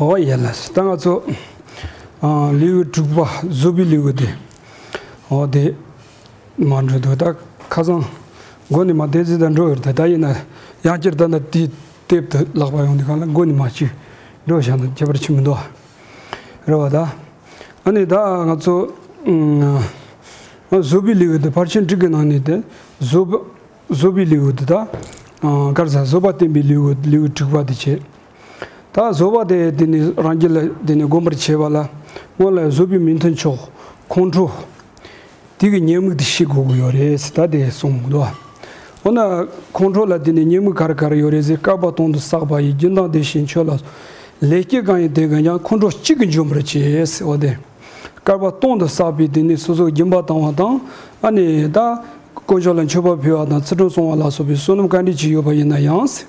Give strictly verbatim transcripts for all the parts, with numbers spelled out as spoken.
ཨོ་ཡ་ལ་ད་ང་ཚོ་ཨ་ལེའུ་དྲུག་པ་བཟོད་པའི་ལེའུ་དེ། ཨོ་དེ་མར་འགྲོ་འདུག་ད་ཁ་སང་མགོ་ནས་མར་བལྟས་ཚེ་ད་འགྲོ་ཡོད་རེད། ད་ཡིན་ན་ཡང་བསྐྱར་ད་ནི་དེའི་དེབ་དེ་ལག་པ་ཡོང་དུས་སྒང་ལ་མགོ་ནས་མར་ཅིག་འགྲོ་བཞག་ན་ཁྱད་པར་ཆེ་མི་འདུག་རེད་བ། ད་ཨ་ནི་ད་ང་ཚོ་ཨ་བཟོད་པའི་ལེའུ་དེ་ཕར་ཕྱིན་དྲུག་གི་ནང་ནས་དེ་བཟོད་པ་བཟོད་པའི་ལེའུ་དེ་ད་ཨ་ག་རེ་ཟེར། བཟོད་པ་བསྟན་པའི་ལེའུ་ལེའུ་དྲུག་པ་དེ་བྱས། ད་བཟོད་པ་དེ་དེ་ནི་རང་རྒྱུད་ལ་དེ་ནི་སྒོམ་པར་བྱེད་པ་ལ་སྔོན་ལ་བཟོད་པའི་མི་མཐུན་ཕྱོགས་ཁོང་ཁྲོ་དེ་གི་ཉེས་དམིགས་དེ་ཤེས་དགོས་ཀྱི་ཡོད་རེད་ཟེར། ད་དེ་གསུངས་འདུག་འོ་ན་ཁོང་ཁྲོ་ལ་དེ་ནི་ཉེས་དམིགས་ག་རེ་ག་རེ་ཡོད་རེད་ཟེར། བསྐལ་པ་སྟོང་དུ་བསགས་པ་ཡི་རྒྱུན་དང་དེ་བཞིན་ཆོས་ལ་ལས་སྐྱེས་གང་ཡིན་དེ་གང་ཀྱང་ཁོང་ཁྲོ་གཅིག་གིས་འཇོམས་པར་བྱེད་ཟེར། འོ་དེ་བསྐལ་པ་སྟོང་དུ་བསགས་པའི་དེ་ནི་སོ་སོ་སྦྱིན་པ་བཏང་བ་དང་ཨ་ནི་ད་དཀོན་མཆོག་ལ་མཆོད་པ་ཕུལ་བ་དང་ཚུལ་ཁྲིམས་སྲུང་བ་ལ་སོགས་པའི་བསོད་ནམས་ག་འདྲ་ཅིག་ཡོད་པ་ཡིན་ན་ཡང་།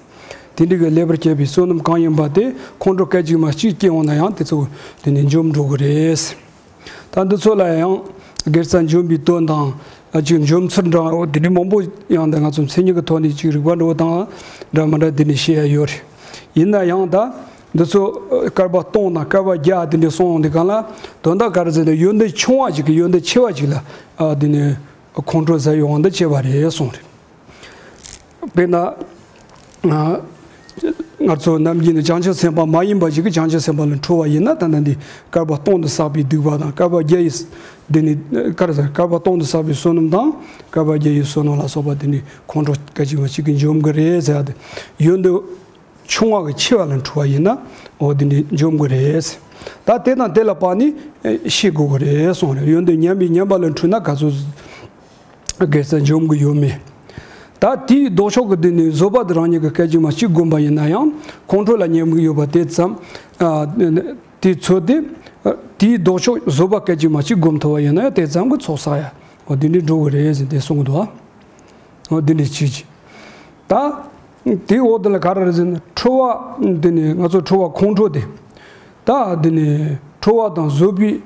དེ་འདྲ་གི་ལེགས་པར་སྤྱད་པའི་བསོད་ནམས་གང་ཡིན་པ་དེ་ཁོང་ཁྲོ་སྐད་ཅིག་མ་གཅིག་སྐྱེ་འོང་ན་ཡང་དེ་ཚོ་དེ་ནས་འཇོམས་འགྲོ་གི་རེད། ད་འདི་ཚོ་ལ་ཡང་དགེ་རྩ་འཇོམས་པའི་དོན་དང་ཅིག་འཇོམས་ཚུལ་འདྲ་བོ་དེ་འདྲ་མང་པོ་ཡང་ད་ང་ཚོ་མཚན་ཉིད་ཀྱི་ཐོག་ནས་ཅིག་རིགས་པ་འདྲ་བོ་དང་འདྲ་མི་འདྲ་དེ་འདྲ་བཤད་ཡ་ཡོད་རེད། ཡིན་ན་ཡང་ད་འདི་ཚོ་བསྐལ་པ་སྟོང་དང་བསྐལ་པ་བརྒྱ་དེ་འདྲ་སོང་འོང་དུས་སྒང་ལ་དོན་དག་ག་རེ་ཟེར་ན་ཡོན་ཏན་ཆུང་བ་ཅིག་གིས་ཡོན་ཏན་ཆེ་བ་ཅིག་ལ་ཨ་དེ་ནས་ཁོང་ཁྲོ་ཟ་ཡོང་བ་འདི་བྱས་པ་རེད་གསུངས་རེད། དཔེར་ན། ང་ང་ཚོ་ནམ་རྒྱུན་ནས་བྱང་ཆུབ་སེམས་དཔའ་མ་ཡིན་པ་ཞིག་གིས་བྱང་ཆུབ་སེམས་དཔའ་ལ་ཁྲོ་བ་ཡིན་ན། ད་ལྟ་འདི་བསྐལ་པ་སྟོང་དུ་བསགས་པའི་སྡིག་པ་དང་བསྐལ་པ་བརྒྱ་ཡི་འདི་ནི་ག་རེ་ཟེར། བསྐལ་པ་སྟོང་དུ་བསགས་པའི་བསོད་ནམས་དང་བསྐལ་པ་བརྒྱ་ཡི་བསོད་ནམས་ལ་སོགས་པ་དེ་ནི་ཁོང་ཁྲོ་སྐད་ཅིག་མ་གཅིག་གིས་འཇོམས་ཀྱི་རེད་ཟེར་ཡ་དེ། ཡོན་ཏན་ཆུང་བ་གིས་ཆེ་བ་ལ་ཁྲོ་བ་ཡིན་ན་འོ་དེ་ནི་འཇོམས་ཀྱི་རེད། ད་དེ་དང་དེ་ལ་བར་ནི་ཤེས་དགོས་ཀྱི་རེད་གསུངས་རེད། ཡོན་ཏན་ཉམས་པས་ཉམས་པ་ལ་ཁྲོས་ན་ག་ཚོད། དགེ་རྩ་འཇོམས་ཀྱི་ཡོད་མེད། ད་དེའི་ལྡོག་ཕྱོགས་ཀྱི་དེ་ནི་བཟོད་པ་དེ་རང་ཉིད་ཀྱི་སྐད་ཅིག་མ་གཅིག་བསྒོམས་པ་ཡིན་ན་ཡང་ཁོང་ཁྲོ་ལ་ཉེས་དམིགས་ཡོད་པ་དེ་ཙམ། ཨ་དེ་ཚོ་དེ་དེའི་ལྡོག་ཕྱོགས་བཟོད་པ་སྐད་ཅིག་མ་གཅིག་བསྒོམ་ཐུབ་པ་ཡིན་ན་ཡང་དེ་ཙམ་གྱིས་ཚོགས་བསགས་ཡ། འོ་དེ་འདྲའི་འགྲོ་གི་རེད་ཟེར་དེ་གསུང་གི་འདུག་འོ་དེ་འདྲའི་བྱེད་ཀྱི། ད་དེའི་འོག་དེ་ལ་ག་རེ་རེད་ཟེར་ན་ཁྲོ་བ་དེ་ནི་ང་ཚོ་ཁྲོ་བ་ཁོང་ཁྲོ་དེ། ད་འདི་ནི་ཁྲོ་བ་དང་བཟོད་པའི་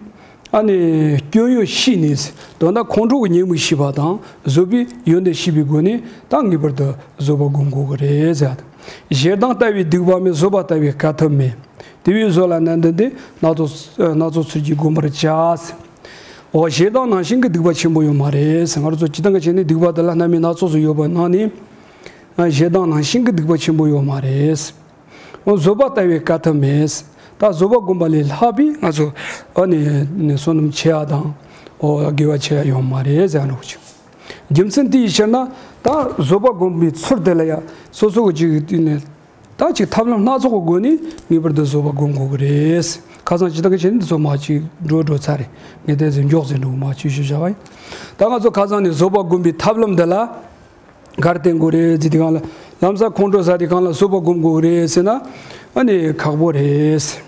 ཨ་ནི་སྐྱོན་ཡོན་ཤེས་ནས། དོན་དག་ཁོང་ཁྲོ་གི་ཉེས་དམིགས་ཤེས་པ་དང་བཟོད་པའི་ཡོན་ཏན་ཤེས་པའི་སྒོ་ནས་ད་ངེས་པར་དུ་བཟོད་པ་སྒོམ་དགོས་ཀྱི་རེད་ཟེར། ཞེ་སྡང་ལྟ་བས་སྡིག་པ་མེད། བཟོད་པ་ལྟ་བས་དཀའ་ཐུབ་མེད། དེ་བས་བཟོད་ལ་གནད་འདི་འདི་སྣ་ཚོགས་སྣ་ཚོགས་ཚུལ་གྱིས་བསྒོམ་པར་བྱ། འོ་ཞེ་སྡང་ནང་བཞིན་གྱི་སྡིག་པ་ཆེན་པོ་ཡོད་མ་རེད། ང་རང་ཚོ་སྤྱིར་བཏང་གི་བྱས་ནས་སྡིག་པ་འདི་ལ་རྣམ་སྨིན་སྣ་ཚོགས་སུ་ཡོད་པ་ནང་ནས་ཞེ་སྡང་ནང་བཞིན་གྱི་སྡིག་པ་ཆེན་པོ་ཡོད་མ་རེད། འོ་བཟོད་པ་ལྟ་བས་དཀའ་ཐུབ་མེད། ད་བཟོད་པ་སྒོམ་པ་ལས་ལྷག་པའི་ང་ཚོ་ཨ་ནི་ནི་བསོད་ནམས་ཆེ་བ་དང་འོ་དགེ་བ་ཆེ་བ་ཡོད་མ་རེད་ཟེར་ནོ་ཅིག་རྒྱུ་མཚན་དེའི་ཕྱིར་ན་ད་བཟོད་པ་སྒོམ་པའི་ཚུལ་དེ་ལ་ཡང་སོ་སོ་གི་ཅིག་དེ་ནི་ད་ཅིག་ཐབས་ལམ་སྣ་ཚོགས་ཀྱི་སྒོ་ནས་ངེས་པར་དུ་བཟོད་པ་སྒོམ་དགོས་ཀྱི་རེད། ཁ་སང་ཅི་ལྟར་གི་བྱས་ནས་འདི་ཚོ་མ་ཅིག་འགྲོ་འགྲོ་ཚར་རེད། ངས་དེ་ཚོ་མགྱོགས་ཟིན་འགྲོ་མ་ཅིག་ཞུ་བྱ་བ་ཡིན། ད་ང་ཚོ་ཁ་སང་ནས་བཟོད་པ་སྒོམ་པའི་ཐབས་ལམ་འདི་ལ། གར་བསྟན་དགོས་རེད་ཟེར་དུས་སྒང་ལ། ལམ་སང་ཁོང་ཁྲོ་ཟ་དུས་སྒང་ལ་བཟོད་པ་སྒོམ་དགོས་རེད་ཟེར་ན་ཨ་ནི་ཁག་པོ་རེད།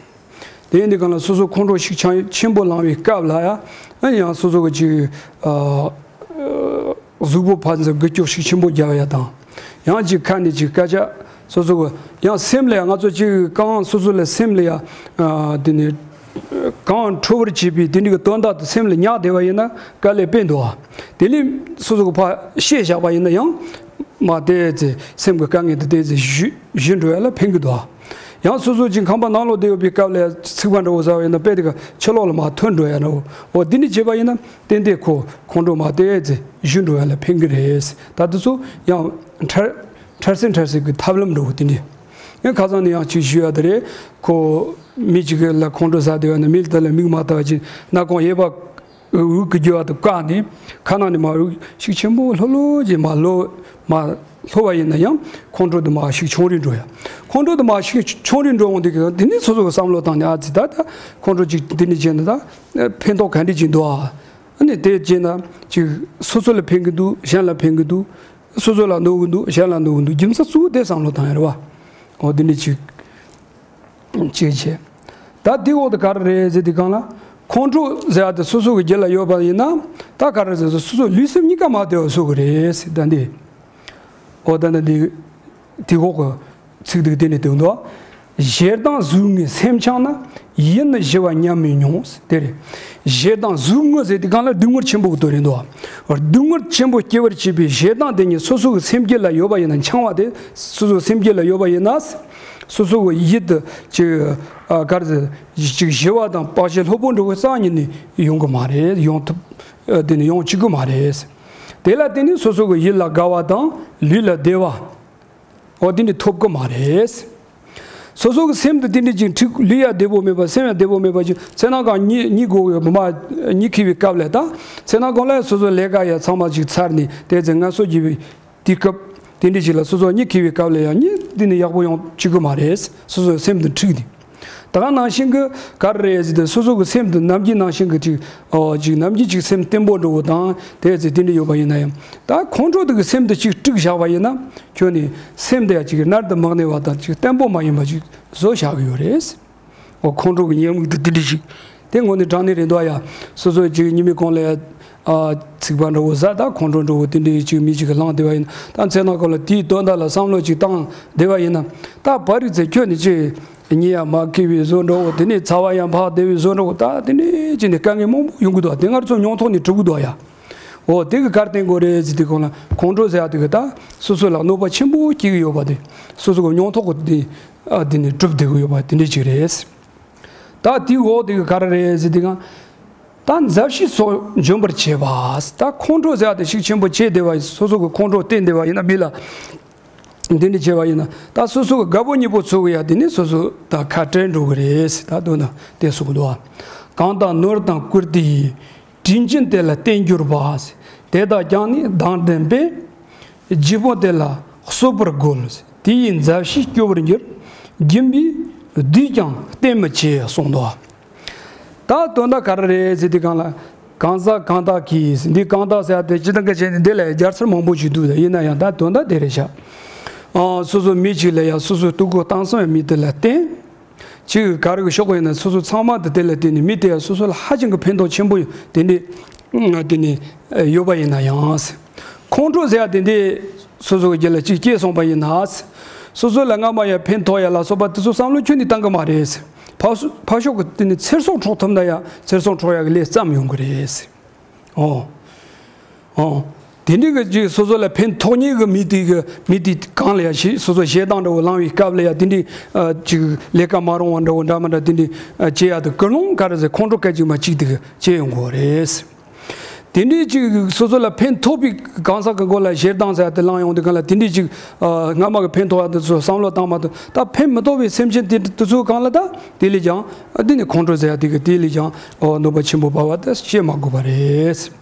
དེ་ཡིན་དུས་སྒང་ལ་སོ་སོ་ཁོང་ཁྲོ་ཤུགས་ཆེན་ཆེན་པོ་ལངས་པའི་སྐབས་ལ་ཡ་ཨ་ནི་ཡང་སོ་སོ་གི་ཅིག་ཨ་གཟུགས་པོ་ཕར་ཚུར་འགུལ་སྐྱོད་ཤུགས་ཆེན་པོ་རྒྱག་ཡ་དང་། ཡང་ཅིག་ཁ་ནས་ཅིག་སྐད་ཆ་སོ་སོ་གི་ཡང་སེམས་ལ་ཡ་ང་ཚོ་ཅིག་གང་སོ་སོ་ལ་སེམས་ལ་ཡ་ཨ་དེ་ནི། གང་ཁྲོ་བར་བྱེད་པའི་དེ་འདྲ་གི་དོན་དག་དེ་སེམས་ལ་ཉར་བསྡད་པ་ཡིན་ན་དཀའ་ལས་དཔེ་འདུག་ཨ། དེ་ལས་སོ་སོ་གི་ཕར་བཤད་བཞག་པ་ཡིན་ན་ཡང་མ་བལྟས་ཚེ་སེམས་ཀྱི་དཀའ་ངལ་དེ་བལྟས་ཚེ་ཞི་ཞི་འགྲོ་ཡ་ལ་ཕན་གི་འདུག་ཨ། ཡང་སོ་སོ་ཅིག་ཁང་པ་ནང་ལོགས་བསྡད་ཡོད་པའི་སྐབས་ལ་ཚིག་པ་འདྲ་བོ་ཟ་བ་ཡིན་ན་དཔེ་དེ་ག་ཕྱི་ལོགས་ལ་མར་ཐོན་འགྲོ་ཡ་འདྲ་བོ། འོ་དེ་འདྲ་བྱས་པ་ཡིན་ན་ཏན་ཏན་ཁོ་ཁོང་ཁྲོ་མ་བལྟས་ཚེ་ཞི་འགྲོ་ཡ་ལ་ཕན་གི་རེད། ད་དེ་ཚོ་ཡང་འཕྲལ་འཕྲལ་སེལ་འཕྲལ་སེལ་གྱི་ཐབས་ལམ་འདྲ་བོ་དེ་འདྲ། ཡང་ཁ་སང་ནས་ཡང་ཅིག་ཞུ་ཡ་དེ་རེད། ཁོ་མི་གཅིག་ལ་ཁོང་ཁྲོ་ཟ་བསྡད་པ་ན་མི་དེ་ལ་མིག་མ་ལྟ་བ་ཅིག་སྣ་ཁུང་གཡས་པ་འུག་གི་རྒྱུ་བ་དེ་བཀག་ནས་ཁ་ནང་ནས་མར་འུག་ཤུགས་ཆེན་པོ་ལྷོད་ལྷོད་ཅིག་མར་ལྷོད་མར་ལྷོད་པ་ཡིན་ན་ཡང་ཁོང་ཁྲོ་དེ་མར་ཤུགས་ཆུང་རུ་འགྲོ་ཡ། ཁོང་ཁྲོ་དེ་མར་ཤུགས་ཆུང་རུ་འགྲོ་འོང་དུས་དེ་ནས་སོ་སོ་གི་བསམ་བློ་བཏང་ནས་ཨ་ཙི་ད་ད་ཁོང་ཁྲོ་ཅིག་དེ་ནས་བྱས་ན་ད་ཕན་ཐོགས་ག་འདྲ་ཅིག་འདུག་ཨ། ཨ་ནི་དེ་བྱས་ན་ཅིག་སོ་སོ་ལ་ཕན་གི་འདུག་གཞན་ལ་ཕན་གི་འདུག་སོ་སོ་ལ་གནོད་གི་འདུག་གཞན་ལ་གནོད་གི་འདུག་རྒྱུ་མཚན་གཙོ་བོ་དེ་བསམ་བློ་བཏང་ཡ་རེད་བ། འོ་དེ་འདྲ་ཅིག་ཅིག་བྱས། ད་དེའི་འོག་ཏུ་ག་རེ་རེད་ཟེར་དུས་སྒང་ལ། ཁོང་ཁྲོ་ཟེར་བ་དེ་སོ་སོ་གི་རྒྱུད་ལ་ཡོད་པ་ཡིན་ན། ད་ག་རེ་ཟེར་སོ་སོ་ལུས་སེམས་གཉིས་ཀ་མ་བདེ་བ་བཟོ་གི་རེད་ཟེར། ད་འདི། འོ་ད་ནི་འདི། དེའི་འོག་གི་ཚིག་འདི་དེ་ནས་བསྟན་འདུག་ཞེ་སྡང་ཟུག་རྔུའི་སེམས་འཆང་ན། ཡིད་ནི་ཞི་བ་མཉམ་མེད་མྱོང་། དེ་རེད། ཞེ་སྡང་ཟུག་རྔུ་ཟེར་དུས་སྒང་ལ་སྡུག་བསྔལ་ཆེན་པོ་གི་དོན་རེད་འདུག་སྡུག་བསྔལ་ཆེན་པོ་སྐྱེ་བར་བྱེད་པའི་ཞེ་སྡང་དེ་ཉིད་སོ་སོ་གི་སེམས་རྒྱུད་ལ་ཡོད་པ་ཡིན་ན། འཆང་བ་དེ་སོ་སོ་སེམས་རྒྱུད་ལ་ཡོད་པ་ཡིན་ན། སོ་སོ་གི་ཡིད་དུ་ཅིག་ཨ་ག་རེ་ཟེར། ཅིག་ཞི་བ་དང་བག་ཆགས་ལྷོད་པོ་འདྲ་བོ་རྩ་ཉིད་ནས་ཡོང་གི་མ་རེད། ཡོང་ཐུབ་ཨ་དེ་ནི་ཡོང་བཅུག་གི་མ་རེད། དེ་ལ་བརྟེན་ནས་སོ་སོ་གི་ཡིད་ལ་དགའ་བ་དང་ལུས་ལ་བདེ་བ། འོ་དེ་འདྲ་ཐོབ་གི་མ་རེད། སོ་སོ་གི་སེམས་དེ་དེ་འདྲ་ཅིག་འཁྲུག་ལུས་ཡང་བདེ་པོ་མེད་པ་སེམས་ཡང་བདེ་པོ་མེད་པ་ཅིག་ཚེ་ན་གང་གཉིད་གཉིད་དགོས་ཡོད་མ་གཉིད་ཁེལ་བའི་སྐབས་ལ་ད་ཚེ་ན་གང་ལ་སོ་སོ་ལས་ཀ་ཡང་ཚང་མ་ཅིག་ཚར་ནས་དེ་ཚེ་ངལ་གསོ་རྒྱུ་བའི་དུས་སྐབས་དེ་འདྲ་ཅིག་ལ་སོ་སོ་གཉིད་ཁེལ་བའི་སྐབས་ལ་ཡང་གཉིད་དེ་ནི་ཡག་པོ་ཡོང་བཅུག་གི་མ་རེད། སོ་སོའི་སེམས་དེ་འཁྲུག་ནས། ད་ག་ནང་བཞིན་གྱི་ག་རེ་རེད་ཟེར་ཏེ་སོ་སོ་གི་སེམས་དེ་ནམ་རྒྱུན་ནང་བཞིན་གྱི་ཅིག་ཨོ་ཅིག་ནམ་རྒྱུན་ཅིག་སེམས་བརྟན་པོ་འདྲ་བོ་དང་དེ་ཚེ་དེ་འདྲ་ཡོད་པ་ཡིན་ན་ཡང་ད་ཁོང་ཁྲོ་དེ་གི་སེམས་དེ་ཅིག་དཀྲུགས་བཞག་པ་ཡིན་ན་ཁྱོད་ནི་སེམས་དེ་ཡང་ཅིག་མནར་དུ་མི་གནས་པ་དང་ཅིག་བརྟན་པོ་མ་ཡིན་པ་ཅིག་བཟོ་བཞག་གི་ཡོད་རེད། ཨོ་ཁོང་ཁྲོ་གི་ཉེས་དམིགས་དེ་དེ་འདྲ་ཞིག་དེ་དངོས་གནས་དྲང་གནས་རེད་འདུག་ཡ། སོ་སོ་ཅིག་ཉི་མའི་གུང་ལ་ཡ། ཨ་ཚིག་པ་འདྲ་བོ་ཟ་ད་ཁོང་ཁྲོ་འདྲ་བོ་དེ་འདྲའི་ཅིག་མི་ཅིག་གི་ལངས་བསྡད་པ་ཡིན་ན་ད་ཚེ་ན་གང་ལ་དེའི་དོན་དག་ལ་བསམ་བློ་ཅིག་བཏང་བསྡད་པ་ཡིན་ན་ད་བར་རིག་ཚེ་ཁྱོད་ནི་ཅིག་གཉིད་ཡང་མ་ཁེལ་བའི་བཟོ་འདྲ་བོ་དེ་ནས་ཚ་བ་ཡང་འཕགས་བསྡད་པའི་བཟོ་འདྲ་བོ་ད་དེ་འདྲའི་ཅིག་ནས་དཀའ་ངལ་མང་པོ་ཡོང་གི་འདུག་དེ་ང་ཚོ་མྱོང་ཐོག་ནས་གྲུབ་གི་འདུག་ཡ། འོ་དེ་གི་གར་བརྟེན་དགོས་རེད་ཟེར་དུས་གང་ལ་ཁོང་ཁྲོ་ཟེར་ཡ་དེ་གི་ད་སོ་སོ་ལ་གནོད་པ་ཆེན་པོ་སྐྱེལ་གི་ཡོད་པ་དེ་སོ་སོ་གི་མྱོང་ཐོག་གི་དེ་ཨ་དེ་ནས་གྲུབ་བསྡད་གི་ཡོད་པ་དེ་འདྲའི་ཅིག་རེད། ད་དེའི་འོག་དེ་གི་ག་རེ་རེད་ཟེར་དུས་གང་། ད་མཛའ་བཤེས་སོགས་འཇོམས་པར་བྱེད་པ། ད་ཁོང་ཁྲོ་ཟེར་བ་དེ་ཤུགས་ཆེན་པོ་བྱས་བསྡད་པ་ཡིན་སོ་སོ་གི་ཁོང་ཁྲོ་བསྟན་བསྡད་པ་ཡིན་ན་མི་ལ། འདི་འདྲ་བྱས་པ་ཡིན་ན་ད་སོ་སོ་གི་དགའ་པོ་ཉེ་པོ་ཚོ་གི་ཡ་དེ་ནི་སོ་སོ་ད་ཁ་བྲལ་འགྲོ་གི་རེད་ཟེར་ད་དོན་དག་དེ་གསུངས་འདུག་གང་དག་ནོར་དང་བཀུར་སྟི་ཡིས། དྲིན་ཅན་དེ་ལ་བརྟེན་གྱུར་པ། དེ་དག་ཀྱང་ནི་སྡང་ལྡན་པས། སྒྱུ་མ་དེ་ལ་གསོད་པར་རྒོལ། དེ་ཡི་མཛའ་བཤེས་སྐྱོ་བར་འགྱུར། སྦྱིན་པས་བསྡུས་ཀྱང་བསྟེན་མི་བྱེད་གསུངས་འདུག་ད་དོན་དག་ག་རེ་རེད་ཟེར་དུས་གང་ལ། གང་ཟག་གང་དག་གིས་འདི་གང་དག་ཟེར་ཡ་དེ་སྤྱིར་བཏང་གི་བྱས་ནས་འདི་ལ་རྒྱལ་ཚར་མང་པོ་ཞིག་འདུག་ཡིན་ན་ཡང་ད་དོན་དག་དེ་རེད་ཤག་ཨ་སོ་སོ་མི་གཅིག་ལ་ཡང་སོ་སོའི་ལྟོ་གོས་གཏམ་གསུམ་ཡང་མི་དེ་ལ་བསྟན། གཅིག་ག་རེ་གི་ཤོག་གོ་ཡིན་ན་སོ་སོ་ཚང་མ་དེ་དེ་ལ་བརྟེན་ནས་མི་དེ་ཡང་སོ་སོ་ལ་ཧ་ཅང་གི་ཕན་ཐོགས་ཆེན་པོ་དེ་འདྲ་དེ་ནས་ཡོད་པ་ཡིན་ན་ཡང་། ཁོང་ཁྲོ་ཟེར་ཡ་དེ་འདྲ་སོ་སོ་གི་རྒྱུད་ལ་གཅིག་སྐྱེས་སོང་པ་ཡིན་ན། སོ་སོ་ལ་སྔ་མ་ཡང་ཕན་ཐོགས་ཡ་ལ་སོགས་པ་དེ་ཚོ་བསམ་བློ་ཁྱོན་ནས་བཏང་གི་མ་རེད། ཕར་ཕར་ཕྱོགས་ཀྱི་དེ་ནས་ཚེ་སྲོག་འཕྲོག་ཐུབ་ན་ཡང་ཚེ་སྲོག་འཕྲོག་ཡ་གི་ལས་བརྩམས་ཡོང་གི་རེད། ཨོ། ཨོ། དེ་འདྲའི་གི་ཅིག་སོ་སོ་ལ་ཕན་ཐོགས་ཉེས་གི་མི་དེ་གི་མི་དེ་གང་ལ་ཡང་ཞེ་སོ་སོ་ཞེ་སྡང་འདྲ་བོ་ལངས་པའི་སྐབས་ལ་ཡང་དེ་འདྲའི་ཨ་ཅིག་ལས་ཀ་མ་རུང་བ་འདྲ་བོ་འདྲ་མི་འདྲ་དེ་འདྲའི་ཨ་བྱེད་ཡ་དེ་ཀུན་སློང་ག་རེ་ཟེར་ཁོང་ཁྲོ་སྐད་ཅིག་མ་གཅིག་དེ་གི་སྐྱེ་ཡོང་གི་རེད། དེ་འདྲའི་ཅིག་སོ་སོ་ལ་ཕན་ཐོགས་པའི་གང་ཟག་གི་མགོ་ལ་ཞེ་སྡང་ཟེར་ཡ་དེ་ལངས་ཡོང་དུས་གང་ལ་དེ་འདྲའི་ཅིག་ཨ་སྔ་མ་གི་ཕན་ཐོགས་ཡ་དེ་ཚོ་བསམ་བློ་བཏང་མ་ཐུབ་ད་ཕན་མི་ཐོགས་པའི་སེམས་ཅན་དེ་དེ་ཚོ་གང་ལ་ད་དེ་ལས་ཀྱང་ཨ་དེ་ནི་ཁོང་ཁྲོ་ཟེར་ཡ་དེ་གི་དེ་ལས་ཀྱང་ཨོ་གནོད་པ་ཆེན་པོ་བབས་པ་ད་བཤད་མ་དགོས་པ་རེད།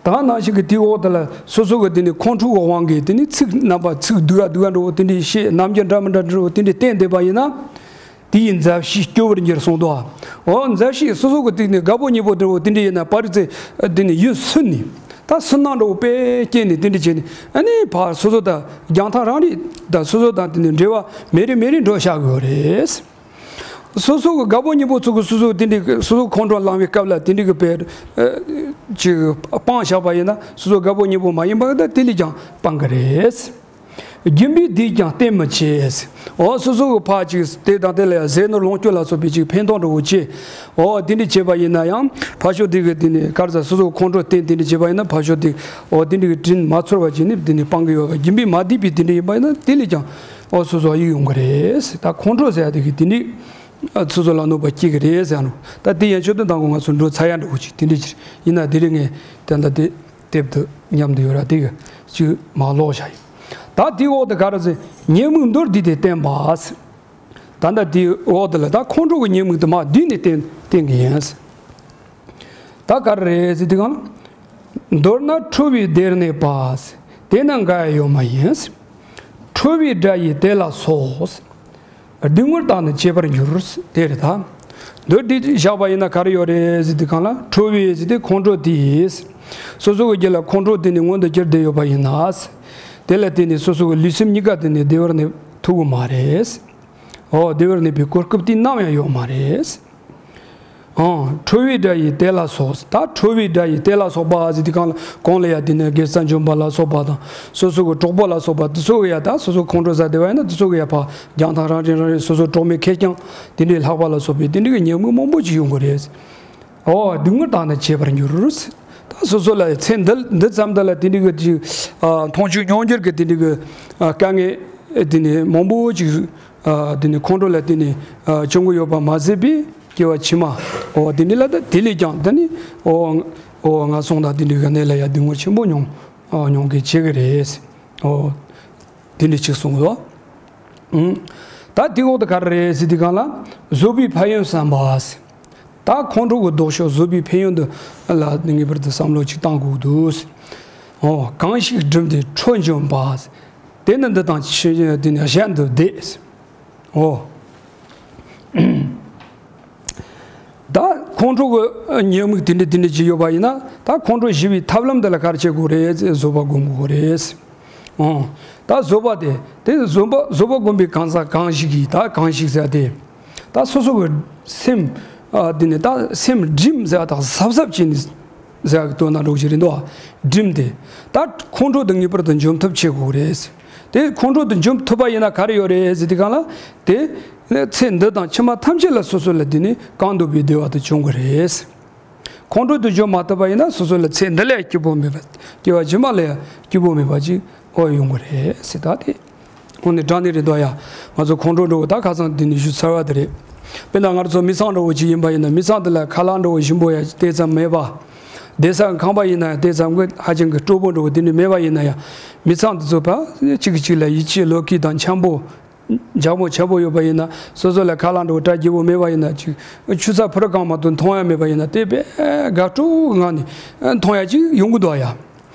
ད་ནང་བཞིན་གྱི་དེའི་འོག་དེ་ལ་སོ་སོ་གི་དེ་ནི་ཁོང་ཁྲོ་གི་དབང་གིས་དེ་ནི་ཚིག་རྣམ་པ་ཚིག་སྡུག་ག་སྡུག་ག་འགྲོ་བོ་དེ་འདྲའི་བཤད་རྣམ་འགྱུར་འདྲ་མི་འདྲ་འགྲོ་བོ་དེ་འདྲའི་བསྟན་བསྡད་པ་ཡིན་ན། དེ་ཡི་མཛའ་བཤེས་སྐྱོ་བར་འགྱུར་གསུངས་འདུག་འོ་མཛའ་བཤེས་སོ་སོ་གི་དེ་ནི་དགའ་པོ་ཉེ་པོ་འདྲ་བོ་དེ་འདྲའི་ཡིན་ན་པར་རིས་ཚེ་དེ་ནི་ཡུན་སུན་ནས་ད་སུན་སྣང་འདྲ་བོ་དཔེ་སྐྱེས་ནས་དེ་འདྲ་བྱས་ནས་ཨ་ནི་ཕར་སོ་སོ་དང་རྒྱང་ཐག་རང་རེད་ད་སོ་སོ་དང་དེ་ནི་འབྲེལ་བ་མེ་རི་མེ་རི་འགྲོ་བཞག་གི་ཡོད་རེད། སོ་སོ་གི་དགའ་པོ་ཉེ་པོ་ཚོ་གི་སོ་སོ་དེ་འདྲའི་སོ་སོ་ཁོང་ཁྲོ་ལངས་པའི་སྐབས་ལ་དེ་འདྲའི་གི་དཔེ་ཅིག་སྤང་བཞག་པ་ཡིན་ན་སོ་སོ་དགའ་པོ་ཉེ་པོ་མ་ཡིན་པ་ད་དེ་ལས་ཀྱང་སྤང་གི་རེད། རྒྱུ་འབྲས་འདིས་ཀྱང་བསྟེན་མི་བྱེད། འོ་སོ་སོ་གི་ཕར་ཅིག་དེ་དང་དེ་ལ་ཡང་ཟས་ནོར་ལོངས་སྤྱོད་ལ་སོགས་པའི་ཅིག་ཕན་ཐོགས་འདྲ་བོ་བྱེད། འོ་དེ་འདྲ་བྱེད་པ་ཡིན་ན་ཡང་ཕར་ཕྱོགས་དེ་གི་དེ་ནས་ག་རེ་ཟ་སོ་སོ་ཁོང་ཁྲོ་བསྟེན་དེ་འདྲ་བྱེད་པ་ཡིན་ན་ཕར་ཕྱོགས་དེ་འོ་དེ་འདྲ་གི་དྲིན་མ་ཚོར་བ་བྱས་ནས་དེ་ནས་སྤང་གི་ཡོད་པ་རྒྱུ་འབྲས་མ་བསྡུས་པའི་དེ་འདྲ་ཡིན་པ་ཡིན་ན་དེ་ལས་ཀྱང་འོ་སོ་སོ་ཡིད་ཡོང་གི་རེད། ད་ཁོང་ཁྲོ་ཟེར་ཡ་དེ་གི་དེ་འདྲ། ཨ་སོ་སོ་ལ་གནོད་པ་སྐྱེལ་གི་རེད་ཟེར་ནོ། ད་དེ་ཡན་ཆོད་དུ་དང་པོ་ང་ཚོ་འགྲོ་ཚར་ཡ་འདྲ་བོ་ཅིག་དེ་འདྲ་ཅིག་ཡིན་ན་དེ་རིང་ངས་ད་ལྟ་དེ་དེབ་དུ་མཉམ་དུ་ཡོད་ར་དེ་གི་ཅིག་མ་ཀློག་བྱ་ཡིན། ད་དེའི་འོག་ཏུ་ག་རེ་ཟེར་ཉེས་དམིགས་མདོར་བསྡུས་ཏེ་བསྟན་པ་ཟེར། ད་ལྟ་དེའི་འོག་ཏུ་ལ་ད་ཁོང་ཁྲོ་གི་ཉེས་དམིགས་དུ་མ་བསྡུས་ནས་བསྟན་བསྟན་གི་ཡིན་ཟེར། ད་ག་རེ་རེད་ཟེར་དུས་གང་ལ། མདོར་ན་ཁྲོ་བའི་སྡེར་གནས་པ། དེ་ནི་འགའ་ཡང་ཡོད་མ་ཡིན། ཁྲོ་བའི་སྒྲ་ཡིས་དེ་ལ་སོགས། སྡུག་བསྔལ་དག་ནི་བྱེད་པར་འགྱུར། དེ་རེད་ད། མདོར་བསྡུས་བཞག་པ་ཡིན་ན་ག་རེ་ཡོད་རེད་ཟེར་དུས་གང་ལ་ཁྲོ་བའི་ཟེར་དུས་ཁོང་ཁྲོ་དེས། སོ་སོ་གི་རྒྱུད་ལ་ཁོང་ཁྲོ་དེ་ནི་མངོན་དུ་གྱུར་བསྡད་ཡོད་པ་ཡིན་ན། དེ་ལ་བརྟེན་ནས་སོ་སོ་གི་ལུས་སེམས་གཉིས་ཀ་དེ་ནི་བདེ་བར་གནས་ཐུབ་ཀྱི་མ་རེད། འོ་བདེ་བར་གནས་པའི་གོ་སྐབས་དེ་ནམ་ཡང་ཡོད་མ་རེད། ཨང་། ཁྲོ་བའི་སྒྲ་ཡིས་དེ་ལ་སོགས། ད་ཁྲོ་བའི་སྒྲ་ཡིས་དེ་ལ་སོགས་པ་ཟེར་དུས་གང་ལ་གོང་ལ་ཡ་དེ་ནི་དགེ་རྩ་འཇོམས་པ་ལ་སོགས་པ་དང་སོ་སོ་གི་གྲོགས་པོ་ལ་སོགས་པ་དེ་ཚོ་གི་ཡ་ད་སོ་སོ་ཁོང་ཁྲོ་ཟ་བསྡད་པ་ཡིན་ན་དེ་ཚོ་གི་ཡ་ཕ་རྒྱང་ཐག་རང་རིང་རང་རིང་སོ་སོ་གྲོགས་མེད་ཁེར་རྐྱང་དེ་འདྲའི་ལྷག་པ་ལ་སོགས་པའི་དེ་འདྲའི་གི་ཉེས་དམིགས་མང་པོ་ཅིག་ཡོང་གི་རེད། ཨོ་སྡུག་བསྔལ་དག་ནི་བྱེད་པར་འགྱུར། ད་སོ་སོ་ལ་ཚེ་འདི་འདི་ཙམ་དུ་ལ་དེ་འདྲའི་གི་ཅིག་ཨ་མཐོང་ཆོས་མྱོང་འགྱུར་གི་དེ་འདྲའི་གི་ཨ་དཀའ་ངལ་དེ་ནི་མང་པོ་ཅིག་ ཨ་དེ་ནི་ཁོང་ཁྲོ་ལ་བརྟེན་ནས་ཨ་བྱུང་གི་ཡོད་པ་མ་ཟད་པའི་སྐྱེ་བ་ཕྱི་མ། འོ་དེ་འདྲ་ལ་ད་དེ་ལས་ཀྱང་ད་ནི་འོ་འོ་ངན་སོང་དང་དེ་འདྲའི་གནས་ལ་ཡང་སྡུག་བསྔལ་ཆེན་པོ་མྱོང་ཨ་མྱོང་གི་བྱེད་ཀྱི་རེད། འོ་དེ་འདྲ་ཅིག་གསུངས་སོ། ཨུམ། ད་དེ་འོག་ཏུ་ག་རེ་རེད་ཟེར་དུས་སྒང་ལ། བཟོད་པའི་ཕན་ཡོན་བསམ་པ། ད་ཁོང་ཁྲོ་གི་ལྡོག་ཕྱོགས་བཟོད་པའི་ཕན་ཡོན་དུ་ལ་ངེས་པར་དུ་བསམ་བློ་ཅིག་བཏང་དགོས་འདུག། འོ་གང་ཞིག་བསྒྲིམས་ཏེ་ཁྲོ་འཇོམས་པ། དེ་ནི་འདི་དང་ཆོས་དེ་ནི་གཞན་དུ་བདེ། འོ། ད་ཁོང་ཁྲོ་གི་ཉེས་དམིགས་དེ་འདྲ་དེ་འདྲ་ཅིག་ཡོད་པ་ཡིན་ན། ད་ཁོང་ཁྲོ་ཞི་བའི་ཐབས་ལམ་འདི་ལ་ག་རེ་བྱེད་དགོས་རེད། བཟོད་པ་སྒོམ་དགོས་རེད། འོ། ད་བཟོད་པ་དེ་དེ་བཟོད་པ་བཟོད་པ་སྒོམ་པའི་གང་ཟག་གང་ཞིག་གིས། ད་གང་ཞིག་ཟེར་དེ། ད་སོ་སོ་གི་སེམས་ཨ་དེ་ནི་ད་སེམས་སྒྲིམ་ཟེར་བ་དང་གཟབ་གཟབ་བྱས་ནས་ཟེར་བ་གི་དོན་དག་འགྲོ་གི་རེད་འདུག་བ། སྒྲིམ་སྟེ། ད་ཁོང་ཁྲོ་དེ་ངེས་པར་དུ་འཇོམས་ཐབས་བྱེད་དགོས་རེད། དེ་ཁོང་ཁྲོ་དེ་འཇོམས་ཐུབ་པ་ཡིན་ན་ག་རེ་ཡོད་རེད་ཟེར་དུས་སྒང་ལ། དེ་ཚེ་འདི་དང་ཕྱི་མ་ཐམས་ཅད་ལ་སོ་སོ་ལ་དེ་ནི་གང་འདོད་པའི་བདེ་བ་དེ་འབྱུང་གི་རེད། ཁོང་ཁྲོ་དེ་འཇོམས་མ་ཐུབ་པ་ཡིན་ན་སོ་སོ་ལ་ཚེ་འདི་ལ་ཡང་སྐྱིད་པོ་མེད་པ། སྐྱེ་བ་ཕྱི་མ་ལ་ཡང་སྐྱིད་པོ་མེད་པ་ཅིག་འོ་ཡོང་གི་རེད་ཟེར། ད་དེ་དངོས་གནས་དྲང་གནས་རེད་འདུག་ཡ། ང་ཚོ་ཁོང་ཁྲོ་འདྲ་བོ་ད་ཁ་སང་དེ་ནི་ཞུ་ཚར་བ་དེ་རེད། དཔེར་ན་ང་ཚོ་མི་ཚང་འདྲ་བོ་ཅིག་ཡིན་པ་ཡིན་ན། མི་ཚང་དེ་ལ་ཁ་ལག་འདྲ་བོ་ཞིམ་པོ་ཡང་དེ་ཙམ་མེད་པ། བསྡད་ས་ཁང་པ་ཡིན་ན་ཡང་དེ་ཙམ་གྱི་ཧ་ཅང་གི་སྤྲོ་པོ་འདྲ་བོ་དེ་འདྲ་མེད་པ་ཡིན་ན་ཡང་། མི་ཚང་དེ་ཚོ་ཕར་གཅིག་གིས་གཅིག་ལ་ཡིད་ཆེས་བློ་སྐྱེད་དང་འཆམ་པོ། འཇགས་པོ་འཆམ་པོ་ཡོད་པ་ཡིན་ན། སོ་སོ་ལ་ཁ་ལག་འདྲ་བོ་སྐྲ་རྒྱས་པོ་མེད་པ་ཡིན་ན། ཅིག་ཆུ་ཚགས་ཕོ་བྲང་གང་མ་གཏོགས་མཐོང་ཡ་མེད་པ་ཡིན་ན། དེ་དཔེ་དགའ་སྤྲོའི་ངང་ནས་མཐོང་ཡ་ཅིག་ཡོང་གི་འདུག་ཡ།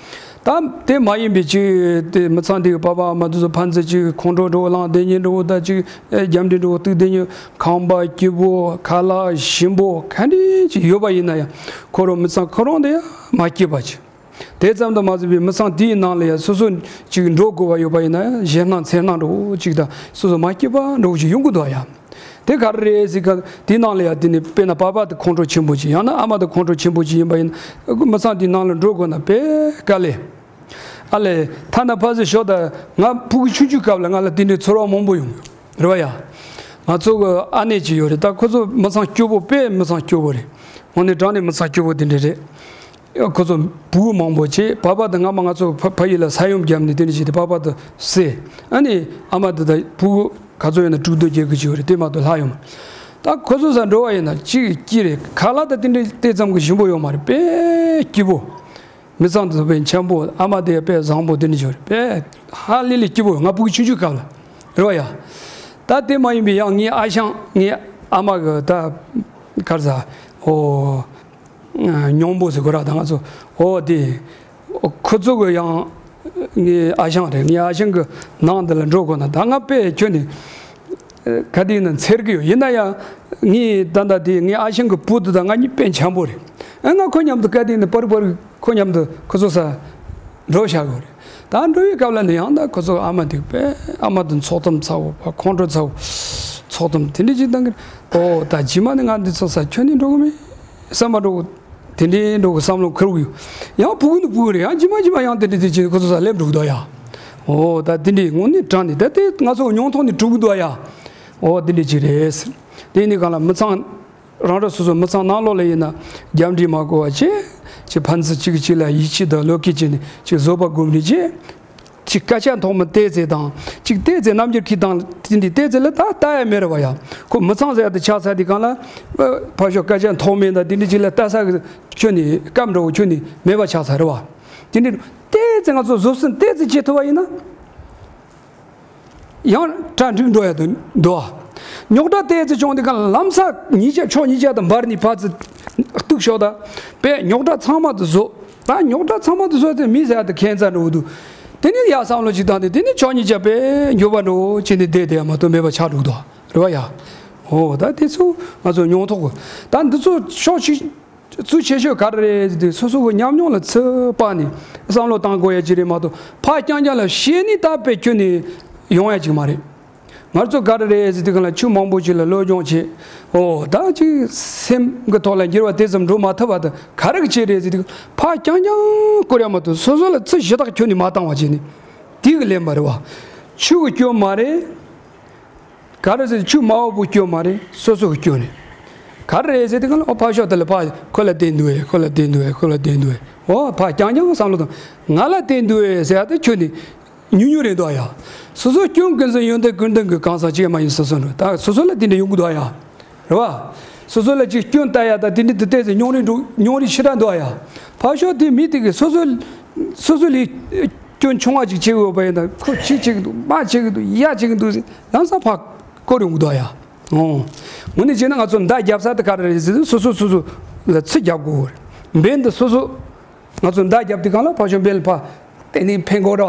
ད་དེ་མ་ཡིན་པའི་ཅིག་དེ་མི་ཚང་དེ་གི་པ་ཕ་མ་དེ་ཚོ་ཕན་ཚུན་ཅིག་ཁོང་ཁྲོ་འདྲ་བོ་ལངས་བསྡད་མཁན་འདྲ་བོ། ད་ཅིག་རྒྱབ་འདྲེ་འདྲ་བོ་གཏུག་བསྡད་མཁན། ཁང་པ་སྐྱིད་པོ། ཁ་ལག་ཞིམ་པོ་ག་འདྲ་ཅིག་ཡོད་པ་ཡིན་ན་ཡང་། ཁོ་རང་མི་ཚང་ཁོ་རང་དེ་ཡང་མ་སྐྱིད་པ་ཅིག། དེ་ཙམ་དུ་མ་ཟད་པའི་མི་ཚང་དེའི་ནང་ལ་ཡང་སོ་སོ་ཅིག་འགྲོ་དགོས་པ་ཡོད་པ་ཡིན་ན། ཞེད་སྣང་འཚེར་སྣང་འདྲ་བོ་ཅིག་དང་། སོ་སོ་མ་སྐྱིད་པ་འདྲ་བོ་ཅིག་ཡོང་གི་འདུག་ཡ། དེ་ག་རེ་རེད་ཟེར་ག་དེའི་ནང་ལ་ཡང་དེ་ནི་དཔེར་ན་པ་ཕ་དེ་ཁོང་ཁྲོ་ཆེན་པོ་ཅིག། ཡང་ན་ཨ་མ་དེ་ཁོང་ཁྲོ་ཆེན་པོ་ཅིག་ཡིན་པ་ཡིན་ན། མི་ཚང་དེའི་ནང་ལ་འགྲོ་དགོས་ན་དཔེ་དཀའ་ལས། ཨ་ལས། ཐ་ན་ཕ་ཟེར་ཞོག་ད། ང་ཕྲུ་གུ་ཆུང་ཆུང་སྐབས་ལ་ང་ལ་དེ་འདྲའི་ཚོར་བ་མང་པོ་ཡོང་གི་རེད་བ་ཡ། ང་ཚོ་གི་ཨ་ནེ་ཅིག་ཡོད་རེད། ད་ཁོ་ཚོ་མི་ཚང་སྐྱོ་པོ། དཔེ་མི་ཚང་སྐྱོ་པོ་རེད། དངོས་གནས་དྲང་གནས་མི་ཚང་སྐྱོ་པོ་དེ་འདྲ་རེད། ཁོ་ཚོ་ཕྲུ་གུ་མང་པོ་བྱས། པ་ཕ་དང་ང་མ་ང་ཚོ་ཕ་ཕ་ཡུལ་ལ་ས་ཡོམ་བརྒྱབ་ནས་དེ་འདྲ་བྱས་ཏེ་པ་ཕ་དེ་བསད། ཨ་ནི་ཨ་མ་དེ་ད་ཕྲུ་གུ་ག་ཚོད་ཡོད་ན་དྲུག་སྟོང་བརྒྱད་བརྒྱ་ཅིག་ཡོད་རེད། དེ་མ་གཏོགས་ལྷག་ཡོད་མ་རེད། ད་ཁོ་ཚོ་སར་འགྲོ་བ་ཡིན་ན་གཅིག་སྐྱིད་རེད། ཁ་ལག་ད་དེ་འདྲ་དེ་ཙམ་གྱི་ཞིམ་པོ་ཡོད་མ་རེད། དཔེ་སྐྱིད་པོ། མི་ཚང་དེ་ཚོ་དཔེ་འཆམ་པོ། ཨ་མ་དེ་དཔེ་བཟང་པོ། དེ་འདྲ་ཅིག་རེད། དཔེ་ཧ་ལས་ལས་སྐྱིད་པོ། ང་ཕྲུ་གུ་ཆུང་ཆུང་སྐབས་ལ་རེད་བ་ཡ། ད་དེ་མ་ཡིན་པའི་ཡང་ངའི་ཨ་ཞང་། ངའི་ཨ་མ་གི་ད་ག་རེ་ཟ། འོ། སྙོང་པོ་ཟེར་དགོས་ར། ད་ང་ཚོ་འོ་དེ། ཁོ་ཚོ་གི་ཡང་ངའི་ཨ་ཞང་རེད། ངའི་ཨ་ཞང་གི་ནང་དེ་ལ་འགྲོ་དགོས་ན། ད་ང་དཔེ་ཁྱོན་ནས་ག་དུས་ཡིན་ན་འཚེར་གི་ཡོད། ཡིན་ན་ཡང་ངའི་ད་ལྟ་དེ་ངའི་ཨ་ཞང་གི་བུ་དེ་དང་ང་གཉིས་དཔེ་འཆམ་པོ་རེད། ཨ་ང་ཁོ་མཉམ་དུ་ག་དུས་ཡིན་ན་པར་པར་ཁོ་མཉམ་དུ་ཁོ་ཚོ་སར་འགྲོ་བཞག་གི་ཡོད་རེད། ད་འགྲོ་བའི་སྐབས་ལ་ནི་ཡང་ད་ཁོ་ཚོ་ཨ་མ་དེ་དཔེ། ཨ་མ་དེ་འཚོ་གཏམ་ཚ་བོ། ཁོང་ཁྲོ་ཚ་བོ། འཚོ་གཏམ་དེ་འདྲ་ཅིག་བཏང་གི། ཨོ་ད་རྗེས་མ་ནི་ང་འདི་ཚོ་སར་ཁྱོན་ནས་འགྲོ་གི་མེད་བསམ་པ་འགྲོ། དེ་འདྲའི་འགྲོ་གི་བསམ་བློ་འཁོར་གི་ཡོད། ཡང་ཕྲུ་གུ་ནི་ཕྲུ་གུ་རེད། ཡང་རྗེས་མ་རྗེས་མ་ཡང་དེ་འདྲ་དེ་བྱས་ཁོ་ཚོ་སར་སླེབས་འགྲོ་གི་འདུག་ཡ། ཨོ་ད་དེ་འདྲའི་དངོས་གནས་དྲང་གནས་ད་དེ་ང་ཚོ་མྱོང་ཐོག་ནས་གྲུབ་གི་འདུག་ཡ། ཨོ་དེ་འདྲ་ཅིག་རེད། དེ་ནི་གང་ལ་མི་ཚང་རང་རང་སོ་སོ་མི་ཚང་ནང་ལོགས་ལ་ཡིན་ན་རྒྱབ་འདྲེ་མ་དགོས་པ་བྱས། ཅིག་ཕན་ཚུན་གཅིག་གིས་གཅིག་ལ་ཡིད་ཆེས་དང་བློ་སྐྱེད་བྱས་ནས་ཅིག་བཟོད་པ་སྒོམ་རེས་བྱས། ཅིག་སྐད་ཆ་མཐོ་དམན་བལྟས་ཚེ་དང་། ཅིག་བལྟས་ཚེ་རྣམ་འགྱུར་གྱིས་དང་དེ་འདྲའི་བལྟས་ཚེ་ལ་ད་ལྟ་ཡ་མེད་རེད་བ་ཡ། ཁོ་མི་ཚང་ཟེར་ཡ་དེ་ཆགས་ཚར་དུས་སྒང་ལ། ཕར་ཞོག་སྐད་ཆ་མཐོ་དམན་དང་དེ་འདྲ་ཅིག་ལ་ལྟ་ས་གི་ཁྱོན་ནས་སྐབས་འདྲ་བོ་ཁྱོན་ནས་མེད་པ་ཆགས་ཚར་རེད་བ། དེ་འདྲའི་བལྟས་ཚེ་ང་ཚོ་བཟོད་བསྲན་བལྟས་ཚེ་བྱེད་ཐུབ་པ་ཡིན་ན། ཡང་གྲ་འགྲིག་འགྲོ་ཡ་དུ་འདུག་ཨ། རྙོག་དྲ་ཏོག་ཙམ་བྱུང་དུས་སྒང་ལ་ལམ་སང་ཉིས་ཆ་ཕྱོགས་ཉིས་ཆ་དང་འབར་ནས་ཕར་ཚུར་གཏུག་ཤོག་ད། པས་རྙོག་དྲ་ཚང་མ་དུ་བཟོ། ད་རྙོག་དྲ་ཚང་མ་དུ་བཟོ་ཚེ་མི་ཟེར་ཡ་དུ་ཁྱད་མཚར་འགྲོ་འདུག། དེ་ནི་ཡ་བསམ་བློ་ཅིག་བཏང་སྟེ་དེ་ནི་ཕྱོགས་ཉིས་ཆ་པས་འགྱོད་པ་འགྲོ་བྱས་ནས་བསྡད་དེ་ཡ་མ་གཏོགས་མེད་པ་ཆགས་འགྲོ་འདུག་རེད་བ་ཡ། འོ་ད་དེ་ཚོ་ང་ཚོ་མྱོང་ཐོག་གི་ད་འདི་ཚོ་ཕྱོགས་གཅིག། གཙོ་ཆེ་ཤོས་ག་རེ་རེད་ཟེར་དུས་སོ་སོ་གི་ཉམས་མྱོང་ལ་ཚུར་དཔག་ནས་བསམ་བློ་བཏང་དགོས་ཡ་ཅིག་རེད་མ་གཏོགས་ཕར་རྐྱང་རྐྱང་ལ་བཤད་ནས་ད་དཔེ་ཁྱོན་ནས་ཡོང་ཡ་ཅིག་མ་རེད། ང་ཚོ་ག་རེ་རེད་ཟེར་དུས་སྒང་ལ་ཆོས་མང་པོ་ཅིག་ལ་སློབ་སྦྱོང་བྱེད། འོ་ད་ཅིག་སེམས་ཀྱི་ཐོག་ལ་འགྱུར་བ་དེ་ཙམ་འགྲོ་མ་ཐུབ་པ་དང་ག་རེ་གི་ཆེད་རེད་ཟེར་དུས་ཕར་རྐྱང་རྐྱང་བསྐུར་ཡ་མ་གཏོགས་སོ་སོ་ལ་ཚུར་ཞུ་དག་ཁྱོན་ནས་མ་བཏང་བ་བྱས་ནས་དེ་གི་ལན་པ་རེད་བ། ཆོས་གི་སྐྱོན་མ་རེད། ག་རེ་ཟེར་ཆུ་དམའ་བོ་བོ་སྐྱོན་མ་རེད། སོ་སོ་གི་སྐྱོན་རེད། ག་རེ་རེད་ཟེར་དུས་སྒང་ལ་ཨོ་ཕར་ཞོག་དེ་ལ་ཕར་ཁོ་ལ་བསྟན་འདུག་ཨེ། ཁོ་ལ་བསྟན་འདུག་ཨེ། ཁོ་ལ་བསྟན་འདུག་ཨེ། ཨོ་ཕར་རྐྱང་རྐྱང་བསམ་བློ་བཏང་། ང་ལ་བསྟན་འདུག་ཨེ་ཟེར་ཡ་དེ་ཁྱོད་ནི་ ཉུང་ཉུང་རེད་འདུག་ཡ། སོ་སོ་སྐྱོན་ཀུན་ཟད་ཡོན་ཏན་ཀུན་ལྡན་གྱི་གང་ཟག་ཅིག་མ་ཡིན་སོ་སོ་འགྲོ་ད་སོ་སོ་ལ་དེ་འདྲ་ཡོང་གི་འདུག་ཡ། རེད་བ། སོ་སོ་ལ་ཅིག་སྐྱོན་ལྟ་ཡ་ད་དེ་འདྲ་དེ་ལྟས་ཟེར་རྙོག་རིགས་འགྲོ་རྙོག་རིགས་ཞེ་དྲག་འདུག་ཡ། ཕར་ཕྱོགས་དེ་མི་དེ་གིས་སོ་སོ་སོ་སོ་ལས་སྐྱོན་ཆུང་བ་ཅིག་བྱེད་དགོས་པ་ཡིན་ན་ཁོ་ཅིག་བྱེད་ཀྱི་འདུག་མ་བྱེད་ཀྱི་འདུག་ཡ་བྱེད་ཀྱི་འདུག་ཟེར་ལམ་སང་ཕར་སྐོར་ཡོང་གི་འདུག་ཡ། ཨོ། དངོས་གནས་བྱས་ན་ང་ཚོ་མདའ་རྒྱབ་ས་དེ་ག་རེ་རེད་ཟེར་ན་སོ་སོ་སོ་སོ་ལ་ཚིག་རྒྱབ་དགོས་རེད། འབེན་དེ་སོ་སོ། ང་ཚོ་མདའ་རྒྱབ་དུས་སྒང་ལ་ཕར་ཕྱོགས་འབེན་ལ་ཕར་བསྟན་ནས་འཕེན་དགོས་རེད་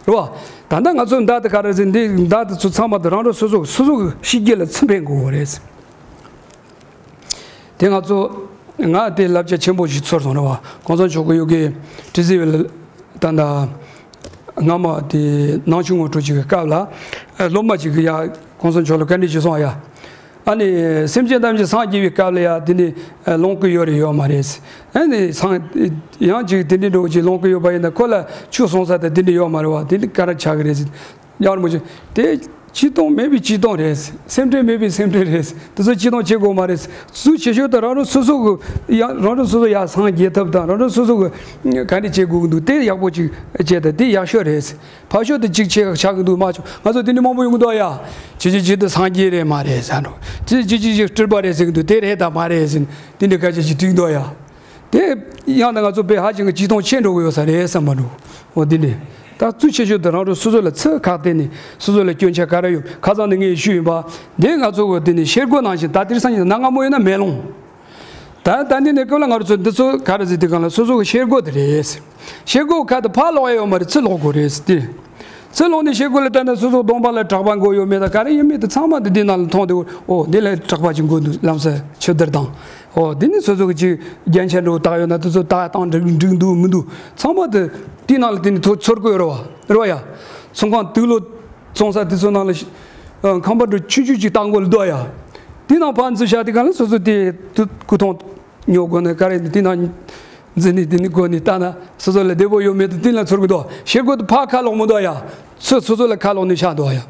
བ། རེད་བ། ད་ལྟ་ང་ཚོ་མདའ་དེ་ག་རེ་ཟེར་འདི་མདའ་དེ་ཚོ་ཚང་མ་དེ་རང་རང་སོ་སོ་སོ་སོ་གི་ཤེས་རྒྱུད་ལ་ཚུར་འཕེན་དགོས་རེད། དེ་ང་ཚོ་ང་དེ་བསླབ་བྱ་ཆེན་པོ་ཞིག་ཚོར་སོང་རེད་བ། གོང་ས་མཆོག་གི་ཡོ་གའི་ཏི་སི་ཝི་ལ་ད་ལྟ་སྔ་མ་དེ་ནང་ཆུང་ངུ་ཁྲོད་ཅིག་གི་སྐབས་ལ་སློབ་མ་ཅིག་གིས་ཡ་གོང་ས་མཆོག་ལ་བཀའ་འདྲི་ཞུས་སོང་ཡ། ཨ་ནི་སེམས་ཅན་ཐམས་ཅད་སངས་རྒྱས་པའི་སྐབས་ལ་ཡང་དེ་འདྲའི་ལོངས་སྐུ་ཡོད་རེད་ཡོད་མ་རེད། ཨ་ནི་སངས་ཡང་ཅིག་དེ་འདྲའི་འགྲོ་ཅིག་ལོངས་སྐུ་ཡོད་པ་ཡིན་ན་ཁོ་ལ་ཆོས་གསུང་ས་དང་དེ་འདྲ་ཡོད་མ་རེད་བ། དེ་འདྲ་ག་རེ་ཆགས་ཀྱི་རེད་ཟེར། ཡང་རིན་པོ་ཆེ་དེ་སྤྱིར་བཏང་མེད་པའི་སྤྱིར་བཏང་རེད། སེམས་ཁྲལ་མེད་པའི་སེམས་ཁྲལ་རེད། དེ་ཚོ་སྤྱིར་བཏང་བྱེད་དགོས་མ་རེད། གཙོ་ཆེ་ཤོས་དེ་རང་རང་སོ་སོ་གི་ཡང་རང་རང་སོ་སོ་ཡར་སངས་རྒྱས་ཐབས་དང་རང་རང་སོ་སོ་གི་ག་འདྲ་བྱེད་དགོས་ཀྱི་འདུག་དེ་ཡག་པོ་ཅིག་བྱས་དང་དེ་ཡག་ཤོས་རེད། ཕར་ཕྱོགས་དེ་གཅིག་ཆེ་ཆགས་ཀྱི་འདུག་མ་ཆོག་ང་ཚོ་དེ་འདྲ་མང་པོ་ཡོང་གི་འདུག་ཡ། ཇི་ཇི་ཇི་དེ་སངས་རྒྱས་རེད་མ་རེད་ཟེར་འགྲོ། ཇི་ཇི་ཇི་ཇི་སྤྲུལ་པ་རེད་ཟེར་གྱི་འདུག་དེ་རེད་དམ་མ་རེད་ཟེར་དེ་འདྲ་སྐད་ཆ་ཅིག་དྲིས་འདུག་ཡ། དེ་ཡང་ན་ང་ཚོ་དཔེ་ཧ་ཅང་གི་སྤྱིར་བཏང་ཆེ་འགྲོ་གི་ཡོད་ས་རེད་བསམ་པ་འདུག་འོ་དེ་འདྲ། ད་གཙོ་ཆེ་ཤོས་དེ་རང་རང་སོ་སོ་ལ་ཚུར་ཁ་གཏད་ནས་སོ་སོ་ལ་སྐྱོན་ཆ་ག་རེ་ཡོད་ཁ་སང་ནས་ངས་ཞུས་ཡིན་པ། འདི་ང་ཚོ་གི་དེ་ནས་ཤེལ་སྒོ་ནང་བཞིན་ད་དེང་སང་ཉིན་གནའ་སྔ་མོ་ཡིན་ན་མེ་ལོང་། ད་ད་འདི་ནས་སྐབས་ལ་ང་རང་ཚོ་འདི་ཚོ་ག་རེ་ཟེར་དུས་སྒང་ལ་སོ་སོ་གི་ཤེལ་སྒོ་དེ་རེད། ཤེལ་སྒོ་ཁ་དེ་ཕར་ལོག་ཡ་ཡོད་མ་རེད། ཚུར་ལོག་དགོས་རེད་དེ། ཚུར་ལོག་ནས་ཤེལ་སྒོ་ལ་ལྟ་ན་སོ་སོ་གདོང་པ་ལ་གྲགས་པ་འགོ་ཡོད་མེད་དང་ག་རེ་ཡོད་མེད་དེ་ཚང་མ་དེ་འདི་ནང་ལ་མཐོང་བསྡད་འོ་འདི་ལ་གྲགས་པ་ཅིག་འགོ་འདུག་ལམ་སེང་ཆུ་དར་དང་། འོ་འདི་ནི་སོ་སོ་གི་ཅིག་རྒྱན་ཆ་འདྲ་བོ་བཏགས་ཡོད་ན་དེ་ཚོ་བཏགས་སྟངས་འགྲིག་འགྲིག་འདུག་མི་འདུག་ཚང་མ་དེ་དེའི་ནང་ལ་དེ་ནི་ཐོ་ཚོར་གི་ཡོད་རེད་བ། རེད་བ་ཡ། ཚོང་ཁང་དུག་ལོག་བཙོང་ས་དེ་ཚོ་ནང་ལ་ཤ- ཨ་ཁང་པ་འདྲ་ཆུང་ཆུང་ཅིག་བཏགས་འགོ་ལ་འདུག་ཡ། དེའི་ནང་ཕར་འཛུལ་བཞག་དེ་ག་ལ་སོ་སོ་དེ་དུ་སྐུ་ཐོང་ཉོ་དགོས་ན་ག་རེ་དེ་ནང་འཛུལ་ནས་དེ་ནི་སྒོ་ནས་བལྟས་ན་སོ་སོ་ལ་བདེ་པོ་ཡོད་མེད་དེ་དེ་ལ་ཚོར་གི་འདུག་ཤེལ་སྒོ་དེ་ཕར་ཁ་ལོག་མི་འདུག་ཡ། ཚུར་སོ་སོ་ལ་ཁ་ལོག་ནས་བཞག་འདུག་ཡ།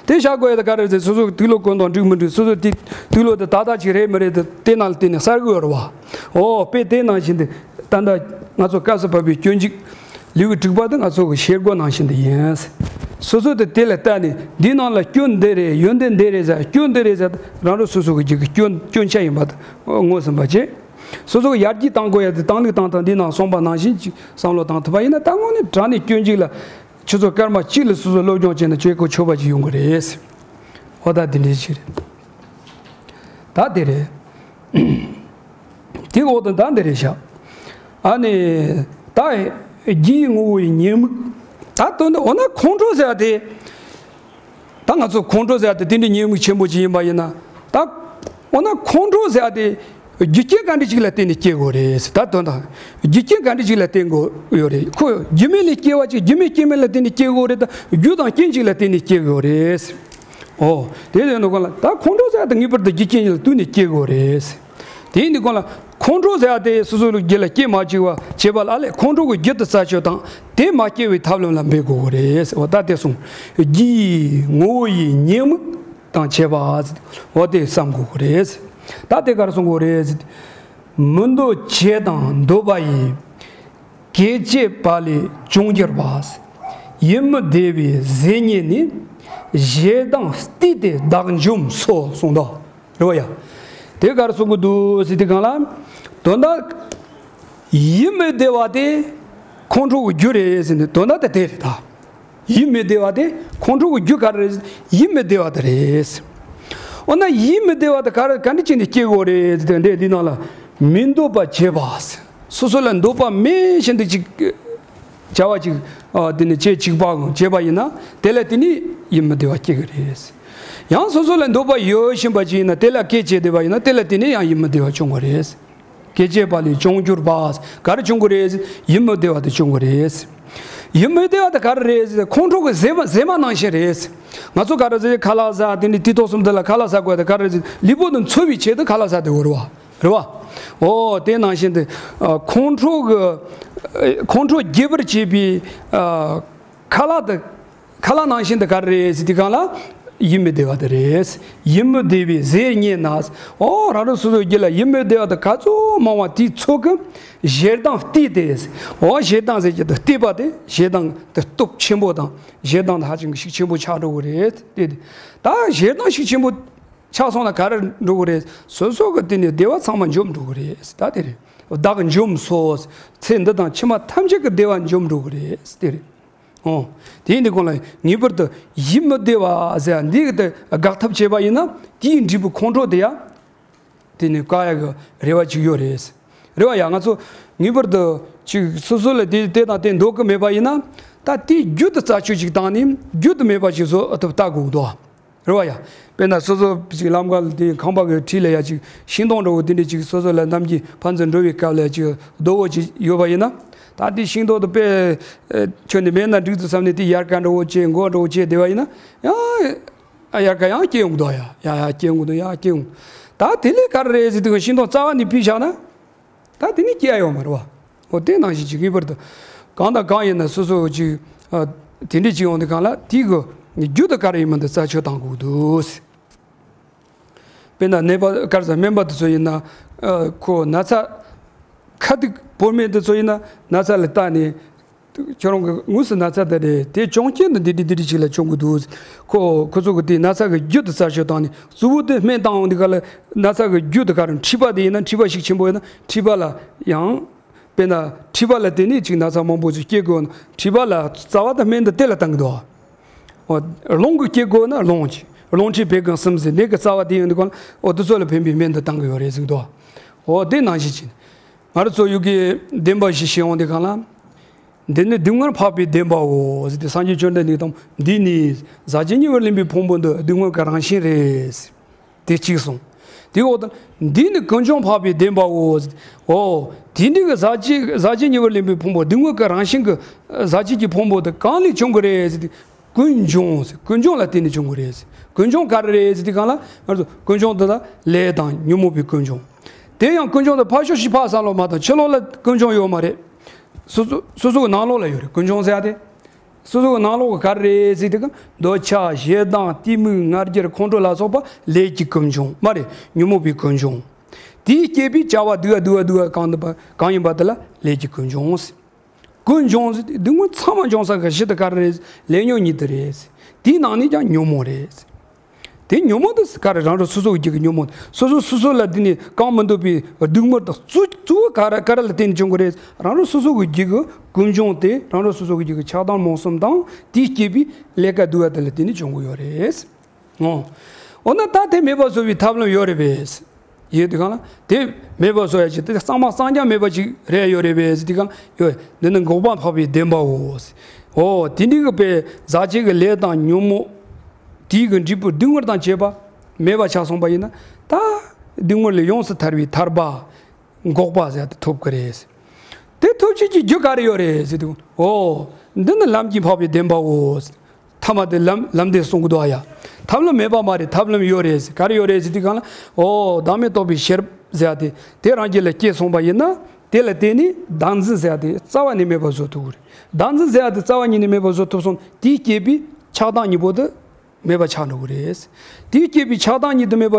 དེ་བཞག་དགོས་ཡ་དེ་ག་རེ་ཟེར་སོ་སོ་དུག་ལོག་གོན་དང་འགྲིག་མི་འགྲིག་སོ་སོ་དེ་དུག་ལོག་དེ་ཏག་ཏག་ཅིག་རེད་མི་རེད་དེ་དེ་ནང་ལ་བལྟས་ནས་གསལ་གི་ཡོད་རེད་བ། འོ་དཔེ་དེ་ནང་བཞིན་དེ་ད་ལྟ་ང་ཚོ་སྐབས་སུ་བབས་པའི་སྐྱོན་འཇུག་ལེའུ་དྲུག་པ་དེ་ང་ཚོ་གི་ཤེལ་སྒོ་ནང་བཞིན་དུ་ཡིན། སོ་སོ་དེ་དེ་ལ་བལྟས་ནས་འདི་ནང་ལ་སྐྱོན་འདི་རེད་ཡོན་ཏན་འདི་རེད་ཟེར་སྐྱོན་འདི་རེད་ཟེར་རང་རང་སོ་སོ་གི་རྒྱུད་ཀྱི་སྐྱོན་སྐྱོན་ཆ་ཡིན་པ་དེ་ངོས་ཟིན་པ་བྱས། སོ་སོ་གི་ཡར་རྒྱས་གཏང་དགོས་ཡ་དེ་བཏང་ལུགས་བཏང་སྟངས་འདི་ནང་གསུངས་པ་ནང་བཞིན་ཅིག་བསམ་བློ་བཏང་ཐུབ་པ་ཡིན་ན་ད་དངོས་གནས་དྲང་གནས་སྐྱོན་འཇུག་ལ་ཆུ་ཚོད་སྐར་མ་གཅིག་ལ་སོ་སོ་སློབ་སྦྱོང་བྱས་ན་བྱེད་གོ་ཆོད་པ་ཅིག་ཡོང་གི་རེད། འོ་ད་འདི་འདྲའི་ཅིག་རེད། ད་དེ་རེད། དེ་འོག་ཏུ་ད་འདི་རེད་ཤག་ཨ་ནི། ད་རྒྱུའི་ངོ་བོ་ཡི་ཉེས་དམིགས། ད་དོན་དུ་འོ་ན་ཁོང་ཁྲོ་ཟེར་ཡ་དེ། ད་ང་ཚོ་ཁོང་ཁྲོ་ཟེར་ཡ་དེ་དེ་འདྲའི་ཉེས་དམིགས་ཆེན་པོ་ཅིག་ཡིན་པ་ཡིན་ན། ད་འོ་ན་ཁོང་ཁྲོ་ཟེར་ཡ་དེ་རྒྱུ་རྐྱེན་ག་འདྲ་ཅིག་ལ་བརྟེན་ནས་སྐྱེ་དགོས་རེད་ཟེར། ད་དོན་དག་རྒྱུ་རྐྱེན་ག་འདྲ་ཅིག་ལ་བརྟེན་དགོས་ཡོད་རེད། ཁོ་རྒྱུ་མེད་ལས་སྐྱེ་བ་ཅིག་རྒྱུ་མེད་རྐྱེན་མེད་ལ་བརྟེན་ནས་སྐྱེ་དགོས་རེད། ད་རྒྱུ་དང་རྐྱེན་ཅིག་ལ་བརྟེན་ནས་སྐྱེ་དགོས་རེད་ཟེར། ཨོ། དེ་ཡིན་དུས་སྒང་ལ་ད་ཁོང་ཁྲོ་ཟེར་ཡ་དེ་ངེས་པར་དུ་རྒྱུ་རྐྱེན་ལ་བརྟེན་ནས་སྐྱེ་དགོས་རེད། དེ་ཡིན་དུས་སྒང་ལ་ཁོང་ཁྲོ་ཟེར་ཡ་དེ་སོ་སོ་ལ་རྒྱུད་ལ་སྐྱེ་མ་བཅུག་པ་བྱེད་པ་ལ་ཨ་ལས་ཁོང་ཁྲོ་གི་རྒྱུ་དེ་རྩད་གཅོད་དང་དེ་མ་སྐྱེ་བའི་ཐབས་ལམ་ལ་འབད་དགོས་རེད། འོ་ད་དེ་གསུངས། རྒྱུའི་ངོ་བོ་ཡི་ཉེས་དམིགས་དང་བཅས་པ། འོ་དེ་བསམ་དགོས་རེད། ད་དེ་ག་རེ་གསུང་དགོས་རེད། མི་འདོད་བྱས་དང་འདོད་པ་ཡི། སྐྱེད་བྱེད་པ་ལས་བྱུང་གྱུར་པ། ཡིད་མི་བདེ་བའི་ཟེར་ཉེས་ནི། ཞེ་སྡང་བརྟུལ་ཏེ་བདག་འཇོམས་སོ། གསུངས་དོ། རེད་བ་ཡ། དེ་ག་རེ་གསུང་གི་འདུག་ཟེར་དུས་སྒང་ལ། དོན་དག་ཡིད་མི་བདེ་བ་དེ་ཁོང་ཁྲོ་གི་རྒྱུ་རེད་ཟེར་ནས་དོན་དག་དེ་དེ་རེད་ད། ཡིད་མི་བདེ་བ་དེ་ཁོང་ཁྲོ་གི་རྒྱུ་ག་རེ་རེད། ཡིད་མི་བདེ་བ་དེ་རེད། འོ་ན་ཡིད་མི་བདེ་བ་དེ་ག་རེ་ག་འདྲ་བྱས་ནས་སྐྱེ་དགོས་རེད་ཟེར་དུས་འདི་འདི་ནང་ལ་མི་འདོད་པ་བྱས་པ། སོ་སོ་ལ་འདོད་པ་མེད་བཞིན་དུ་ཅིག་བྱ་བ་ཅིག་ཨ་དེ་ནི་བྱེད་ཅིག་པའང་བྱས་པ་ཡིན་ན་དེ་ལ་དེ་ནི་ཡིད་མི་བདེ་བ་སྐྱེ་གི་རེད། ཡང་སོ་སོ་ལ་འདོད་པ་ཡོད་བཞིན་པ་ཅིག་ཡིན་ན་དེ་ལ་སྐད་བྱས་བསྡད་པ་ཡིན་ན་དེ་ལ་དེ་ནི་ཡང་ཡིད་མི་བདེ་བ་བྱུང་གི་རེད། སྐད་བྱས་པ་ལས་བྱུང་གྱུར་པ། ག་རེ་བྱུང་གི་རེད། ཡིད་མི་བདེ་བ་དེ་བྱུང་གི་རེད། ཡིད་མི་བདེ་བ་དེ་ག་རེ་རེད། ཁོང་ཁྲོ་གི་ཟེགས་མ་ཟེགས་མ་ནང་བཞིན་རེད། ང་ཚོ་ག་རེ་ཟེར་ཁ་ལག་ཟ་དེ་ནི་དུས་ཐོག་གསུམ་དུ་ལ་ཁ་ལག་ཟ་དགོས་དེ་ག་རེ་ཟེར་ལུས་པོ་དེ་འཚོ་བའི་ཆེད་དུ་ཁ་ལག་ཟ་དེ་འོ་རེད་བ། རེད་བ། འོ་དེ་ནང་བཞིན་དུ་ཨ་ཁོང་ཁྲོ་གི་ཨ་ཁོང་ཁྲོ་རྒྱས་པར་བྱེད་པའི་ཨ་ཁ་ལག་དེ། ཁ་ལག་ནང་བཞིན་དུ་ག་རེ་རེད་ཟེར་དུས་སྒང་ལ། ཡིད་མི་བདེ་བ་དེ་རེད། ཡིད་མི་བདེ་བའི་ཟས་རྙེད་ན། ཨོ་རང་རང་སོ་སོའི་རྒྱུད་ལ་ཡིད་མི་བདེ་བ་དེ་ག་ཚོད་མང་བ་དེའི་ཚོད་ཀྱིས་ཞེ་སྡང་གཏད་དེ། ཨོ་ཞེ་སྡང་ཟེར་གྱི་དེ་གཏད་པ་དེ་ཞེ་སྡང་དེ་སྟོབས་ཆེན་པོ་དང་ཞེ་སྡང་དེ་ཧ་ཅང་གི་ཤུགས་ཆེན་པོ་ཆགས་འགྲོ་གི་རེད་དེ། ད་ཞེ་སྡང་ཤུགས་ཆེན་པོ་ཆགས་སོང་ན་ག་རེ་འགྲོ་གི་རེད། སོ་སོ་གི་དེ་ནས་བདེ་བ་ཚང་མ་འཇོམས་འགྲོ་གི་རེད། ད་དེ་རེད། བདག་འཇོམས་སོ། ཚེ་འདི་དང་ཕྱི་མ་ཐམས་ཅད་ཀྱི་བདེ་བ་འཇོམས་འགྲོ་གི་རེད་དེ་རེད། ཨོ། དེ་ཡིན་དུས་གང་ལ་ངེས་པར་དུ་ཡིད་མི་བདེ་བ་ཟེར་འདི་གི་དེ་དགག་ཐབས་བྱས་པ་ཡིན་ན་དེའི་འབྲས་བུ་ཁོང་ཁྲོ་དེ་ཡང་དེ་ནི་བཀག་ཡག་གི་རེ་བ་ཅིག་ཡོད་རེད། རེད་བ། ཡ་ང་ཚོ་ངེས་པར་དུ་ཅིག་སོ་སོ་ལ་དེ་དེ་དང་དེ་འདོད་གི་མེད་པ་ཡིན་ན་ད་དེའི་རྒྱུ་དེ་རྩད་གཅོད་ཅིག་བཏང་ནས་རྒྱུ་དེ་མེད་པ་ཅིག་བཟོ་ཐུབ་ལྟ་དགོས་འདུག་རེད་བ་ཡ། དཔེར་ན་སོ་སོ་ཅིག་ལམ་ཁ་ལ་དེ་ཁང་པ་གི་འཁྲིས་ལ་ཡ་ཅིག་ཤིང་སྡོང་འདྲ་བོ་དེ་འདྲས་ཅིག་སོ་སོ་ལ་ནམ་གྱི་ཕན་ཚུན་འགྲོ་བའི་སྐབས་ལ་ཅིག་རྡོ་བོ་ཅིག་ཡོད་པ་ཡིན་ན། ད་དེ་ཤིང་སྡོང་དེ་དཔེ་ཁྱོན་ནས་མེད་ན་འགྲིག་ཏུ་བསམ་ནས་དེ་ཡལ་ག་འདྲ་བོ་བྱས་མགོ་འདྲ་བོ་བྱས་བསྡད་པ་ཡིན་ན་ཡང་ཨ་ཡལ་ག་ཡང་སྐྱེ་ཡོང་གི་འདུག་ཡ་ཡ་ཡ་སྐྱེ་ཡོང་གི་འདུག་ཡ་སྐྱེ་ཡོང་། ད་དེ་ལས་ག་རེ་རེད་ཟེར་དུས་ཤིང་སྡོང་རྩ་བ་ནས་ཕུད་བཞག་ན། ད་དེ་ནི་སྐྱེ་ཡ་ཡོད་མ་རེད་བ། འོ་དེ་ནང་བཞིན་གྱི་ངེས་པར་དུ་གང་དང་གང་ཡིན་ན་སོ་སོ་ཅིག་ཨ་དེ་འདྲས་ཅིག་ཡོང་དུས་གང་ལ་དེའི་གི་རྒྱུ་དེ་ག་རེ་ཡིན་མིན་དེ་རྩད་གཅོད་བཏང་དགོས་འདུག་དཔེར་ན་ནད་པ་ག་རེ་ཟེར་སྨན་པ་དེ་ཚོ་ཡིན་ན་ཨ་ཁོ་ན་ཚ་ཁ་ཐུག་བོར་མེད་དེ་ཚོ་ཡིན་ན་ན་ཚ་ལ་བལྟས་ནས། ཁྱོད་རང་གི་དངོས་སུ་ན་ཚ་དེ་རེད། དེ་བྱུང་རྐྱེན་དེ་འདི་འདི་འདི་འདྲ་ཅིག་ལ་བྱུང་གི་འདུག་ཁོ་ཁོ་ཚོ་གི་དེ་ན་ཚ་གི་རྒྱུ་དེ་རྩད་གཅོད་བཏང་ནས་གཙོ་བོ་དེ་སྨན་བཏང་འོང་དུས་ག་ལ་ན་ཚ་གི་རྒྱུ་དེ་ག་རེ་མཁྲིས་པ་དེ་ཡིན་ན་མཁྲིས་པ་ཤུགས་ཆེན་པོ་ཡིན་ན་མཁྲིས་པ་ལ་ཡང་། དཔེར་ན་མཁྲིས་པ་ལ་བརྟེན་ནས་ཅིག་ན་ཚ་མང་པོ་ཅིག་སྐྱེ་དགོས་ན་མཁྲིས་པ་ལ་རྩ་བ་དེ་སྨན་དེ་དེ་ལ་བཏང་གི་འདུག་འོ། རླུང་གི་སྐྱེ་དགོས་ན་རླུང་གི། རླུང་མཁྲིས་བད་ཀན་གསུམ་ཟེར་ནད་ཀྱི་རྩ་བ་དེ་ཡིན་དུས་ག་ལ་འོ་དེ་ཚོ་ལ་ཕན་པའི་སྨན་དེ་བཏང་གི་ཡོད་རེད་ཟེར་གི་འདུག་འོ་དེ་ནང་བཞིན་ཅིག་ང་རང་ཚོ་ཡུལ་གྱི་བདེན་པ་བཞི་ཤེས་འོང་དུས་ག་ལ། འདི་ནི་སྡུག་བསྔལ་འཕགས་པའི་བདེན་པའོ་ཟེར་ཏེ་སངས་རྒྱས་བཅོམ་ལྡན་འདས་དང་འདི་ནི་ཟག་བཅས་ཉེ་བར་ལེན་པའི་ཕུང་པོ་འདི་སྡུག་བསྔལ་གྱི་རང་བཞིན་རེད། དེ་གཅིག་གསུངས། དེའི་འོག་ཏུ་འདི་ནི་ཀུན་འབྱུང་འཕགས་པའི་བདེན་པའོ་ཟེར་ཏེ། འོ། དེ་འདྲའི་གི་ཟག་བཅས་ཟག་བཅས་ཉེ་བར་ལེན་པའི་ཕུང་པོ་སྡུག་བསྔལ་གྱི་རང་བཞིན་གྱི་ཟག་བཅས་ཀྱི་ཕུང་པོ་དེ་གང་ལས་བྱུང་གི་རེད་ཟེར་ཏེ། ཀུན་འབྱུང་ཟེར། ཀུན་འབྱུང་ལ་བརྟེན་ནས་བྱུང་གི་རེད་ཟེར། ཀུན་འབྱུང་ག་རེ་རེད་ཟེར་དུས་གང་ལ་ང་ཚོ་ཀུན་འབྱུང་དེ་ལ་ལས་དང་ཉོན་མོངས་པའི་ཀུན་འབྱུང་། དེ་ཡང་ཀུན་འབྱུང་དེ་ཕར་ཕྱོགས་ཤིག་ཕར་བསམ་བློ་མ་བཏང་ཕྱི་ལོགས་ལ་ཀུན་འབྱུང་ཡོད་མ་རེད། སོ་སོ་སོ་སོ་གི་ནང་ལོགས་ལ་ཡོད་རེད་ཀུན་འབྱུང་ཟེར་ཡ་དེ། སོ་སོ་གི་ནང་ལོགས་ག་རེ་རེད་ཟེར་དུས་གང་འདོད་ཆགས་ཞེ་སྡང་གཏི་མུག་ང་རྒྱལ་ཁོང་ཁྲོ་ལ་སོགས་པ་ལས་ཀྱི་ཀུན་འབྱུང་མ་རེད་ཉོན་མོངས་པའི་ཀུན་འབྱུང་། དེས་བསྐྱེད་པའི་བྱ་བ་སྡུག་ག་སྡུག་ག་སྡུག་ག་གང་ཡིན་པ་གང་ཡིན་པ་དེ་ལ་ལས་ཀྱི་ཀུན་འབྱུང་ཟེར། ཀུན་འབྱུང་ཟེར་དེ་སྡུག་བསྔལ་ཚང་མ་འབྱུང་ས་གི་གཞི་དེ་ག་རེ་རེད། ལས་ཉོན་གཉིས་དེ་རེད། དེའི་ནང་ནས་ཀྱང་ཉོན་མོངས་རེད། དེ་ཉོན་མོངས་དེ་ག་རེ་རང་རང་སོ་སོ་གི་རྒྱུད་ཀྱི་ཉོན་མོངས་སོ་སོ་སོ་སོ་ལ་དེ་ནས་གང་མི་འདོད་པའི་སྡུག་བསྔལ་དང་གཙོ་གཙོ་བོ་ག་རེ་ག་རེ་ལ་བརྟེན་ནས་བྱུང་གི་རེད། རང་རང་སོ་སོ་གི་རྒྱུད་ཀྱི་ཀུན་འབྱུང་དེ་རང་རང་སོ་སོ་གི་རྒྱུད་ཀྱི་ཆགས་སྡང་རྨོངས་གསུམ་དང་དེས་བསྐྱེད་པའི་ལས་ཀ་སྡུག་བ་དེ་ལ་བརྟེན་ནས་བྱུང་གི་ཡོད་རེད། འོ། འོ་ན་ད་དེ་མེད་པ་བཟོ་བའི་ཐབས་ལམ་ཡོད་རེད་པས། ཡོད་དུས་གང་ལ་དེ་མེད་པ་བཟོ་ཡ་ཅིག་དེ་གཙང་མ་གཙང་རྐྱང་མེད་པ་ཅིག་རེད་ཡོད་རེད་པས་ཟེར་དུས་གང་ཡོད། འདི་ནི་འགོག་པ་འཕགས་པའི་བདེན་པའོ། འོ་དེ་འདྲའི་གི་པའི་ཟག་བཅས་ཀྱི་ལས་དང་ཉོན་མོངས་དེའི་གི་འབྲས་བུ་སྡུག་བསྔལ་དང་བཅས་པ་མེད་པ་ཆགས་སོང་པ་ཡིན་ན་ད་སྡུག་བསྔལ་ལས་ཡོངས་སུ་ཐར་བའི་ཐར་པ། འགོག་པ་ཟེར་དེ་ཐོབ་ཀྱི་རེད། དེ་ཐོབ་བྱེད་ཀྱི་རྒྱུ་ག་རེ་ཡོད་རེད་ཟེར་དུས། འོ། འདི་ནི་ལམ་གྱི་འཕགས་པའི་བདེན་པའོ། ཐ་མ་དེ་ལམ་ལམ་དེ་གསུང་གི་འདུག་ཨ་ཡ། ཐབས་ལམ་མེད་པ་མ་རེད་ཐབས་ལམ་ཡོད་རེད་ཟེར་ག་རེ་ཡོད་རེད་ཟེར་དུས་གང་ལ། འོ་བདག་མེད་རྟོགས་པའི་ཤེས་རབ་ཟེར་ཡ་དེ་དེ་རང་རྒྱུད་ལ་སྐྱེས་སོང་པ་ཡིན་ན་དེ་ལ་བརྟེན་ནས་བདག་འཛིན་ཟེར་ཡ་དེ་རྩ་བ་ནས་མེད་པ་བཟོ་ཐུབ་ཀྱི་རེད། བདག་འཛིན་ཟེར་ཡ་དེ་རྩ་བ་ཉིད་ནས་མེད་པ་བཟོ་ཐུབ་སོང་དེས་བསྐྱེད་པའི་ཆགས་སྡང་གཉིས་པོ་དེ་མེད་པ་ཆགས་འགྲོ་གི་རེད། དེས་བསྐྱེད་པའི་ཆགས་སྡང་གཉིས་དེ་མེད་པ།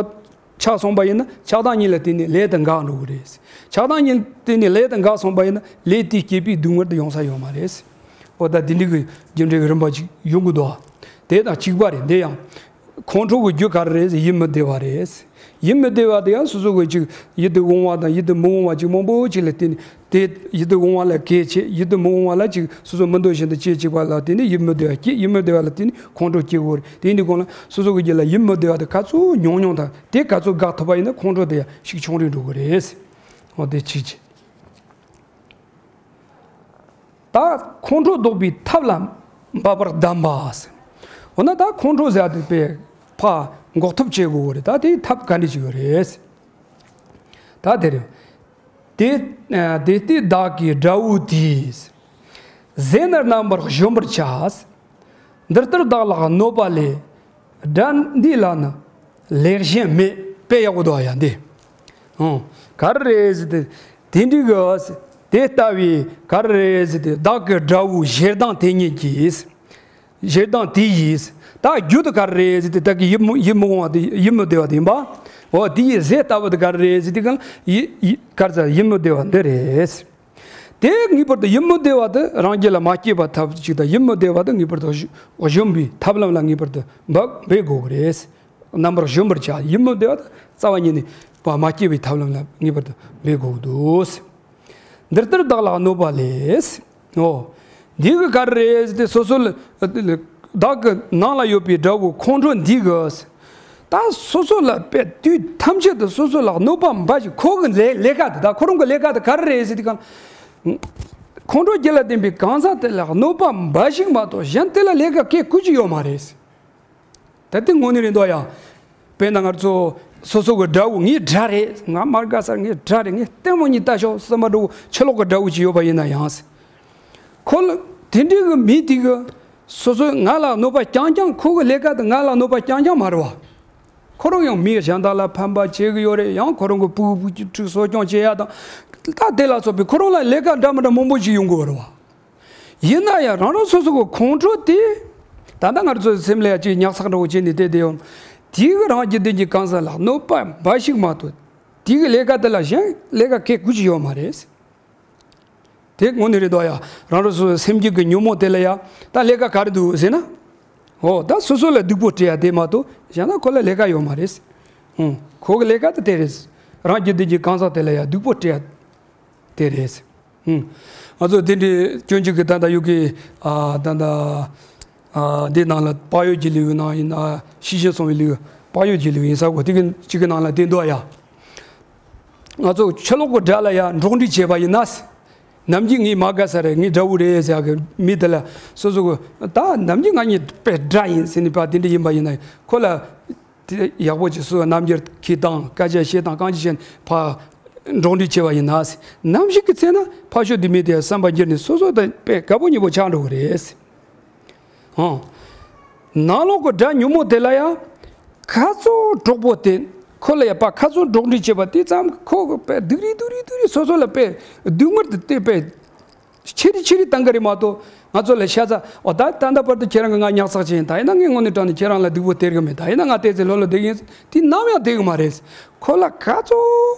ཆགས་སོང་པ་ཡིན་ན་ཆགས་སྡང་གཉིས་ལ་བརྟེན་ནས་ལས་དེ་འགག་འགྲོ་གི་རེད། ཆགས་སྡང་གཉིས་ལ་བརྟེན་ནས་ལས་དེ་འགག་སོང་པ་ཡིན་ན་ལས་དེས་བསྐྱེད་པའི་སྡུག་བསྔལ་དེ་ཡོང་ས་ཡོད་མ་རེད། འོ་ད་དེ་འདྲའི་གི་རྒྱུ་འབྲས་ཀྱི་རིམ་པ་ཅིག་ཡོང་གི་འདུག་དེ་དང་གཅིག་པ་རེད་འདི་ཡང་། ཁོང་ཁྲོ་གི་རྒྱུ་ག་རེ་རེད་ཡིད་མི་བདེ་བ་རེད། ཡིད་མི་བདེ་བ་དེ་ཡང་སོ་སོ་གི་ཅིག་ཡིད་དུ་འོང་བ་དང་ཡིད་དུ་མི་འོང་བ་ཅིག་མང་པོ་ཅིག་ལ་བརྟེན་ནས། དེ་ཡིད་དུ་འོང་བ་ལ་གལ་ཆེ་ཡིད་དུ་མི་འོང་བ་ལ་ཅིག་སོ་སོ་མི་འདོད་བཞིན་དུ་སྐྱེ་བཅུག་པ་ལ་བརྟེན་ནས་ཡིད་མི་བདེ་བ་སྐྱེ་ཡིད་མི་བདེ་བ་ལ་བརྟེན་ནས་ཁོང་ཁྲོ་སྐྱེ་དགོས་རེད། དེ་ཡིན་དུས་གང་ལ་སོ་སོ་གི་རྒྱུད་ལ་ཡིད་མི་བདེ་བ་དེ་ག་ཚོད་ཉུང་ཉུང་དང་དེ་ག་ཚོད་འགག་ཐུབ་པ་ཡིན་ན་ཁོང་ཁྲོ་དེ་ཡང་ཤུགས་ཆུང་རུ་འགྲོ་གི་རེད། འོ་དེ་གཅིག་བྱས། ད་ཁོང་ཁྲོ་ཟློག་པའི་ཐབས་ལ་འབད་པར་གདམས་པ་ཟེར། འོ་ན་ད་ཁོང་ཁྲོ་ཟེར་ཡ་དེ་དཔེ་ཕར་འགོག་ཐབས་བྱེད་དགོས་རེད། ད་དེའི་ཐབས་ག་འདྲ་ཅིག་ཡོད་རེད། ད་དེ་རེད། དེ་དེ་ལྟའི་བདག་གི་དགྲ་བོ་དེས། ཟས་ནི་རྣམ་པར་གཞོམ་པར་བྱ། འདི་ལྟར་བདག་ལ་གནོད་པ་ལས། དགྲ་འདི་ལ་ནི་ལས་གཞན་མེད། དཔེ་ཡག་པོ་འདུག་ཡ་འདི། ཨང་། ག་རེ་རེད་ཟེར་ཏེ། དེ་འདྲའི་གི་དེ་ལྟ་བུའི་ག་རེ་རེད་ཟེར་ཏེ་བདག་གི་དགྲ་བོ་ཞེ་སྡང་དེ་ཉིད་ཀྱིས། ཞེ་སྡང་དེ་ཡིས། ད་རྒྱུ་དེ་ག་རེ་རེད་ཟེར་དུས། ད་གི་ཡིད་མི་ཡིད་མི་འོང་བ་དེ་ཡིད་མི་བདེ་བ་དེ་ཡིན་པ། འོ་དེ་ཡི་ཟས་ལྟ་བུ་དེ་ག་རེ་རེད་ཟེར་དུས་གང་ཡིད་ཡིད་ག་རེ་ཟེར་ཡིད་མི་བདེ་བ་འདི་རེད། དེ་ངེས་པར་དུ་ཡིད་མི་བདེ་བ་དེ་རང་རྒྱུད་ལ་མ་སྐྱེས་པ་ཐབས་ཅིག་དང་། ཡིད་མི་བདེ་བ་དེ་ངེས་པར་དུ་གཞོམ་པའི་ཐབས་ལམ་ལ་ངེས་པར་དུ་འབད་འབད་དགོས་ཀྱི་རེད། རྣམ་པར་གཞོམ་པར་བྱ། ཡིད་མི་བདེ་བ་དེ་རྩ་བ་ཉིད་ནས་མ་སྐྱེས་པའི་ཐབས་ལམ་ལ་ངེས་པར་དུ་འབད་དགོས་ཀྱི་འདུག། འདི་ལྟར་བདག་ལ་གནོད་པ་ལས། འོ། འདི་གི་ག་རེ་རེད་ཟེར་དུས། སོ་སོ་ལ་བདག་གི་ནང་ལ་ཡོད་པའི་དགྲ་བོ་ཁོང་ཁྲོ་འདི་གིས། ད་སོ་སོ་ལ་དཔེ་དུས་ཐམས་ཅད་དུ་སོ་སོ་ལ་གནོད་པ་འབའ་ཞིག་ཁོ་གི་ལས་ལས་ཀ་དེ། ད་ཁོ་རང་གི་ལས་ཀ་དེ་ག་རེ་རེད་ཟེར་དུས་གང་། ཁོང་ཁྲོ་རྒྱུད་ལ་ལྡན་པའི་གང་ཟག་དེ་ལ་གནོད་པ་འབའ་ཞིག་མ་གཏོགས་གཞན་དེ་ལ་ལས་ཀ་གེ་ཁུ་ཅི་ཡོད་མ་རེད། ད་དེ་དངོས་གནས་རེད་འདུག་ཡ། དཔེར་ན་ང་ཚོ་སོ་སོ་གི་དགྲ་བོ། ངའི་དགྲ་རེད། ང་མ་དགའ་ས་རེད། ངའི་དགྲ་རེད། ངས་ལྟད་མོ་གཉིས་ལྟ་ཤོག་བསམ་པ་འདྲ་བོ་ཕྱི་ལོགས་གི་དགྲ་བོ་ཅིག་ཡོད་པ་ཡིན་ན་ཡང་། ཁོ་ལ་དེ་འདྲའི་གི་མི་དེ་གི་སོ་སོ་ང་ལ་གནོད་པ་རྐྱང་རྐྱང་། ཁོ་གི་ལས་ཀ་དེ་ང་ལ་གནོད་པ་རྐྱང་རྐྱང་མ་རེད་བ། ཁོ་རང་ཡང་མི་གཞན་དག་ལ་ཕན་པ་བྱེད་གི་ཡོད་རེད། ཡང་ཁོ་རང་གི་ཕྲུ་གུ་བུ་ཕྲུག་གསོ་སྐྱོང་བྱེད་ཡ་དང་། ད་དེ་ལ་སོགས་པའི་ཁོ་རང་ལ་ལས་ཀ་འདྲ་མི་འདྲ་མང་པོ་ཞིག་ཡོང་གི་ཡོད་རེད་བ། ཡིན་ན་ཡང་རང་རང་སོ་སོ་གི་ཁོང་ཁྲོ་དེ། ད་ལྟ་ང་ཚོའི་སེམས་ལ་ཡ་ཅིག་ཉག་ཚགས་འདྲ་བོ་བྱས་ནས་བསྡད་བསྡད་ཡོང་། དེ་གི་རང་རྒྱུད་ལྡན་གྱི་གང་ཟག་ལ་གནོད་པ་འབའ་ཞིག་མ་གཏོགས། དེ་གི་ལས་ཀ་དེ་ལ་གཞན་ལས་ཀ་གེ་ཁུ་ཅི་ཡོད་མ་རེད། དེ་དངོས་གནས་རེད་འདུག་ཡ། རང་རང་སོ་སོའི་སེམས་རྒྱུད་ཀྱི་ཉོན་མོངས་དེ་ལ་ཡ་ད་ལས་ཀ་ག་རེ་འདུག་ཟེར་ན། འོ། ད་སོ་སོ་ལ་སྡུག་པོ་སྤྲད་ཡ་དེ་མ་གཏོགས་གཞན་ལ་ཁོ་ལ་ལས་ཀ་ཡོད་མ་རེད། ཨང་། ཁོ་གི་ལས་ཀ་དེ་དེ་རེད། རང་རྒྱུད་ལྡན་གྱི་གང་ཟག་དེ་ལ་ཡ་སྡུག་པོ་སྤྲད་ཡ་དེ་རེད། ཨང་། ང་ཚོ་དེ་འདྲའི་སྤྱོད་འཇུག་གི་ད་ལྟ་ཡོད་ཀི། ཨ། ད་ལྟ། ཨ། འདི་ནང་ལ་བག་ཡོད་ཀྱི་ལེའུ་ནང་ཡིན་ན། ཤེས་བཞིན་སོང་བའི་ལེའུ། བག་ཡོད་ཀྱི་ལེའུ་ཡིན་ས་གོ། དེ་གི་གཅིག་གི་ནང་ལ་བསྟན་འདུག་ཡ། ང་ཚོ་ཕྱི་ལོགས་ཀྱི་དགྲ་ལ་ཡ་འགྲོགས་འདྲིས་བྱས་པ་ཡིན་ན། ནམ་རྒྱུན་ངའི་མ་དགའ་ས་རེད། ངའི་དགྲ་བོ་རེད་ཟེར་ཡ་གི་མི་དེ་ལ་སོ་སོ་གི། ད་ནམ་རྒྱུན་ང་གཉིས་དཔེ་དགྲ་ཡིན་ཟེར་ནས་པ་དེ་འདྲ་ཡིན་པ་ཡིན་ན། ཁོ་ལ་དེ་ཡག་པོ་ཅིག་སོ་སོ་རྣམ་འགྱུར་གྱིས་དང་སྐད་ཆ་བཤད་དང་གང་ཅི་བྱས་ནས་ཕར་འགྲོགས་འདྲིས་བྱས་པ་ཡིན་ན། ནམ་ཞིག་གི་ཚེ་ན་ཕར་ཕྱོགས་དེ་མི་དེ་བསམ་པ་འགྱུར་ནས་སོ་སོ་དང་དཔེ་དགའ་པོ་ཉེ་པོ་ཆགས་འགྲོ་གི་རེད། ཧང་། ནང་ལོགས་ཀྱི་དགྲ་ཉོན་མོངས་དེ་ལ་ཡང་། ཁ་ཚོ་གྲོགས་པོ་དེ། ཁོ་ལ་ཡང་པ་ཁ་ཚོ་འགྲོགས་འདྲིས་བྱེད་པ་དེ་ཙམ་ཁོ་གི་དཔེ་སྡུག་རུས་སྡུག་རུས་སྡུག་རུས་སོ་སོ་ལ་དཔེ་སྡུག་བསྔལ་དེ་དེ་དཔེ་ཆེ་རུ་ཆེ་རུ་བཏང་གི་རེད་མ་གཏོགས། ང་ཚོ་ལ་ཤ་ཚ། འོ། ད་ད་ལྟ་བར་དུ་ཁྱེད་རང་གིས་ང་ཉག་ཚགས་བྱས་ཡིན། ད་ཡིན་ན་ངས་དངོས་གནས་དྲང་གནས་ཁྱེད་རང་ལ་སྡུག་པོ་སྟེར་གི་མེད། ད་ཡིན་ན་ང་བལྟས་ཚེ་ལྷོད་ལྷོད་བསྡད་ཡིན། དེ་ནམ་ཡང་བསྡད་གི་མ་རེད། ཁོ་ལ་ཁ་ཚོ་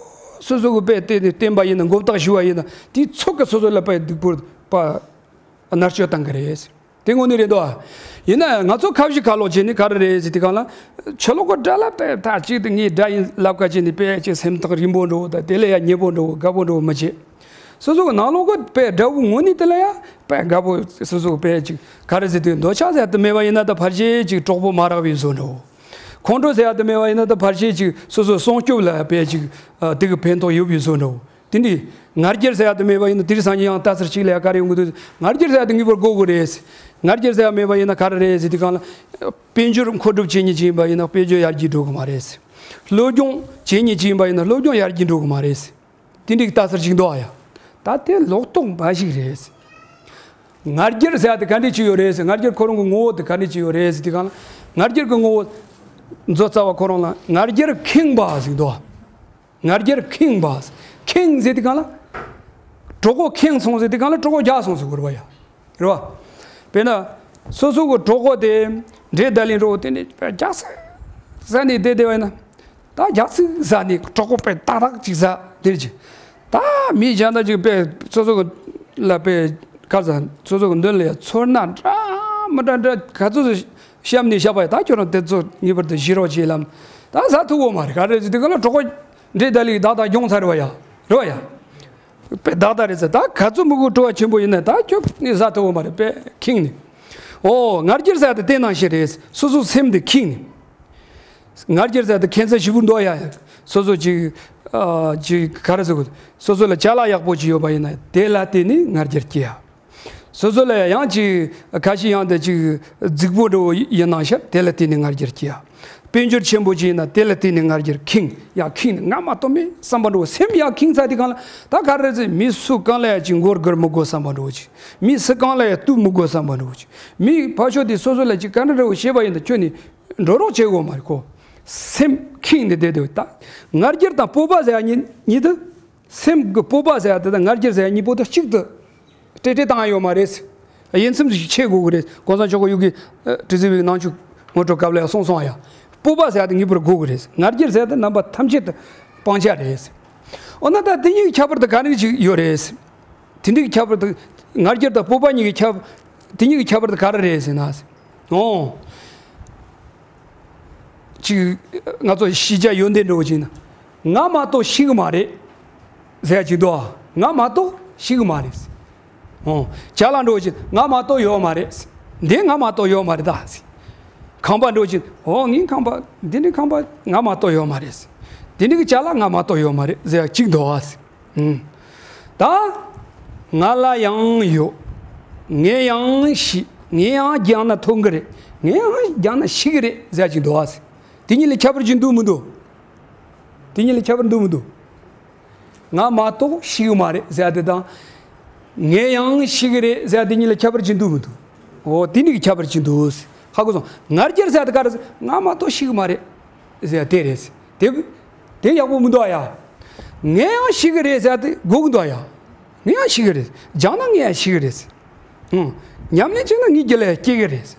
སོ་སོ་གི་དཔེ་བལྟས་ནས་བསྟན་པ་ཡིན་ན། མགོ་བཏགས་ཞུ་བ་ཡིན་ན། དེ་ཚོགས་ཀྱི་སོ་སོ་ལ་དཔེ་སྡུག་པོ་པ་མནར་གཅོད་བཏང་གི་རེད། དེ་དངོས་གནས་རེད་འདུག་ཨ། ཡིན་ན་ཡང་ང་ཚོ་ཁ་བཞི་ཁ་ལོག་བྱས་ནས་ག་རེ་རེད་ཟེར་དུས་གང་ལ། ཕྱི་ལོགས་ཀྱི་དགྲ་ལ་དཔེ་ད་གཅིག་དེ་ངའི་དགྲ་ཡིན་ལབ་ཁ་བྱས་ནས་དཔེ་ཅིག་སེམས་ཐག་རིང་པོ་འགྲོ་བ་དང་། དེ་ལ་ཡང་ཉེ་པོ་འགྲོ་བ། དགའ་པོ་འགྲོ་བ་མི་བྱེད། སོ་སོ་གི་ནང་ལོགས་ཀྱི་དཔེ་དགྲ་བོ་དངོས་གནས་དེ་ལ་ཡང་དཔེ་དགའ་པོ། སོ་སོ་གི་དཔེ་ཅིག་ག་རེ་ཟེར་དུས། འདོད་ཆགས་ཟེར་ཡ་དེ་མེད་པ་ཡིན་ན་ད་ཕལ་ཆེར་ཅིག་གྲོགས་པོ་མ་རག་པའི་བཟོ་འདྲ་བོ། ཁོང་ཁྲོ་ཟེར་ཡ་དེ་མེད་པ་ཡིན་ན་ད་ཕལ་ཆེར་ཅིག་སོ་སོ་སྲུང་སྐྱོབ་ལ་དཔེ་ཅིག་ཨ། དེ་གི་ཕན་ཐོགས་ཡོད་པའི་བཟོ་འདྲ་བོ། དེ་འདྲའི་ང་རྒྱལ་ཟེར་ཡ་དེ་མེད་པ་ཡིན་ན། དེ་རིང་སང་ཉིན་ཡང་ལྟ་ཚར་གཅིག་ལ་ཡ་ག་རེ་ཡོང་གི་འདུག་ང་རྒྱལ་ཟེར་ཡ་དེ་ངེས་པར་དགོས་དགོས་རེད། ང་རྒྱལ་ཟེར་ཡ་མེད་པ་ཡིན་ན་ག་རེ་རེད་ཟེར་དུས་གང་ལ། དཔལ་འབྱོར་མཁོ་སྒྲུབ་བྱེད་མཁན་ཅིག་ཡིན་པ་ཡིན་ན་དཔལ་འབྱོར་ཡར་རྒྱས་འགྲོ་གི་མ་རེད། སློབ་སྦྱོང་བྱེད་མཁན་ཅིག་ཡིན་པ་ཡིན་ན་སློབ་སྦྱོང་ཡར་རྒྱས་འགྲོ་གི་མ་རེད། དེ་འདྲའི་ལྟ་ཚུལ་ཅིག་འདུག་ཨ་ཡ། ད་དེ་ལོག་རྟོག་འབའ་ཞིག་རེད། ང་རྒྱལ་ཟེར་ཡ་དེ་ག་འདྲ་ཅིག་ཡོད་རེད་ཟེར། ང་རྒྱལ་ཁོ་རང་གི་ངོ་བོ་དེ་ག་འདྲ་ཅིག་ཡོད་རེད་ཟེར་དུས་གང་ལ། ང་རྒྱལ་གྱི་ངོ་བོ་མཛོ་རྩ་བ་ཁོ་རང་ལ་ང་རྒྱལ་ཁེངས་པ་ཟེར་འདུག་ང་རྒྱལ་ཁེངས་པ། ཁེངས་ཟེར་དུས་གང་ལ། གྲོད་ཁོག་ཁེངས་སོང་ཟེར་དུས་གང་ལ་གྲོད་ཁོག་རྒྱགས་སོང་ཟེར་དགོས་རེད་བ་ཡ། རེད་བ། དཔེར་ན། སོ་སོ་གི་གྲོད་ཁོག་དེ་འདྲེ་ད་ལིང་འདྲ་བོ་དེ་ནས་རྒྱགས་ཟ་ནས་བསྡད་བསྡད་པ་ཡིན་ན། ད་རྒྱགས་ཟ་ནས་གྲོད་ཁོག་དཔེ་ཏག་ཏག་ཅིག་ཟ་དེར་གྱིས། ད་མི་གཞན་དག་ཅིག་དཔེ་སོ་སོ་གི་ལ་དཔེ་ག་ཟ། སོ་སོ་གི་མདུན་ལ་ཡ་ཚོར་ན་འདྲ་མི་འདྲ་འདྲ་ག་ཚོད་བཤམས་ནས་བཞག་པ་ཡ། ད་ཁྱོད་རང་དེ་ཚོ་ངེས་པར་དུ་བཞེས་རོགས་བྱེད་ལབ། ད་ཟ་ཐུབ་ཡོད་མ་རེད། ག་རེ་ཟེར་དུས་གང་ལ་གྲོད་ཁོག་འདྲེ་ད་ལིང་ཏག་ཏག་གྱོན་ཚར་བ་ཡ། རེད་བ་ཡ། དཔེ་ཏག་ཏག་རེད་ཟེར། ད་ག་ཚོད་མི་དགོས་སྤྲོ་བ་ཆེན་པོ་ཡིན་ན་ད་ཁྱོད་ནི་ཟ་ཐུབ་ཡོད་མ་རེད། དཔེ་ཁེངས་ནས། ཨོ། ང་རྒྱལ་ཟེར་ཡ་དེ་དེ་ནང་བཞིན་རེད། སོ་སོ་སེམས་དེ་ཁེངས་ནས། ང་རྒྱལ་ཟེར་ཡ་དེ་ཁྱད་མཚར་ཞེ་པོ་འདུག་ཡ། སོ་སོ་ཅིག་ཨ། ཅིག་ག་རེ་ཟེར་དགོས། སོ་སོ་ལ་ཅ་ལག་ཡག་པོ་ཅིག་ཡོད་པ་ཡིན་ན་དེ་ལ་བརྟེན་ནས་ང་རྒྱལ་སྐྱེ་ཡ། སོ་སོ་ལ་ཡང་ཅིག་ཁ་ཤས་ཡང་དེ་ཅིག་རྫིག་པོ་འདྲ་བོ་ཡིན་ན་ཤ། དེ་ལ་བརྟེན་ནས་ང་རྒྱལ་སྐྱེ་ཡ། དཔལ་འབྱོར་ཆེན་པོ་ཅིག་ཡིན་ན་དེ་ལ་བརྟེན་ནས་ང་རྒྱལ་ཁེངས་ཡ། ཁེངས་ནས་ང་མ་གཏོགས་མེད་བསམ་པ་འདྲ་བོ། སེམས་ཡ་ཁེངས་ཚར་དུས་གང་ལ་ད་ག་རེ་ཟེར། མི་སུ་གང་ལ་ཡ་ཅིག་མགོ་སྒུར་མི་དགོས་བསམ་པ་འདྲ་བོ་ཅིག་མི་སུ་གང་ལ་ཡ་གཏུག་མི་དགོས་བསམ་པ་འདྲ་བོ་ཅིག་མི་ཕར་ཕྱོགས་དེ་སོ་སོ་ལ་ཅིག་ག་འདྲ་འདྲ་བོ་བྱས་པ་ཡིན་ན་ཁྱོད་ནི་འགྲོ་རོགས་བྱེད་དགོས་མ་རེད་ཁོ། སེམས་ཁེངས་ནས་བསྡད་འདུག་ད་ང་རྒྱལ་དང་སྤོབས་པ་ཟེར་ཡ་གཉིས་གཉིས་དེ། སེམས་ཀྱི་སྤོབས་པ་ཟེར་ཡ་དེ་དང་ང་རྒྱལ་ཟེར་ཡ་གཉིས་པོ་དེ་གཅིག་ཏུ་སྤྲེལ་སྤྲེལ་བཏང་ཡ་ཡོད་མ་རེད། དབྱེ་མཚམས་ཤིག་ཕྱེ་དགོས་ཀྱི་རེད། གོང་ས་མཆོག་གི་ཡུལ་གྱི་ཨ་དྲི་ཟའི་བའི་ནང་ཆོས་ངོ་སྤྲོད་སྐབས་ལ་ཡང་གསུངས་སོང་ཡ། སྤོབས་པ་ཟེར་ཡ་དེ་ངེས་པར་དགོས་ཀྱི་རེད། ང་རྒྱལ་ཟེར་ཡ་དེ་རྣམ་པ་ཐམས་ཅད་དུ་སྤང་བྱ་རེད། འོ་ན་ད་དེ་གཉིས་ཀྱི་ཁྱད་པར་དེ་ག་རེ་ཅིག་ཡོད་རེད། དེ་འདྲའི་ཁྱད་པར་དེ་ང་རྒྱལ་དང་སྤོབས་པ་གཉིས་ཀྱི་ཁྱད། དེ་གཉིས་ཀྱི་ཁྱད་པར་དེ་ག་རེ་རེད་ཟེར་ན། འོ། ཅིག་ང་ཚོ་ཤི་བྱ་ཡོན་ཏན་འདྲ་བོ་ཅིག་ན། ང་མ་གཏོགས་ཤི་གི་མ་རེད་ཟེར་ཡ་ཅིག་འདུག་ཨ། ང་མ་གཏོགས་ཤི་གི་མ་རེད། འོ། ཅ་ལག་འདྲ་བོ་ཅིག་ང་མ་གཏོགས་ཡོད་མ་རེད། འདི་ང་མ་གཏོགས་ཡོད་མ་རེད་ད། ཁང་པ་འདྲ་བོ་ཅིག་འོ་ངའི་ཁང་པ་འདི་འདྲའི་ཁང་པ་ང་མ་གཏོགས་ཡོད་མ་རེད། འདི་འདྲའི་གི་ཅ་ལག་ང་མ་གཏོགས་ཡོད་མ་རེད་ཟེར་ཡ་ཅིག་འདུག་ཨ། ཨུམ། ད། ང་ལ་ཡང་ཡོད། ངས་ཡང་ཤི། ངས་ཡང་རྒྱག་ན་ཐོན་གི་རེད། ངས་ཡང་རྒྱག་ན་ཤི་གི་རེད་ཟེར་ཡ་ཅིག་འདུག་ཨ། དེ་གཉིས་ལ་ཁྱད་པར་ཅིག་འདུག་མི་འདུག་དེ་གཉིས་ལ་ཁྱད་པར་འདུག་མི་འདུག་ང་མ་གཏོགས་ཤི་གི་མ་རེད་ཟེར་ཡ་དེ་དང་། ངས་ཡང་ཤི་གི་རེད་ཟེར་ཡ་དེ་གཉིས་ལ་ཁྱད་པར་ཅིག་འདུག་མི་འདུག་འོ་དེ་གཉིས་ཀྱི་ཁྱད་པར་ཅིག་འདུག་ཧ་གོ་སོང་། ང་རྒྱལ་ཟེར་ཡ་དེ་ག་རེ་ཟེར། ང་མ་གཏོགས་ཤི་གི་མ་རེད་ཟེར་ཡ་དེ་རེད། དེ། དེ་ཡག་པོ་མི་འདུག་ཨ་ཡ། ངས་ཡང་ཤི་གི་རེད་ཟེར་ཡ་དེ་དགོས་ཀྱི་འདུག་ཨ་ཡ། ངས་ཡང་ཤི་གི་རེད། སྦྱངས་ན་ངས་ཡང་ཤི་གི་རེད། ཨང་། ཉམས་ལེན་བྱས་ན་ངའི་རྒྱུད་ལ་ཡང་སྐྱེ་གི་རེད།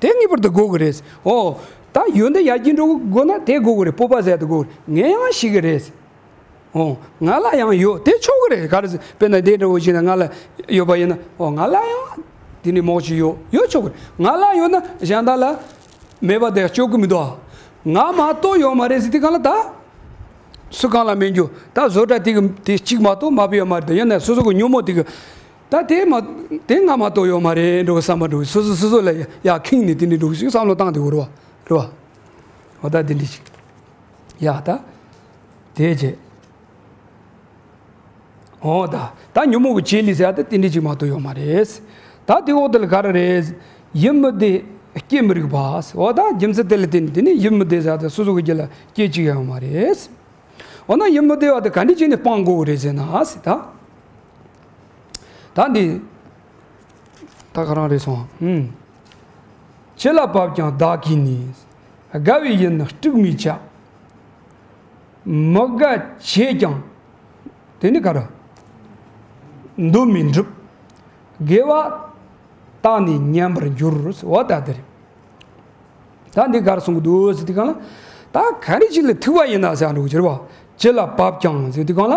དེ་ངེས་པར་དུ་དགོས་ཀྱི་རེད། ཨོ། ད་ཡོན་ཏན་ཡར་རྒྱས་འགྲོ་དགོས་ན་དེ་དགོས་ཀྱི་རེད། སྤོབས་པ་ཟེར་ཡ་དེ་དགོས་ཀྱི་རེད། ངས་ཡང་ཤི་གི་རེད། ཨོ། ང་ལ་ཡང་ཡོད། དེ་ཆོག་གི་རེད། ག་རེ་ཟེར། དཔེར་ན་འདི་འདྲ་བོ་ཞིག་ན་ང་ལ་ཡོད་པ་ཡིན་ན། ཨོ། ང་ལ་ཡང་དེ་ནི་མོག་ཅིག་ཡོད། ཡོད་ཆོག་གི་རེད། ང་ལ་ཡོད་ན་གཞན་དག་ལ་མེད་པ་དེ་ཡང་སྤྱོད་གི་མི་འདུག་ང་མ་གཏོགས་ཡོད་མ་རེད་ཟེར་དུས་སྒང་ལ་ད། སུ་གང་ལ་མེད་རྒྱུ། ད་བཟོ་གྲྭ་དེ་གི་དེ་གཅིག་མ་གཏོགས་མ་པའི་ཡོད་མ་རེད། ད་ཡིན་ན་སོ་སོ་གི་ཉོན་མོངས་དེ་གི། ད་དེ་མ། དེ་ང་མ་གཏོགས་ཡོད་མ་རེད་འགྲོ་གི་བསམ་པ་འགྲོ་གི། སོ་སོ་སོ་སོ་ལ་ཡ་ཁེངས་ནས་དེ་འདྲ་འགྲོ་གི་ཞིག་བསམ་བློ་བཏང་དེ་གོ་རེད་བ། རེད་བ། འོ་ད་དེ་འདྲ་ཞིག་ཡ་ད། དེ་རྗེས། འོ་ད། ད་ཉོན་མོངས་ཀྱི་བྱེད་ལས་ཟེར་ཡ་ད་དེ་འདྲ་ཅིག་མ་གཏོགས་ཡོད་མ་རེད། ད་དེ་འོག་དེ་ལ་ག་རེ་རེད། ཡིད་མི་བདེ་སྐྱེ་མི་རིགས་པ། འོ་ད་རྒྱུ་མཚན་དེ་ལ་བརྟེན་ནས་དེ་ནི་ཡིད་མི་བདེ་ཟེར་ཡ་ད་སོ་སོ་གི་རྒྱུད་ལ་སྐྱེ་ཅིག་ཡོད་མ་རེད། འོ་ན་ཡིད་མི་བདེ་བ་དེ་ག་འདྲ་བྱས་ནས་སྤང་དགོས་རེད་ཟེར་ན་ཟེར་ད། ད་འདི། ད་ག་རང་རེད་སོང་། ཨུམ། ཅི་ལ་བབ་ཀྱང་བདག་གིས་ནི། དགའ་བའི་ཡིད་ནི་དཀྲུག་མི་བྱ། མི་དགའ་བྱས་ཀྱང་། དེ་ནི་ག་རེ། འདོད་མི་འགྲུབ། དགེ་བ་བཏང་ནས་ཉམས་པར་འགྱུར། འོ་ད་དེ་རེད། ད་འདི་ག་རེ་གསུང་གི་འདུག་ཟེར་དུས་སྒང་ལ། ད་ག་རེ་ཅིག་ལ་ཐུག་པ་ཡིན་ན་ཟེར་འགྲོ་གི་རེད་བ། ཅི་ལ་བབ་ཀྱང་ཟེར་དུས་སྒང་ལ།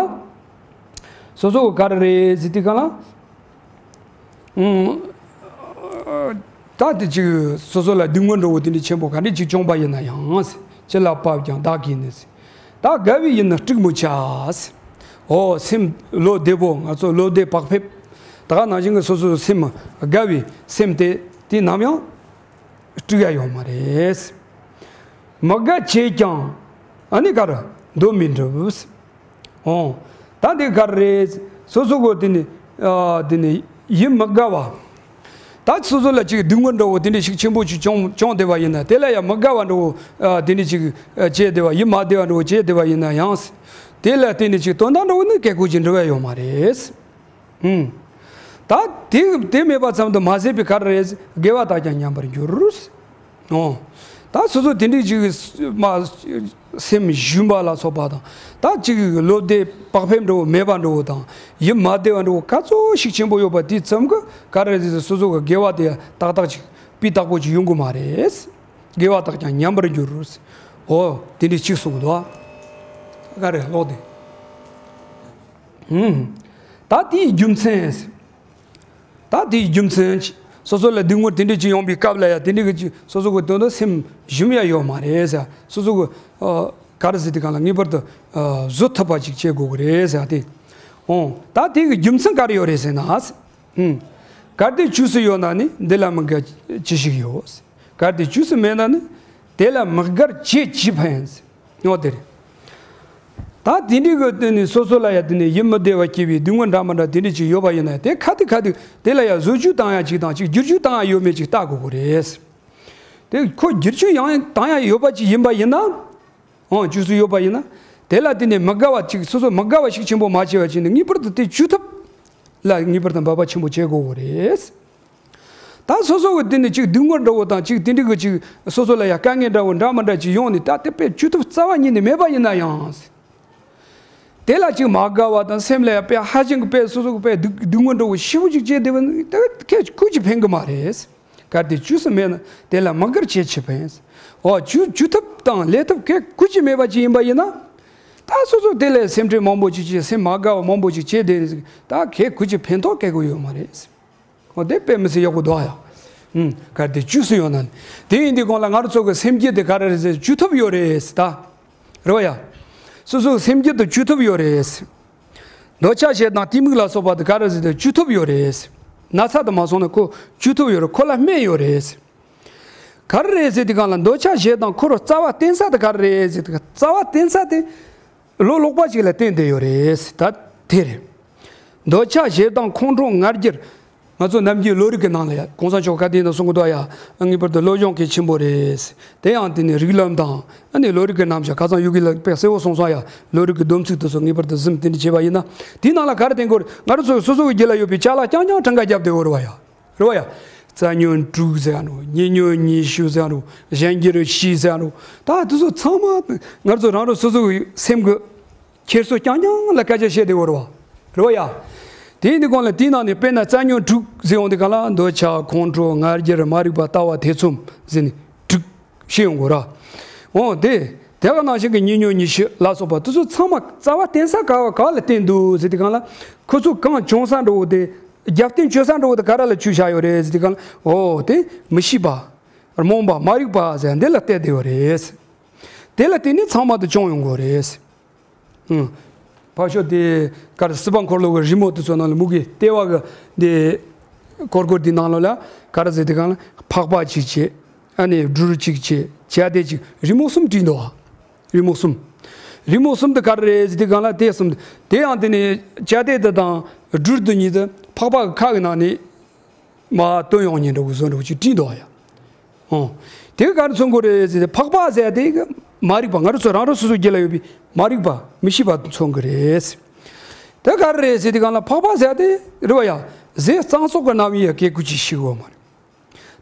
སོ་སོ་ག་རེ་རེད་ཟེར་དུས་སྒང་ལ། ཨུམ། ད་དེ་ཅིག་སོ་སོ་ལ་སྡུག་བསྔལ་འདྲ་བོ་དེ་འདྲ་ཆེན་པོ་ག་འདྲ་ཅིག་བྱུང་པ་ཡིན་ན་ཡང་། ཅི་ལ་བབ་ཀྱང་བདག་གིས་ནི། ད་དགའ་བའི་ཡིད་ནི་དཀྲུག་མི་བྱ། འོ་སེམས་བློ་བདེ་པོ། ང་ཚོ་བློ་བདེ་བག་ཕེབས། ད་ག་ནང་བཞིན་གྱི་སོ་སོའི་སེམས་དགའ་བའི་སེམས་དེ་དེ་ནམ་ཡང་དཀྲུག་ཡ་ཡོད་མ་རེད། མི་དགའ་བྱས་ཀྱང་ཨ་ནི་ག་རེ་འདོད་མི་འགྲུབ། ཨོ། ད་འདི་ག་རེ་རེད། སོ་སོ་གོ་དེ་ནི་ཨ་དེ་ནི་ཡིད་མི་དགའ་བ། ད་སོ་སོ་ལ་ཅིག་སྡུག་བསྔལ་འདྲ་བོ་དེ་འདྲ་ཞིག་ཆེན་པོ་ཞིག་བྱུང་བྱུང་བསྡད་པ་ཡིན་ན། དེ་ལ་ཡང་མི་དགའ་བ་འདྲ་བོ་ཨ་དེ་འདྲ་ཞིག་ཨ་བྱས་བསྡད་པ། ཡིད་མ་བདེ་བ་འདྲ་བོ་བྱས་བསྡད་པ་ཡིན་ན་ཡང་། དེ་ལ་བརྟེན་ནས་ཅིག་དོན་དག་འདྲ་བོ་ནི་གལ་ཁོ་ཅིག་འགྲོ་བ་ཡོད་མ་རེད། ཨུམ། ད་དེ་དེ་མེད་པ་ཙམ་དུ་མ་ཟད་པའི་ག་རེ་རེད། དགེ་བ་དག་ཀྱང་ཉམས་པར་འགྱུར། ཨོ། ད་སོ་སོ་དེ་འདྲའི་ཅིག་མ་སེམས་ཞུམ་པ་ལ་སོགས་པ་དང་། ད་ཅིག་བློ་བདེ་བག་ཕེབས་འདྲ་བོ་མེད་པ་འདྲ་བོ་དང་། ཡིད་མ་བདེ་བ་འདྲ་བོ་ག་ཚོད་ཞིག་ཆེན་པོ་ཡོད་པ་དེ་ཙམ་གྱིས་ག་རེ་རེད། སོ་སོ་གི་དགེ་བ་དེ་ཏག་ཏག་ཅིག་སྤུས་དག་པོ་ཅིག་ཡོང་གི་མ་རེད། དགེ་བ་དག་ཀྱང་ཉམས་པར་འགྱུར། ཨོ། དེ་འདྲའི་ཅིག་གསུངས་འདུག་ཨ། ག་རེ་ལོག་སྟེ། ཨུམ། ད་དེའི་རྒྱུ་མཚན། ད་དེའི་རྒྱུ་མཚན་ཅིག་སོ་སོ་ལ་སྡུག་བསྔལ་དེ་འདྲ་ཅིག་ཡོང་པའི་སྐབས་ལ་ཡང་དེ་འདྲ་གི་ཅིག་སོ་སོ་གི་དོན་དུ་སེམས་ཞུམ་ཡ་ཡོད་མ་རེད་ཟེར། སོ་སོ་གི་ཨ་ག་རེ་ཟེར་དུས་སྒང་ལ་ངེས་པར་དུ་ཨ་བཟོད་ཐུབ་པ་ཅིག་བྱེད་དགོས་ཀྱི་རེད་ཟེར་ཏེ། འོ། ད་དེ་གི་རྒྱུ་མཚན་ག་རེ་ཡོད་རེད་ཟེར་ན། ཨུམ། གལ་ཏེ་རྗེས་སུ་ཡོད་ན་ནི། འདི་ལ་མི་དགའ་ཅི་ཞིག་ཡོད། གལ་ཏེ་རྗེས་སུ་མེད་ན་ནི། དེ་ལ་མི་དགར་བྱས་ཅི་ཕན། ཡང་དེ་རེད། ད་དེ་འདྲའི་གི་དེ་ནི་སོ་སོ་ལ་ཡང་དེ་ནི་ཡིད་མི་བདེ་བ་སྐྱེ་བའི་སྡུག་བསྔལ་འདྲ་མི་འདྲ་དེ་འདྲ་ཅིག་ཡོད་པ་ཡིན་ན། དེ་ཁ་ཐུག་ཁ་ཐུག་དེ་ལ་ཡང་བཟོ་བཅོས་བཏང་ཡ་ཅིག་དང་ཅིག་བསྒྱུར་བཅོས་བཏང་ཡ་ཡོད་མེད་ཅིག་བལྟ་དགོས་ཀྱི་རེད། དེ་ཁོ་བསྒྱུར་བཅོས་ཡང་བཏང་ཡ་ཡོད་པ་ཅིག་ཡིན་པ་ཡིན་ན། འོང་བཅོས་སུ་ཡོད་པ་ཡིན་ན། དེ་ལ་དེ་ནི་མི་དགའ་བ་ཅིག་སོ་སོ་མི་དགའ་བ་ཞིག་ཆེན་པོ་མ་བྱས་པ་ཅིག་ནི་ངེས་པར་དུ་དེ་བཅོས་ཐབས་ལ་ངེས་པར་དུ་འབད་པ་ཆེན་པོ་བྱེད་དགོས་ཀྱི་རེད། ད་སོ་སོ་གི་དེ་ནི་ཅིག་སྡུག་བསྔལ་འདྲ་བོ་དང་ཅིག་དེ་འདྲ་གི་ཅིག་སོ་སོ་ལ་ཡང་དཀའ་ངལ་འདྲ་བོ་འདྲ་མི་འདྲ་ཅིག་ཡོང་ནས། ད་དེ་དཔེ་བཅོས་ཐབས་རྩ་བ་ཉིད་ནས་མེད་པ་ཡིན་ན་ཡང་། དེ་ལ་ཅིག་མ་དགའ་བ་དང་སེམས་ལ་དཔེ་ཧ་ཅང་གི་དཔེ་སོ་སོ་གི་དཔེ་སྡུག་སྡུག་བསྔལ་འགྲོ་བ་ཞེ་པོ་ཅིག་སྐྱེས་བསྡད་པ་ནི་དེ་ཁས་ཁུར་གྱིས་ཕན་གི་མ་རེད། གལ་ཏེ་བཅུ་གསུམ་མེད་ན་དེ་ལ་མི་དགར་ཅི་ཕྱིར་ཕན། འོ་བཅུ་བཅུ་ཐབས་དང་ལས་ཐབས་ཁས་ཁུར་གྱིས་མེད་པ་ཅིག་ཡིན་པ་ཡིན་ན། ད་སོ་སོ་དེ་ལས་སེམས་ཁྲལ་མང་པོ་ཅིག་བྱས་སེམས་མ་དགའ་བ་མང་པོ་ཅིག་བྱས་བསྡད་ནས་ད་ཁས་ཁུར་གྱིས་ཕན་ཐོགས་སྐྱེ་གི་ཡོད་མ་རེད། འོ་དེ་དཔེ་མི་སྲིད་ཡག་པོ་འདུག་ཨ་ཡ། ཨུམ། གལ་ཏེ་བཅུ་གསུམ་ཡོད་ན་ནི། དེ་ཡིན་དུས་གོང་ལ་ང་རང་ཚོ་གི་སེམས་རྒྱུད་དེ་ག་རེ་རེད་ཟེར་བཅུ་ཐུབ་ཡོད་རེད་ཟེར་ད། རེད་བ་ཡ། སོ་སོའི་སེམས་རྒྱུད་དུ་བཅུ་ཐུབ་ཡོད་རེད་ཟེར། འདོད་ཆགས་ཞེ་སྡང་གཏི་མུག་ལ་སོགས་པ་དེ་ག་རེ་ཟེར་དེ་བཅུ་ཐུབ་ཡོད་རེད་ཟེར། ན་ཚ་དུ་མ་སོང་ན་ཁོ་བཅུ་ཐུབ་ཡོད་རེད། ཁོ་ལ་སྨན་ཡོད་རེད་ཟེར། ག་རེ་རེད་ཟེར་དུས་གང་ལ་འདོད་ཆགས་ཞེ་སྡང་ཁོ་རང་རྩ་བ་བརྟེན་ས་དེ་ག་རེ་རེད་ཟེར་དུས་རྩ་བ་བརྟེན་ས་དེ། བློ་ལོག་པ་ཞིག་ལ་བརྟེན་བསྡད་ཡོད་རེད་ཟེར་ད་དེ་རེད། འདོད་ཆགས་ཞེ་སྡང་ཁོང་ཁྲོ་ང་རྒྱལ། ང་ཚོ་ནམ་རྒྱུན་བློ་རིག་གི་ནང་ལ་ཡ་གོང་ས་མཆོག་བཀའ་དྲིན་དུ་གསུང་གི་འདུག་ཡ། ངེས་པར་དུ་བློ་སྦྱོང་གལ་ཆེན་པོ་རེད། དེ་ཡང་དེ་ནི་རིགས་ལམ་དང་ཨ་ནི་བློ་རིག་གི་རྣམ་གཞག་ཁ་སང་ཡོ་གི་ལ་དཔེ་གསལ་བོ་གསུངས་སོང་ཡ། བློ་རིག་གི་སྡོམ་ཚིག་དེ་ཚོ་ངེས་པར་དུ་གཟིམ་དེ་འདྲ་བྱས་པ་ཡིན་ན། དེའི་ནང་ལ་ག་རེ་བསྟན་དགོས་རེད། ང་རང་ཚོ་སོ་སོ་གི་རྒྱུད་ལ་ཡོད་པའི་ཅ་ལག་རྐྱང་རྐྱང་གྲངས་ཀ་བརྒྱབ་བསྡད་ཡོད་རེད་བ་ཡ། རེད་བ་ཡ། རྩ་ཉོན་དྲུག་ཟེར་ཡ་འགྲོ། གཉིས་ཉོན་ཉི་ཤུ་ཟེར་ཡ་འགྲོ། གཞན་འགྱུར་བཞི་ཟེར་ཡ་འགྲོ། ད་དེ་ཚོ་ཚང་མ་ང་ཚོ་རང་རང་སོ་སོ་གི་སེམས་གི་ཁྱེར་སོ་རྐྱང་རྐྱང་ལ་སྐད་ཆ་བཤད་བསྡད་ཡོད་རེད་བ། རེད་བ་ཡ། དེ་ཡིན་དུས་གོང་ལ་དེའི་ནང་ནས་དཔེར་ན་རྩ་ཉོན་དྲུག་ཟེར་ཡོང་དུས་གང་ལ་འདོད་ཆགས་ཁོང་ཁྲོ་ང་རྒྱལ་མ་རིག་པ་ལྟ་བ་ཐེ་ཚོམ་ཟེར་ནས་དྲུག་བཤད་ཡོང་དགོས་ར། འོ་དེ། དེ་ག་ནང་བཞིན་གྱི་གཉིས་ཉོན་ཉི་ཤུ་ལ་སོགས་པ་དེ་ཚོ་ཚང་མ་རྩ་བ་བརྟེན་ས་ག་བ་ག་ལ་བརྟེན་འདུག་ཟེར་དུས་གང་ལ། ཁོ་ཚོ་གང་བྱུང་ས་འགྲོ་བོ་དེ། རྒྱབ་རྟེན་བཅོལ་ས་འགྲོ་བོ་དེ་ག་ར་ལ་བཅོལ་བཞག་ཡོད་རེད་ཟེར་དུས་གང་ལ། འོ་དེ་མི་ཤེས་པ། རྨོངས་པ་མ་རིག་པ་ཟེར་འདི་ལ་བལྟས་བསྡད་ཡོད་རེད། དེ་ལ་བརྟེན་ནས་ཚང་མ་དེ་བྱུང་ཡོང་དགོས་རེད། ཨང་། ཕར་ཕྱོགས་དེ་གར་སྲིད་པ་འཁོར་ལོ་གི་རི་མོ་དེ་ཚོ་ནང་ལ་མུ་གེ་ལྟེ་བ་གི་དེ་སྐོར་སྐོར་དེ་ནང་ལོགས་ལ་ག་རེ་ཟེར་དུས་གང་ལ་འཕགས་པ་གཅིག་བྱས། ཨ་ནི་སྦྲུལ་གཅིག་བྱས། བྱ་དེ་གཅིག་རི་མོ་གསུམ་བྲིས་འདུག་བ། རི་མོ་གསུམ། རི་མོ་གསུམ་དེ་ག་རེ་རེད་ཟེར་དུས་གང་ལ་དེ་གསུམ། དེ་ཡང་དེ་ནི་བྱ་དེ་དེ་དང་སྦྲུལ་དེ་གཉིས་དེ་འཕགས་པ་གི་ཁ་གི་ནང་ནས། མ་བཏོན་ཡོང་ཉིན་འདྲ་བོ་བཟོ་འདྲ་བོ་ཅིག་བྲིས་འདུག་ཡ། ཨོ། དེ་ག་རེ་མཚོན་གྱི་རེད་ཟེར་ཏེ་འཕགས་པ་ཟེར་ཏེ་མ་རིག་པ་ང་རང་ཚོ་རང་རང་སོ་སོའི་རྒྱུད་ལ་ཡོད་པའི་མ་རིག་པ་མི་ཤེས་པ་མཚོན་གྱི་རེད། དེ་ག་རེ་རེད་ཟེར་ཏེ་གང་ལ་འཕགས་པ་ཟེར་ཏེ་རེད་བ་ཡ། ཟས་གཙང་བཙོག་གི་རྣམ་དབྱེ་ཡ་སྐད་ཀུ་ཅིག་ཤེས་དགོས་མ་རེད།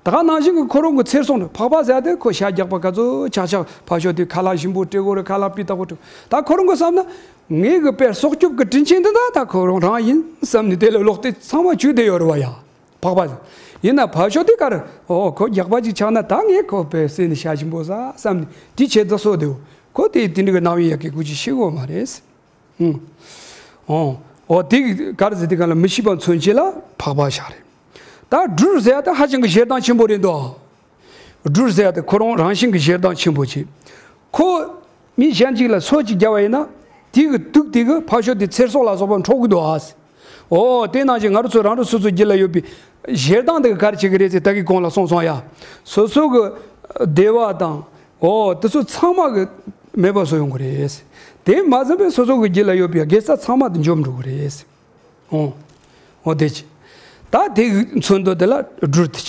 ད་ག་ནང་བཞིན་གྱི་ཁོ་རང་གི་ཚེར་སོང་རེད་འཕགས་པ་ཟེར་ཏེ་ཁོ་ཤ་རྒྱགས་པ་ག་ཚོད་ཆག་ཆག་ཕ་ཤོ་དེ་ཁ་ལག་ཞིམ་པོ་སྤྲད་དགོས་རེད་ཁ་ལག་སྤུས་དག་པོ་སྤྲད་ད་ཁོ་རང་གི་བསམ་ན་ངའི་གི་དཔེ་སྲོག་སྐྱོབ་ཀྱི་དྲིན་ཆེན་འདི་ད་ད་ཁོ་རང་རང་ཡིན་བསམ་ནས་དེ་ལ་ལོག་སྟེ་ཚང་མ་བཅོས་བསྡད་ཡོད་རེད་བ་ཡ། འཕགས་པ། ཡིན་ན་ཕ་ཤོ་དེ་གར་ཨོ་ཁོ་རྒྱགས་པ་ཅིག་ཆགས་ན་ད་ངས་ཁོ་དཔེ་བསད་ནས་ཤ་ཞིམ་པོ་ཟ་བསམ་ནས་དེ་ཆེད་དུ་གསོ་བསྡད་ཁོ་དེ་དེ་འདྲ་གི་རྣམ་དབྱེ་ཡ་གི་ཀུ་ཅི་ཤེས་དགོས་མ་རེད། ཨོ། ཨོ་དེ་གར་ཟེར་དེ་ག་ལ་མི་ཤེས་པ་མཚོན་བྱེད་ལ་འཕགས་པ་ཤ་རེད། ད་སྦྲུལ་ཟེར་ཡ་ད་ཧ་ཅང་གི་ཞེ་སྡང་ཆེན་པོ་རེད་འདུག་སྦྲུལ་ཟེར་ཡ་ད་ཁོ་རང་རང་བཞིན་གི་ཞེ་སྡང་ཆེན་པོ་ཅིག་ཁོ་མི་གཞན་ཅིག་ལ་སོ་ཅིག་རྒྱབ་པ་ཡིན་ན་དེ་གི་དུག་དེ་གི་ཕ་ཤོ་དེ་ཚེར་སོགས་ལ་སོགས་པ་འཕྲོག་གི་འདུག་ཨ། ཨོ་དེ་ནང་བཞིན་ང་རང་ཚོ་རང་རང་སོ་སོའི་རྒྱུད་ལ་ཡོད་པའི་ཞེ་སྡང་དེ་གི་གར་བྱེད་གི་རེད་ཟེར་ད་གི་གོང་ལ་སོང་སོང་ཡ། སོ་སོ་གི་བདེ་བ་དང་ཨོ་དེ་ཚོ་ཚང་མ་གི་མེད་པ་བཟོ་ཡོང་གི་རེད། དེ་མ་ཟིན་པའི་སོ་སོ་གི་རྒྱུད་ལ་ཡོད་པའི་དགེ་རྩ་ཚང་མ་དེ་འཇོམས་འགྲོ་གི་རེད། ཨོ། ཨོ་དེ་ཅི། ད་དེ་མཚོན་དོན་དེ་ལ་སྦྲུལ་དེ་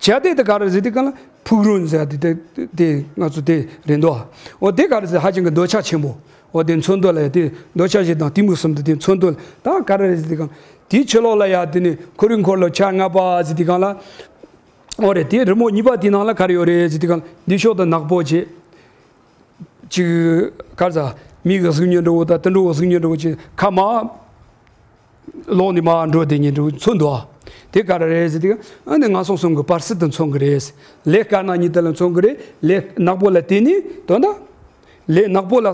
ཅི། བྱ་དེ་དེ་ག་རེ་ཟེར་དེ་ག་ལ་ཕུག་རོན་ཟེར་དེ་དེ་དེ་ང་ཚོ་དེ་རེད་འདུག་ཨོ་དེ་ག་རེ་ཟེར་ཧ་ཅང་གི་འདོད་ཆགས་ཆེན་པོ། ཨོ་དེ་མཚོན་དོན་ལ་དེ་འདོད་ཆགས་ཞེ་སྡང་གཏི་མུག་གསུམ་དེ་དེ་མཚོན་དོན་ད་ག་རེ་ཟེར་དེ་ག་ལ་དེའི་ཕྱི་ལོགས་ལ་ཡ་དེ་ནི་ཁོར་ཡུག་འཁོར་ལོ་ཆ་ལྔ་པ་ཟེར་དེ་ག་ལ། ཨོ་རེད་དེ་རི་མོ་གཉིས་པ་དེའི་ནང་ལ་ག་རེ་ཡོད་རེད་ཟེར་དེ་ག་ལ་འདི་ཕྱོགས་དུ་ནག་པོ་བྱེད། ཅིག་གར་ཟ། མི་གི་གཟུགས་བརྙན་འདྲ་བོ་དང་དུད་འགྲོ་གི་གཟུགས་བརྙན་འདྲ་བོ་ཅིག་ཁ་མ། ལོག་ནས་མ་འགྲོ་དེ་ཉིད་འདྲ་བོ་མཚོན་འདུག་ཨ། དེ་ག་རེ་རེད་ཟེར་དུས་ཨ་ནི་ངན་སོང་གསུམ་གི་བར་སྲིད་དུ་མཚོན་གི་རེད། ལས་དཀར་ནག་གཉིས་དེ་ལ་མཚོན་གི་རེད། ལས་ནག་པོ་ལ་བརྟེན་ནས་དོན་དག་ལས་ནག་པོ་ལ་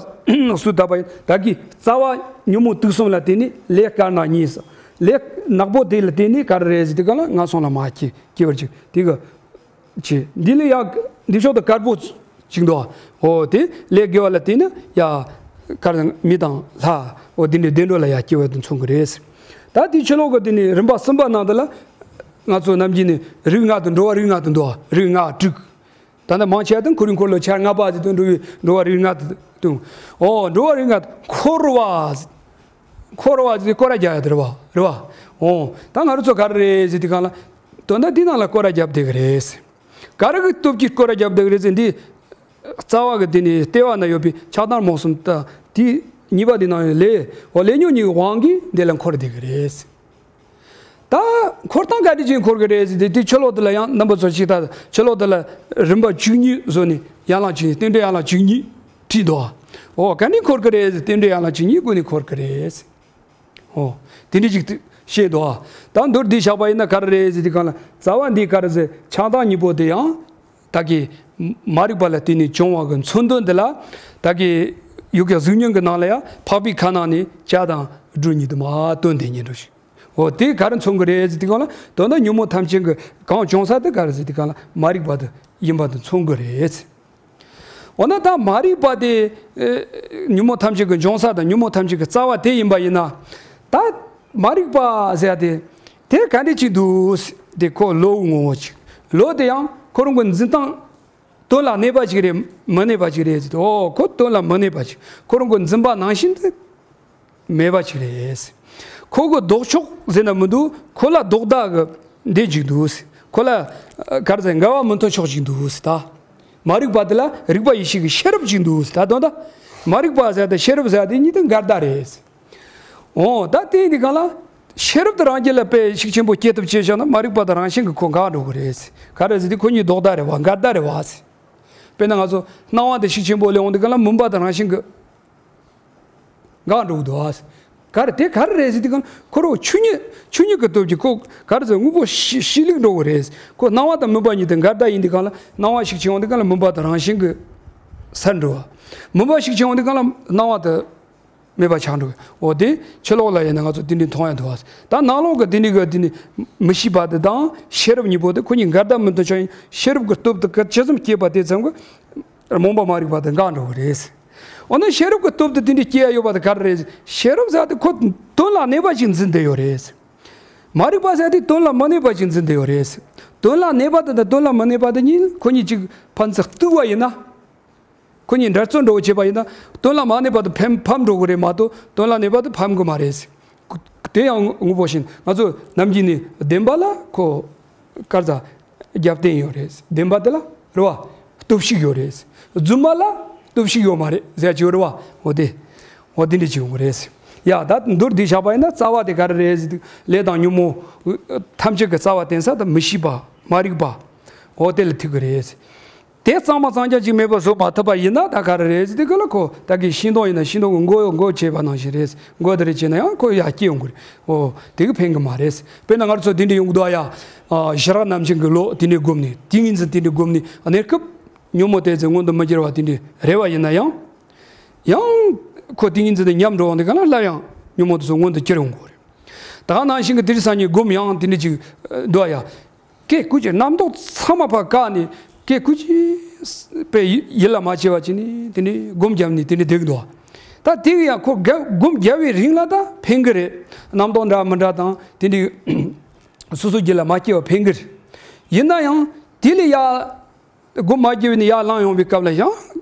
སུ་བཏབ་པ་ཡིན་ད་གི་རྩ་བ་ཉོན་མོངས་དུག་གསུམ་ལ་བརྟེན་ནས་ལས་དཀར་ནག་གཉིས་སུ། ལས་ནག་པོ་དེ་ལ་བརྟེན་ནས་ག་རེ་རེད་ཟེར་དུས་ག་ལ་ངན་སོང་ལ་མ་སྐྱེ་སྐྱེ་བར་བྱེད་དེ་གི་བྱེད། འདི་ལས་ཡག་འདི་ཕྱོགས་དུ་དཀར་པོ་ཅིག་འདུག་ཨོ་དེ་ལས་དགེ་བ་ལ་བརྟེན་ནས་ཡ། གར་མི་དང་ལྷ། ཨོ་དེ་འདྲའི་བདེ་འགྲོ་ལ་ཡ་སྐྱེ་བ་དེ་མཚོན་གི་རེད། ད་དེའི་ཕྱི་ལོགས་ཀྱི་དེ་ནི་རིམ་པ་གསུམ་པ་ནང་དུ་ལ། ང་ཚོ་ནམ་རྒྱུན་ནི་རིགས་ལྔ་དུ་འགྲོ་བ་རིགས་ལྔ་དུ་འདུག་རིགས་ལྔ་དྲུག་ད་ནི་མང་ཆེ་བ་དེ་ཁོར་ཡུག་འཁོར་ལོ་ཆ་ལྔ་པ་ཟེར་དུ་འགྲོ་བའི་འགྲོ་བ་རིགས་ལྔ་དུ་འདུག་ཨོ་འགྲོ་བ་རིགས་ལྔ་འཁོར་བ། འཁོར་བ་ཟེར་སྐོར་ར་རྒྱག་ཡ་དེ་རེད་བ་རེད་བ། ཨོ་ད་ང་རང་ཚོ་ག་རེ་རེད་ཟེར་དུས་གང་ལ། དོན་དག་འདི་ནང་ལ་སྐོར་ར་རྒྱབ་བསྡད་གི་རེད། ག་རེ་གི་སྟོབས་ཀྱིས་སྐོར་ར་རྒྱབ་བསྡད་གི་རེད་ཟེར་འདི། རྩ་བ་གི་འདི་ནི་ལྟེ་བ་ན་ཡོད་པའི་ཆགས་སྡང་རྨོངས་གསུམ་ད་དེ་གཉིས་པ་འདི་ནང་ཡོད་ལས་འོ་ལས་ཉོན་གཉིས་ཀྱི་དབང་གིས་འདི་ལ་འཁོར་བསྡད་གི་རེད། ད་འཁོར་སྟངས་ག་འདྲ་ཅིག་འཁོར་གི་རེད་ཟེར་དེ་དེ་ཕྱི་ལོགས་དེ་ལ་ཡང་རྣམ་པ་ཚོ་ཅིག་ད་ཕྱི་ལོགས་དེ་ལ་རིམ་པ་བཅུ་གཉིས་བཟོས་ནས་ཡན་ལག་བཅུ་གཉིས་རྟེན་འབྲེལ་ཡན་ལག་བཅུ་གཉིས་བྲིས་འདུག་ཨོ་ག་ནས་འཁོར་གི་རེད། རྟེན་འབྲེལ་ཡན་ལག་བཅུ་གཉིས་སྒོ་ནས་འཁོར་གི་རེད། ཨོ། དེ་འདྲ་ཅིག་བཤད་འདུག་ཨ། ད་མདོར་བསྡུས་བཞག་པ་ཡིན་ན་ག་རེ་རེད་ཟེར་དུས་སྒང་ལ། རྩ་བ་འདི་ག་རེ་ཟེར། ཆགས་སྡང་གཉིས་པོ་དེ་ཡང་ད་གི་མ་རིག་པ་ལ་བརྟེན་ནས་བྱུང་བ་གི་མཚོན་དོན་འདི་ལ། ད་གི་ཡུལ་གྱི་གཟུགས་བརྙན་གྱི་ནང་ལ་ཡང་འཕགས་པའི་ཁ་ནང་ནས་བྱ་དང་སྒྲ་ཉིད་དུ་མ་དོན་དེ་ཉིད་འགྲོ་ཞིང་། འོ་དེ་ག་རེ་མཚོན་གྱི་རེད་ཟེར་དུས་སྒང་ལ། དོན་དག་ཉོན་མོངས་ཐམས་ཅད་ཀྱི་གང་བྱུང་ས་དེ་ག་རེ་ཟེར་དུས་སྒང་ལ་མ་རིག་པ་དེ་ཡིན་པ་དེ་མཚོན་གྱི་རེད། འོ་ན་ད་མ་རིག་པ་དེ་ཨེ་ཉོན་མོངས་ཐམས་ཅད་ཀྱི་འབྱུང་ས་དང་ཉོན་མོངས་ཐམས་ཅད་ཀྱི་རྩ་བ་དེ་ཡིན་པ་ཡིན་ན། ད་མ་རིག་པ་ཟེར་ཡ་དེ་དེ་ག་འདྲ་ཅིག་འདུག་ཟེར་དེ་ཁོ་བློ་ངོ་བོ་ཅིག་བློ་དེ་ཡང་ཁོ་རང་གི་འཛིན་སྟངས་དོན་ལ་གནས་པ་ཅིག་རེད་མི་གནས་པ་ཅིག་རེད་ཟེར་དུས། ཨོ་ཁོ་དོན་ལ་མི་གནས་པ་ཅིག་ཁོ་རང་གི་འཛིན་པ་ནང་བཞིན་དུ་མེད་པ་ཅིག་རེད། ཁོ་གི་ལྡོག་ཕྱོགས་ཟེར་ན་མི་འདུག་ཁོ་ལ་ལྡོག་ཟླ་གི་འདི་ཅིག་འདུག་ཁོ་ལ་ཨ་ག་རེ་ཟེར། འགལ་བ་མི་མཐུན་ཕྱོགས་ཅིག་འདུག་ད། མ་རིག་པ་དེ་ལ་རིག་པ་ཡེ་ཤེས་ཀྱི་ཤེས་རབ་ཅིག་འདུག་ད། དོན་དག་མ་རིག་པ་ཟེར་དང་ཤེས་རབ་ཟེར་དེ་གཉིས་དེ་འགལ་ཟླ་རེད། འོ་ད་དེ་ཡིན་དུས་སྒང་ལ། ཤེས་རབ་དེ་རང་རྒྱུད་ལ་དཔེ་ཤུགས་ཆེན་པོ་སྐྱེ་ཐུབ་ཅེས་བྱུང་ན། མ་རིག་པ་དེ་རང་བཞིན་གྱིས་ཁོ་འགག་འགྲོ་གི་རེད། ག་རེ་ཟེར་དུས་ཁོ་གཉིས་ལྡོག་ཟླ་རེད་བ། འགལ་ཟླ་རེད་བ། དཔེར་ན་ང་ཚོ་སྣང་བ་དེ་ཤུགས་ཆེན་པོ་སླེབས་འོང་དུས་སྒང་ལ་མུན་པ་དེ་རང་བཞིན་གྱིས་འགག་འགྲོ་གི་འདུག་ཨ། ག་རེ་དེ་ག་རེ་རེད་ཟེར་དུས་སྒང་ཁོ་རང་ཆོས་ཉིད་ཆོས་ཉིད་ཀྱི་སྟོབས་ཀྱིས་ཁོ་ག་རེ་ཟེར། དངོས་པོ་ཤི་ཤི་ལུགས་འགྲོ་གི་རེད། ཁོ་སྣང་བ་དང་མུན་པ་གཉིས་དེ་འགལ་ཟླ་ཡིན་དུས་སྒང་ལ། སྣང་བ་ཤུགས་ཆེ་འོང་དུས་སྒང་ལ་མུན་པ་དེ་རང་བཞིན་གྱིས་སར་འགྲོ་བ། མུན་པ་ཤུགས་ཆེ་འོང་དུས་སྒང་ལ་སྣང་བ་དེ་མེད་པ་ཆགས་འགྲོ་གི། འོ་དེ་ཕྱི་ལོགས་ལ་ཡིན་ན་ང་ཚོ་དེ་འདྲའི་མཐོང་ཡ་འདུག་ཨ། ད་ནང་ལོགས་ཀྱི་དེ་འདྲའི་གི་དེ་ནི་མི་ཤེས་པ་དེ་དང་ཤེས་རབ་གཉིས་པོ་དེ་ཁོ་གཉིས་འགལ་ཟླ་མི་མཐུན་ཕྱོགས་ཡིན། ཤེས་རབ་ཀྱི་སྟོབས་དེ་ག་ཇི་ཙམ་སྐྱེས་པ་དེ་ཙམ་གྱིས་རྨོངས་པ་མ་རིག་པ་དེ་འགག་འགྲོ་གི་རེད། འོ་ན་ཤེས་རབ་ཀྱི་སྟོབས་དེ་དེ་འདྲའི་སྐྱེ་ཡ་ཡོད་པ་དེ་ག་རེ་རེད། ཤེས་རབ་ཟེར་དེ་ཁོ་དོན་ལ་གནས་པ་ཞིག་འཛིན་བསྡད་ཡོད་རེད། མ་རིག་པ་ཟེར་དེ་དོན་ལ་མ་གནས་པ་ཞིག་འཛིན་བསྡད་ཡོད་རེད། དོན་ལ་གནས་པ་དེ་དང་དོན་ལ་མ་གནས་པ་དེ་གཉིས་ཁོ་གཉིས་གཅིག་ཕན་ཚུན་གཏུག་པ་ཡིན་ན། ཁོ་གཉིས་འདྲ་བརྩོན་འགྲོ་བྱེད་པ་ཡིན་ན། དོན་ལ་མ་གནས་པ་དེ་ཕམ་ཕམ་འགྲོ་གི་རེད་མ་གཏོགས་དོན་ལ་གནས་པ་དེ་ཕམ་གི་མ་རེད། དེ་ཡང་དངོས་པོ་བཞིན་ང་ཚོ་ནམ་རྒྱུན་ནས་བདེན་པ་ལ་ཁོ་ག་རེ་ཟ་རྒྱབ་རྟེན་ཡོད་རེད། བདེན་པ་དེ་ལ་རེད་བ། སྟོབས་ཤུགས་ཡོད་རེད། རྫུན་མ་ལ་སྟོབས་ཤུགས་ཡོད་མ་རེད་ཟེར་གྱི་ཡོད་རེད་བ། འོ་དེ་འོ་དེ་འདྲ་ཅིག་ཡོང་གི་རེད། ཡ་ད་མདོར་བསྡུས་བཞག་པ་ཡིན་ན་རྩ་བ་དེ་ག་རེ་རེད་ཟེར་དུས། ལས་དང་ཉོན་མོངས་ཐམས་ཅད་ཀྱི་རྩ་བ་བརྟེན་ས་དེ་མི་ཤེས་པ་མ་རིག་པ། འོ་དེ་ལ་ཐུག་གི་རེད། དེ་གཙང་མ་གཙང་རྐྱང་ཅིག་མེད་པར་བཟོ་མ་ཐུབ་པ་ཡིན་ན་ད་ག་རེ་རེད་ཟེར་དུས་སྒང་ལ་ཁོ་ད་གི་ཤིང་སྡོང་ཡིན་ན་ཤིང་སྡོང་གི་མགོ་མགོ་བྱས་པ་ནང་བཞིན་རེད། མགོ་དེ་རེ་བྱས་ན་ཡང་ཁོ་ཡར་སྐྱེ་ཡོང་གི་རེད། འོ་དེ་གི་ཕན་གི་མ་རེད། དཔེར་ན་ང་ཚོ་དེ་འདྲ་ཡོང་གི་འདུག་ཨ། ཡ་ཨ་ཞི་རགས་རྣམ་བཞི་གི་བློ་དེ་ནས་བསྒོམས་ནས། ཏིང་ངེ་འཛིན་དེ་འདྲ་བསྒོམས་ནས་གནས་སྐབས་ཉོན་མོངས་དེ་ཚོ་མངོན་དུ་མི་གྱུར་བ་དེ་འདྲ་རེད་བ། ཡིན་ན་ཡང་ཡང་ཁོ་ཏིང་ངེ་འཛིན་དེ་ཉམས་འགྲོ་འོང་དུས་སྒང་ལ་སླར་ཡང་ཉོན་མོངས་དེ་ཚོ་མངོན་དུ་གྱུར་ཡོང་གི་རེད། ད་ག་ནང་བཞིན་གྱི་དེ་རིང་སང་ཉིན་སྒོམ་ཡང་དེ་འདྲ་ཅིག་འདུག་ཨ། ཡ། སྐད་ཀུན་གྱི་རྣམ་རྟོག་ཚང་མ་ཕར་བཀག་ནས། སྐད་ཀུན་གྱི་དཔེ་ཡིད་ལ་མ་བྱས་པ་བྱས་ནས་དེ་ནས་སྒོམ་བརྒྱབ་ནས་དེ་ནས་བསྡད་ཀྱི་འདུག་ད་དེ་གི་ཡང་ཁོ་སྒོམ་བརྒྱབ་པའི་རིང་ལ་ད་ཕན་གི་རེད། རྣམ་རྟོག་འདྲ་མི་འདྲ་དང་དེ་འདྲའི་སོ་སོ་རྒྱུད་ལ་མ་སྐྱེ་བ་ཕན་གི་རེད། ཡིན་ན་ཡང་དེ་ལས་ཡར་སྒོམ་མ་བརྒྱབ་ནས་ཡར་ལངས་ཡོང་བའི་སྐབས་ལ་ཡང་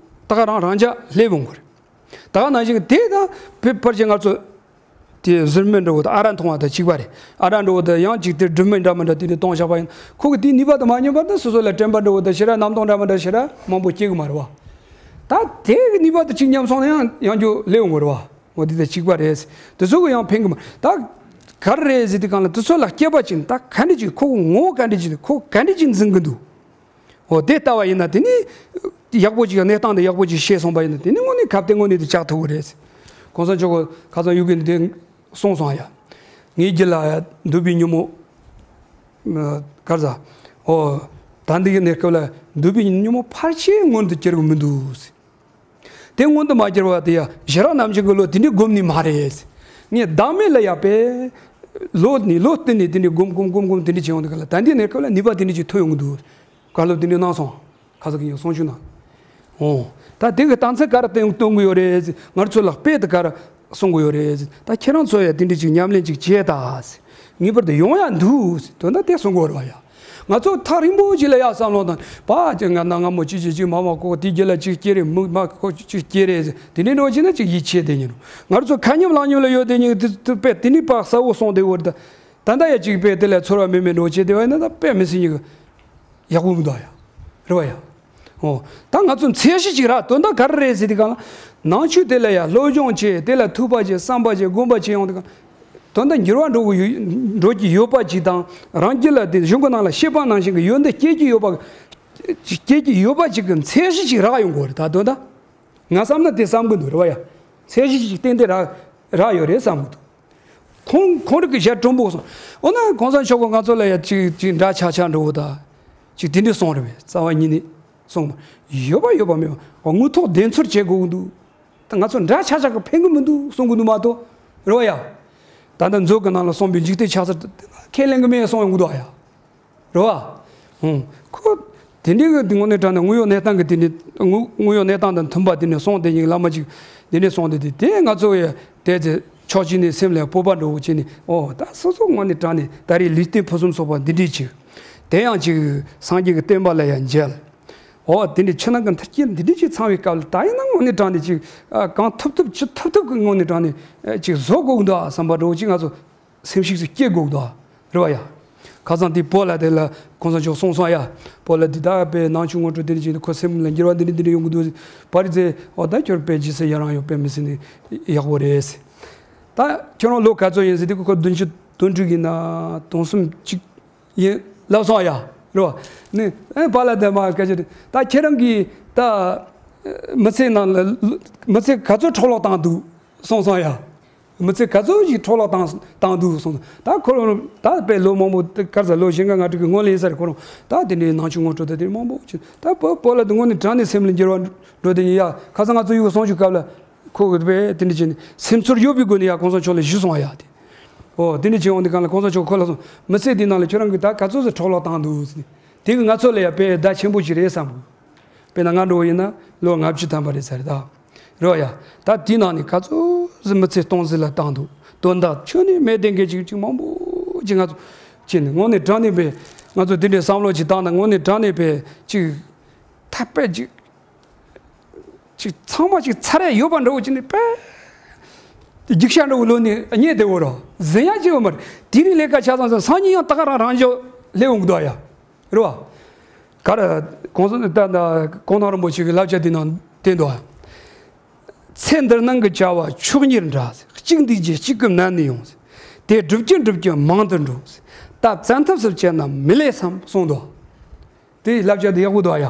ད་ག་རང་རང་འཇགས་སླེབས་འོང་གི་རེད། ད་ག་ནང་བཞིན་དེ་དང་ཕལ་ཆེར་ང་ཚོ་དེ་ཟུར་སྨན་འདྲ་བོ་དང་ཨ་རག་འཐུང་བ་དང་གཅིག་པ་རེད། ཨ་རག་འདྲ་བོ་དང་ཡང་གཅིག་དེ་སྦྲུམ་སྨན་འདྲ་མི་འདྲ་དེ་འདྲ་བཏུང་བཞག་པ་ཡིན། ཁོ་གི་དེའི་ནུས་པ་དེ་མ་ཉམས་བར་དུ་སོ་སོ་ལ་དྲན་པ་འདྲ་བོ་དང་ཞེ་དྲག་རྣམ་རྟོག་འདྲ་མི་འདྲ་ཞེ་དྲག་མང་པོ་སྐྱེ་གི་མ་རེད་བ། ད་དེ་གི་ནུས་པ་དེ་གཅིག་ཉམས་སོང་ན་ཡང་ཡང་བསྐྱར་སླེབས་འོང་གི་རེད་བ། འོ་དེ་དང་གཅིག་པ་རེད། དེ་ཚོ་གི་ཡང་ཕན་གི་མ། ད་ག་རེ་རེད་ཟེར་དུས་སྒང་ལ་དེ་ཚོ་ལ་སྐྱེས་པ་ཅིག་ད་ག་འདྲ་ཅིག་ཁོ་གི་ངོ་བོ་ག་འདྲ་ཅིག་ཁོ་ག་འདྲ་ཅིག་འཛིན་གི་འདུག་འོ་དེ་ལྟ་བ་ཡིན་ན་དེ་ནི་ཡག་པོ་ཅིག་གནས་སྟངས་དེ་ཡག་པོ་ཅིག་ཤེས་སོང་པ་ཡིན་ན་དེ་ནི་དངོས་གནས་ཁ་གཏད་དངོས་གནས་དེ་ཆགས་ཐུབ་ཀྱི་རེད། གོང་ས་མཆོག་གི་ཁ་སང་གཡུག་གི་འདི་གསུངས་སོང་ཡ། ངའི་རྒྱུད་ལ་འདུས་པའི་ཉོན་མོངས་ག་རེ་ཟ། འོ་ད་འདི་གི་གནས་སྐབས་ལ་འདུས་པའི་ཉོན་མོངས་ཕལ་ཆེར་མངོན་དུ་གྱུར་གི་མི་འདུག་དེ་མངོན་དུ་མ་གྱུར་བ་དེ་ཡ་ཞི་རགས་རྣམ་བཞི་གི་བློ་དེ་འདྲའི་སྒོམ་ནི་མ་རེད། ངས་བདག་མེད་ལ་ཡ་དཔེ་ལོ་ནས་ལོ་བསྟུད་ནས་དེ་འདྲའི་སྒོམ་སྒོམ་སྒོམ་སྒོམ་དེ་འདྲའི་བྱེད་ཡོང་དུས་སྒང་ལ་ད་འདི་གནས་སྐབས་ལ་ནུས་པ་དེ་འདྲའི་ཅིག་ཐོན་ཡོང་གི་འདུག་བཀའ་སློབ་དེ་འདྲའི་གནང་སོང་། ཁ་སང་གི་ཡང་གསུང་ཆོས་གནང་། འོ། ད་དེ་གི་རྟགས་མཚན་ག་རེ་སྟོན་སྟོན་གི་ཡོད་རེད། ང་ཚོ་ལ་དཔེ་དེ་ག་རེ་གསུང་གི་ཡོད་རེད། ད་ཁྱེད་རང་ཚོ་ཡ་དེ་འདྲ་ཅིག་ཉམས་ལེན་ཅིག་བྱེད་ད། ངེས་པར་དུ་ཡོང་ཡ་འདུག་དོན་དག་དེ་གསུང་གི་ཡོད་རེད་བ་ཡ། ང་ཚོ་ཐག་རིང་པོ་ཅིག་ལ་ཡ་བསམ་བློ་བཏང་། པ་ཅིག་ང་ན་སྔ་མོ་ཅིག་ཅིག་ཅིག་མ་མ་ཁོ་དེ་རྒྱུད་ལ་ཅིག་སྐྱེ་རེད། མི་མ་ཁོ་ཅིག་སྐྱེ་རེད། དེ་འདྲའི་འགྲོ་ཅིག་ན་ཅིག་ཡིད་ཆེས་དེ་ཉིན་རུ་ང་ཚོ་ཁ་ཉམས་ལག་ཉམས་ལ་ཡོད་དེ་ཉིན་དེ་དཔེ་དེ་ནི་པ་གསལ་བོ་སོང་དེ་བར་ད། ད་ལྟ་ཡ་ཅིག་དཔེ་དེ་ལ་ཚོར་བ་མེད་མེད་འགྲོ་བྱེད་དེ་བ་ཡིན་ན་ད་དཔེ་མི་སྲིད་ཉིན་གི་ཡག་པོ་མི་འདུག་ཡ། རེད་བ་ཡ། འོ། ད་ང་ཚོ་མཚན་གཞི་ཅིག་རག་དོན་དག་ག་རེ་རེད་ཟེར་དུས་སྒང་ལ། ནང་ཆོས་དེ་ལ་ཡ་སློབ་སྦྱོང་བྱེད། དེ་ལ་ཐོས་པ་བྱེད། བསམ་པ་བྱེད། སྒོམ་པ་བྱེད་ཡོང་དུས་སྒང་། དོན་དག་འགྱུར་བ་འགྲོ་གི་ཡོད་འགྲོ་གི་ཡོད་པ་ཅིག་དང་རང་རྒྱུད་ལ་དེ་གཞུང་གི་ནང་ལ་བཤད་པ་ནང་བཞིན་གྱི་ཡོན་ཏན་སྐྱེ་གི་ཡོད་པ། སྐྱེ་གི་ཡོད་པ་ཅིག་གི་མཚན་གཞི་ཅིག་རག་ཡོང་གི་རེད་ད་དོན་དག་ང་བསམ་ན་དེ་བསམ་གི་འདུག་རེད་བ་ཡ། ཚད་གཞི་ཞིག་གཏན་གཏན་རག་རག་ཡོད་རེད་བསམ་གི་འདུག་ཁོང་ཁོང་རང་གི་ཞལ་དྲོན་པོ་སོང་། འོ་ན་གོང་ས་མཆོག་གིས་ང་ཚོ་ལ་ཡ་ཅིག་ཅིག་འདྲ་ཆགས་ཆགས་འགྲོ་བོ་ད། ཅིག་དེ་འདྲས་སོང་རེད་བས། རྩ་བ་ཉིད་ནས་སོང་མ་ཡོད་པ་ཡོད་པ་མེད་པ་དངོས་ཐོག་བདེན་འཚོལ་བྱེད་དགོས་ཀྱི་འདུག་ད་ང་ཚོ་འདྲ་ཆགས་ཆགས་ཀྱི་ཕན་གི་མི་འདུག་གསུང་གི་འདུག་མ་གཏོགས། རེད་བ་ཡ། ད་ལྟ་མཛོད་ཀྱི་ནང་ལ་གསུངས་པའི་འཇིག་རྟེན་ཆགས་ཚུལ་དེ་ཁས་ལེན་གི་མེད་གསུང་ཡོང་གི་འདུག་ཡ། རེད་བ། ཧུང་། ཁོ། དེ་འདྲའི་གི་དངོས་གནས་དྲང་གནས་དངོས་ཡོད་གནས་སྟངས་ཀྱི་དེ་འདྲའི་དངོས་དངོས་ཡོད་གནས་སྟངས་དང་མཐུན་པ་དེ་འདྲ་སོང་དེ་ཉིད་བླ་མ་ཅིག་དེ་འདྲ་སོང་དེ་དེ་དེ་ང་ཚོ་ཡ་དེ་ཚེ་ཕྱོགས་གཅིག་ནས་སེམས་ལ་སྤོབས་པ་འདྲ་བོ་བྱས་ནས། ཨོ་ད་སོ་སོ་དངོས་གནས་དྲང་གནས་ད་རེས་ལུས་རྟེན་ཕུན་སུམ་ཚོགས་པ་འདི་འདྲའི་ཅིག་དེ་ཡང་ཅིག་སངས་རྒྱས་ཀྱི་བསྟན་པ་ལ་ཡང་མཇལ། ཨོ་དེ་འདྲའི་ཕྱི་ནང་གི་མཐུན་རྐྱེན་འདི་འདྲའི་ཅིག་ཚང་བའི་སྐབས་ལ་ད་ཡིན་ན་དངོས་གནས་དྲང་གནས་ཅིག་གང་ཐུབ་ཐུབ་ཅི་ཐུབ་ཐུབ་ཀྱི་དངོས་གནས་དྲང་གནས་ཅིག་བཟོ་དགོས་འདུག་བསམ་པ་འདྲ་བོ་ཅིག་ང་ཚོ། སེམས་ཤིག་སུ་སྐྱེ་དགོས་འདུག་རེད་བ་ཡ། ཁ་སང་དེ་བོད་ལ་དེ་ལ་གོང་ས་མཆོག་གསུངས་སོང་ཡ། བོད་ལ་འདི་ད་པའི་ནང་ཆོས་ངོ་སྤྲོད་དེ་འདྲ་བྱས་ཏེ་ཁོ་སེམས་ལ་འགྱུར་བ་འདི་འདྲ་འདི་འདྲ་ཡོང་གི་འདུག་བ་རི་ཚེ་འོ་ད་ཁྱོད་དཔེ་རྗེས་སུ་ཡི་རང་ཡོད་པའི་མི་སྲིད་ནི་ཡག་པོ་རེད། ད་ཁྱོད་རང་ལོ་ག་ཚོད་ཡིན་ཟེར་དུས་ཁོ་བདུན་ཅུ་དོན་དྲུག་ཡིན་ན་དོན་གསུམ་གཅིག་ཡིན་ལབ་སོང་ཡ། རེད་བ། ནི་ཨེ་བ་ལ་དེ་མ་སྐད་ཆ་དེ་ད་ཁྱེད་རང་གིས་ད་མི་ཚེ་ནང་ལ་མི་ཚེ་ག་ཚོད་འཕྲོ་བརླག་བཏང་འདུག་གསུངས་སོང་ཡ། མི་ཚེ་ག་ཚོད་ཞིག་འཕྲོ་བརླག་བཏང་བཏང་འདུག་གསུངས། ད་ཁོ་རང་ད་དཔེ་ལོ་མང་པོ་དེ་ག་རེ་ཟ་ལོ་བཞི་ལྔ་ལྔ་དྲུག་གི་སྔོན་ལ་ཡིན་ས་རེད། ཁོ་རང་ད་དེ་འདྲའི་ནང་ཆོས་ངོ་སྤྲོད་དེ་དེ་མང་པོ་བྱས། ད་བོད་བོད་ལ་དེ་དངོས་གནས་དྲང་གནས་སེམས་ལ་འགྱུར་བ་འགྲོ་དེ་ཡིན་ཡ། ཁ་སང་ང་ཚོ་ཡུལ་གསུང་ཞུ་སྐབས་ལ་ཁོ་གི་དཔེ་དེ་འདྲ་བྱས་ནས་སེམས་ཚོར་ཡོད་པའི་སྒོ་ནས་ཡ་གོང་ས་མཆོག་ལ་ཞུས་སོང་བ་ཡ་དེ། ཨོ་དེ་འདྲ་བྱས་འོང་དུས་གང་ལ་གོང་ས་མཆོག་ཁོ་ལ་གསུངས། མི་ཚེ་འདི་ནང་ལ་ཁྱོད་རང་གིས་ད་ག་ཚོད་ཟིག་འཕྲོ་བརླག་བཏང་འདུག་ཟེར། དེ་གི་ང་ཚོ་ལ་ཡ་དཔེ་བརྡ་ཆེན་པོ་ཞིག་རེད་བསམ་གི། དཔེར་ན་ང་འདྲ་བོ་ཡིན་ན་ལོ་ལྔ་བཅུ་ཐམ་པ་རེད་ཟེར་ད། རེད་བ་ཡ། ད་དེའི་ནང་ནས་ག་ཚོད་ཟིག་མི་ཚེ་སྟོང་ཟད་ལ་བཏང་འདུག་དོན་དག་ཁྱོན་ནས་མེད་བསྡད་མཁན་ཅིག་ཅིག་མང་པོ་ཅིག་ང་ཚོ་ཅིག་ནས་དངོས་གནས་དྲང་གནས་པའི་ང་ཚོ་འདི་འདྲའི་བསམ་བློ་ཅིག་བཏང་ན་དངོས་གནས་དྲང་གནས་པའི་ཅིག་ཐག་པས་ཅིག་ཅིག་ཚང་མ་ཅིག་ཚར་ཡ་ཡོད་པ་འདྲ་བོ་ཅིག་ནས་དཔེ་རྒྱུག་ཤ་འདྲ་བོ་ལོན་ནས་རྙེད་བསྡད་འོ་ར་ཟིན་ཡ་ཅིག་ཡོད་མ་རེད། དེ་རིང་ལས་ཀ་ཆ་ཚང་ཚང་སང་ཉིན་ཡང་ད་ག་རང་རང་འཇགས་སླེབས་འོང་གི་འདུག་ཡ། རེད་བ། ག་རེ། གོང་ས་ད་ད་གོང་ཐང་རིན་པོ་ཆེ་གི་བསླབ་བྱ་འདི་ནང་བསྟན་འདུག་ཚེ་འདིར་སྣང་གི་བྱ་བ་མཆོག་གཉེར་འདྲ། གཅིག་འདུས་བྱས་གཅིག་གི་མནན་ནས་ཡོང་། དེ་བསྒྲུབ་ཀྱིན་བསྒྲུབ་ཀྱིན་མང་དུ་འགྲོ། ད་བཙན་ཐབས་སུ་བྱས་ན་མི་ལེགས་སམ་གསུངས་འདུག་དེའི་བསླབ་བྱ་འདི་ཡག་པོ་འདུག་ཡ།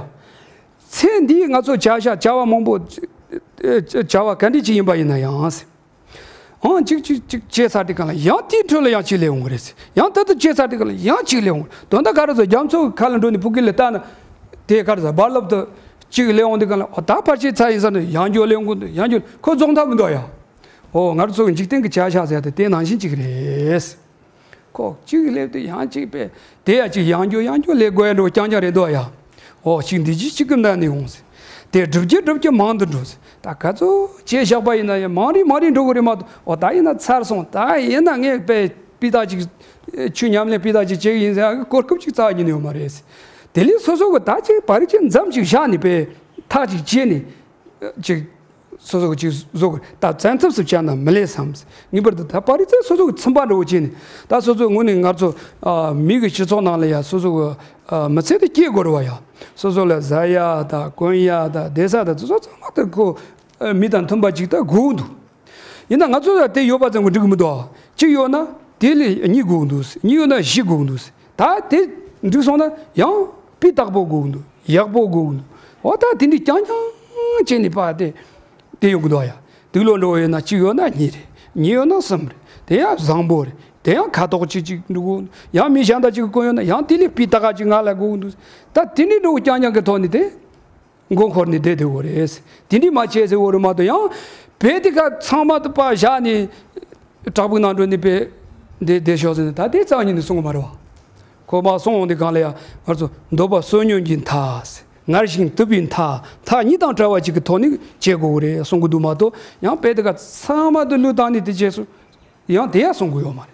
ཚེ་འདིའི་ང་ཚོ་བྱ་བྱ་བྱ་བ་མང་པོ། བྱ་བ་ག་འདྲ་ཅིག་ཡིན་པ་ཡིན་ན་ཡང་། ཨང་གཅིག་གཅིག་གཅིག་བྱས་ཚར་དུས་གང་ལ་ཡང་དེའི་འཕྲོ་ལ་ཡང་གཅིག་སླེབས་འོང་གི་རེད། ཡང་ད་ལྟ་བྱས་ཚར་དུས་གང་ལ་ཡང་གཅིག་སླེབས་འོང་། དོན་དག་ག་རེ་ཟེར་རྒྱ་མཚོ་གི་ཁ་ལ་འགྲོ་ནས་ཕ་གི་ལ་ལྟ་ན། དེ་ག་རེ་ཟེར་རྦ་རླབས་དུ་གཅིག་སླེབས་འོང་དུས་གང་ལ་ཨོ་ད་ཕར་བྱས་ཚར་ཡིན་ས་ནས་ཡང་བསྐྱར་སླེབས་འོང་གི་འདུག་ཡང་བསྐྱར་ཁོ་རྫོགས་མཐའ་མི་འདུག་ཡ། ཨོ་ང་རང་ཚོ་གི་འཇིག་རྟེན་གྱི་བྱ་བཞག་ཟེར་ཡ་དེ་དེ་ནང་བཞིན་གཅིག་རེད། ཁོ་གཅིག་སླེབས་དུས་ཡང་གཅིག་པས། དེ་ཡང་གཅིག་ཡང་བསྐྱར་ཡང་བསྐྱར་སླེབས་དགོས་ཡ་འགྲོ་རྐྱང་རྐྱང་རེད་འདུག་ཡ། ཨོ་གཅིག་འདུས་བྱས་གཅིག་གི་མནན་ནས་འོང་ཟེར། དེ་བསྒྲུབ་ཀྱིན་བསྒྲུབ་ཀྱིན་མང་དུ་འགྲོ་ཟེར། ད་ག་ཚོད་བྱས་བཞག་པ་ཡིན་ན་ཡང་མང་རིང་མང་རིང་འགྲོ་གི་རེད་མ་གཏོགས། ཨོ་ད་ཡིན་ན་ཚར་སོང་། ད་ཡིན་ན་ངས་དཔེ་སྤུས་དག་ཅིག་ཆོས་ཉམས་ལེན་སྤུས་དག་ཅིག་བྱེད་ཀྱི་ཡིན་ཟེར་གོ་སྐབས་ཅིག་རྩ་བ་ཉིད་ནས་ཡོད་མ་རེད་ཟེར། དེ་ལས་སོ་སོ་གི་ད་ཅིག་བར་ཅིག་མཚམས་ཅིག་བཞག་ནས་དཔེ་ཐག་ཅིག་བཅད་ནས་ཅིག་སོ་སོ་གི་ཅིག་བཟོ་དགོས། ད་བཙན་ཐབས་སུ་བྱས་ན་མི་ལེགས་སམ། ངེས་པར་དུ་ད་པ་རི་ཚེ་སོ་སོ་གི་ཚིམ་པ་འདྲ་བོ་བྱས་ནས། ད་སོ་སོ་དངོས་གནས་ང་ཚོ་ཨ་མི་གི་སྤྱི་ཚོགས་ནང་ལ་ཡ་སོ་སོ་གི་ཨ་མི་ཚེ་དེ་སྐྱེལ་དགོས་རེད་བ་ཡ། སོ་སོ་ལ་ཟ་ཡ་དང་གོན་ཡ་དང་བསྡད་ས་དང་དེ་ཚོ་ཚང་མ་དེ་ཁོ་ཨ་མི་དང་མཐུན་པ་ཅིག་ད་དགོས་འདུག་ཡིན་ན་ང་ཚོ་ལ་དེ་ཡོད་པ་ཙམ་གྱིས་འགྲིག་གི་མི་འདུག་གཅིག་ཡོད་ན་དེ་ལས་གཉིས་དགོས་འདུག་གཉིས་ཡོད་ན་བཞི་དགོས་འདུག་ད་དེ་འགྲིག་སོང་ན་ཡང་སྤུས་དག་པོ་དགོས་འདུག་ཡག་པོ་དགོས་འདུག་འོ་ད་དེ་འདྲའི་རྐྱང་རྐྱང་བྱས་ནས་པ་དེ་དེ་ཡོང་གི་འདུག་ཡ། དུག་ལོག་འགྲོ་བ་ཡོད་ན་གཅིག་ཡོད་ན་གཉིས་རེད། གཉིས་ཡོད་ན་གསུམ་རེད། དེ་ཡང་བཟང་པོ་རེད། དེ་ཡང་ཁ་དོག་གཅིག་གཅིག་འགྲོ་གི་འདུག་ཡང་མི་གཞན་དག་ཅིག་གི་གོན་ཡོད་ན་ཡང་དེ་ལས་སྤུས་དག་ག་ཅིག་ང་ལ་དགོས་འདུག་ད་དེ་འདྲའི་འགྲོ་རྐྱང་རྐྱང་གི་ཐོག་ནས་དེ། མགོ་འཁོར་ནས་བསྡད་དེ་འོ་རེད། དེ་འདྲའི་མ་བྱས་ཟེར་འོ་རེད་མ་གཏོགས་ཡང་བས་དེ་ག་ཚང་མ་དུ་པ་བཞག་ནས་བྲག་ཕུག་ནང་འགྲོ་ནས་བས་དེ་བསྡད་ཤོག་ཟེར་ནས་ད་དེ་རྩ་བ་ཉིད་ནས་གསུང་གི་མ་རེད་བ། ཁོ་མ་གསུང་འོང་དེ་གང་ལ་ཡ་ང་ཚོ་འདོད་པ་གསོག་ཉམས་ཀྱི་མཐའ། ངར་ཞིང་དུབ་པའི་མཐའ། མཐའ་གཉིས་དང་བྲལ་བ་ཅིག་གི་ཐོག་ནས་བྱེད་དགོས་རེད་གསུང་གི་འདུག་མ་གཏོགས་ཡང་བས་དེ་ག་ཚང་མ་དུ་བློས་བཏང་ནས་དེ་བྱས་སོ་ཡང་དེ་ཡང་གསུང་གི་ཡོད་མ་རེད།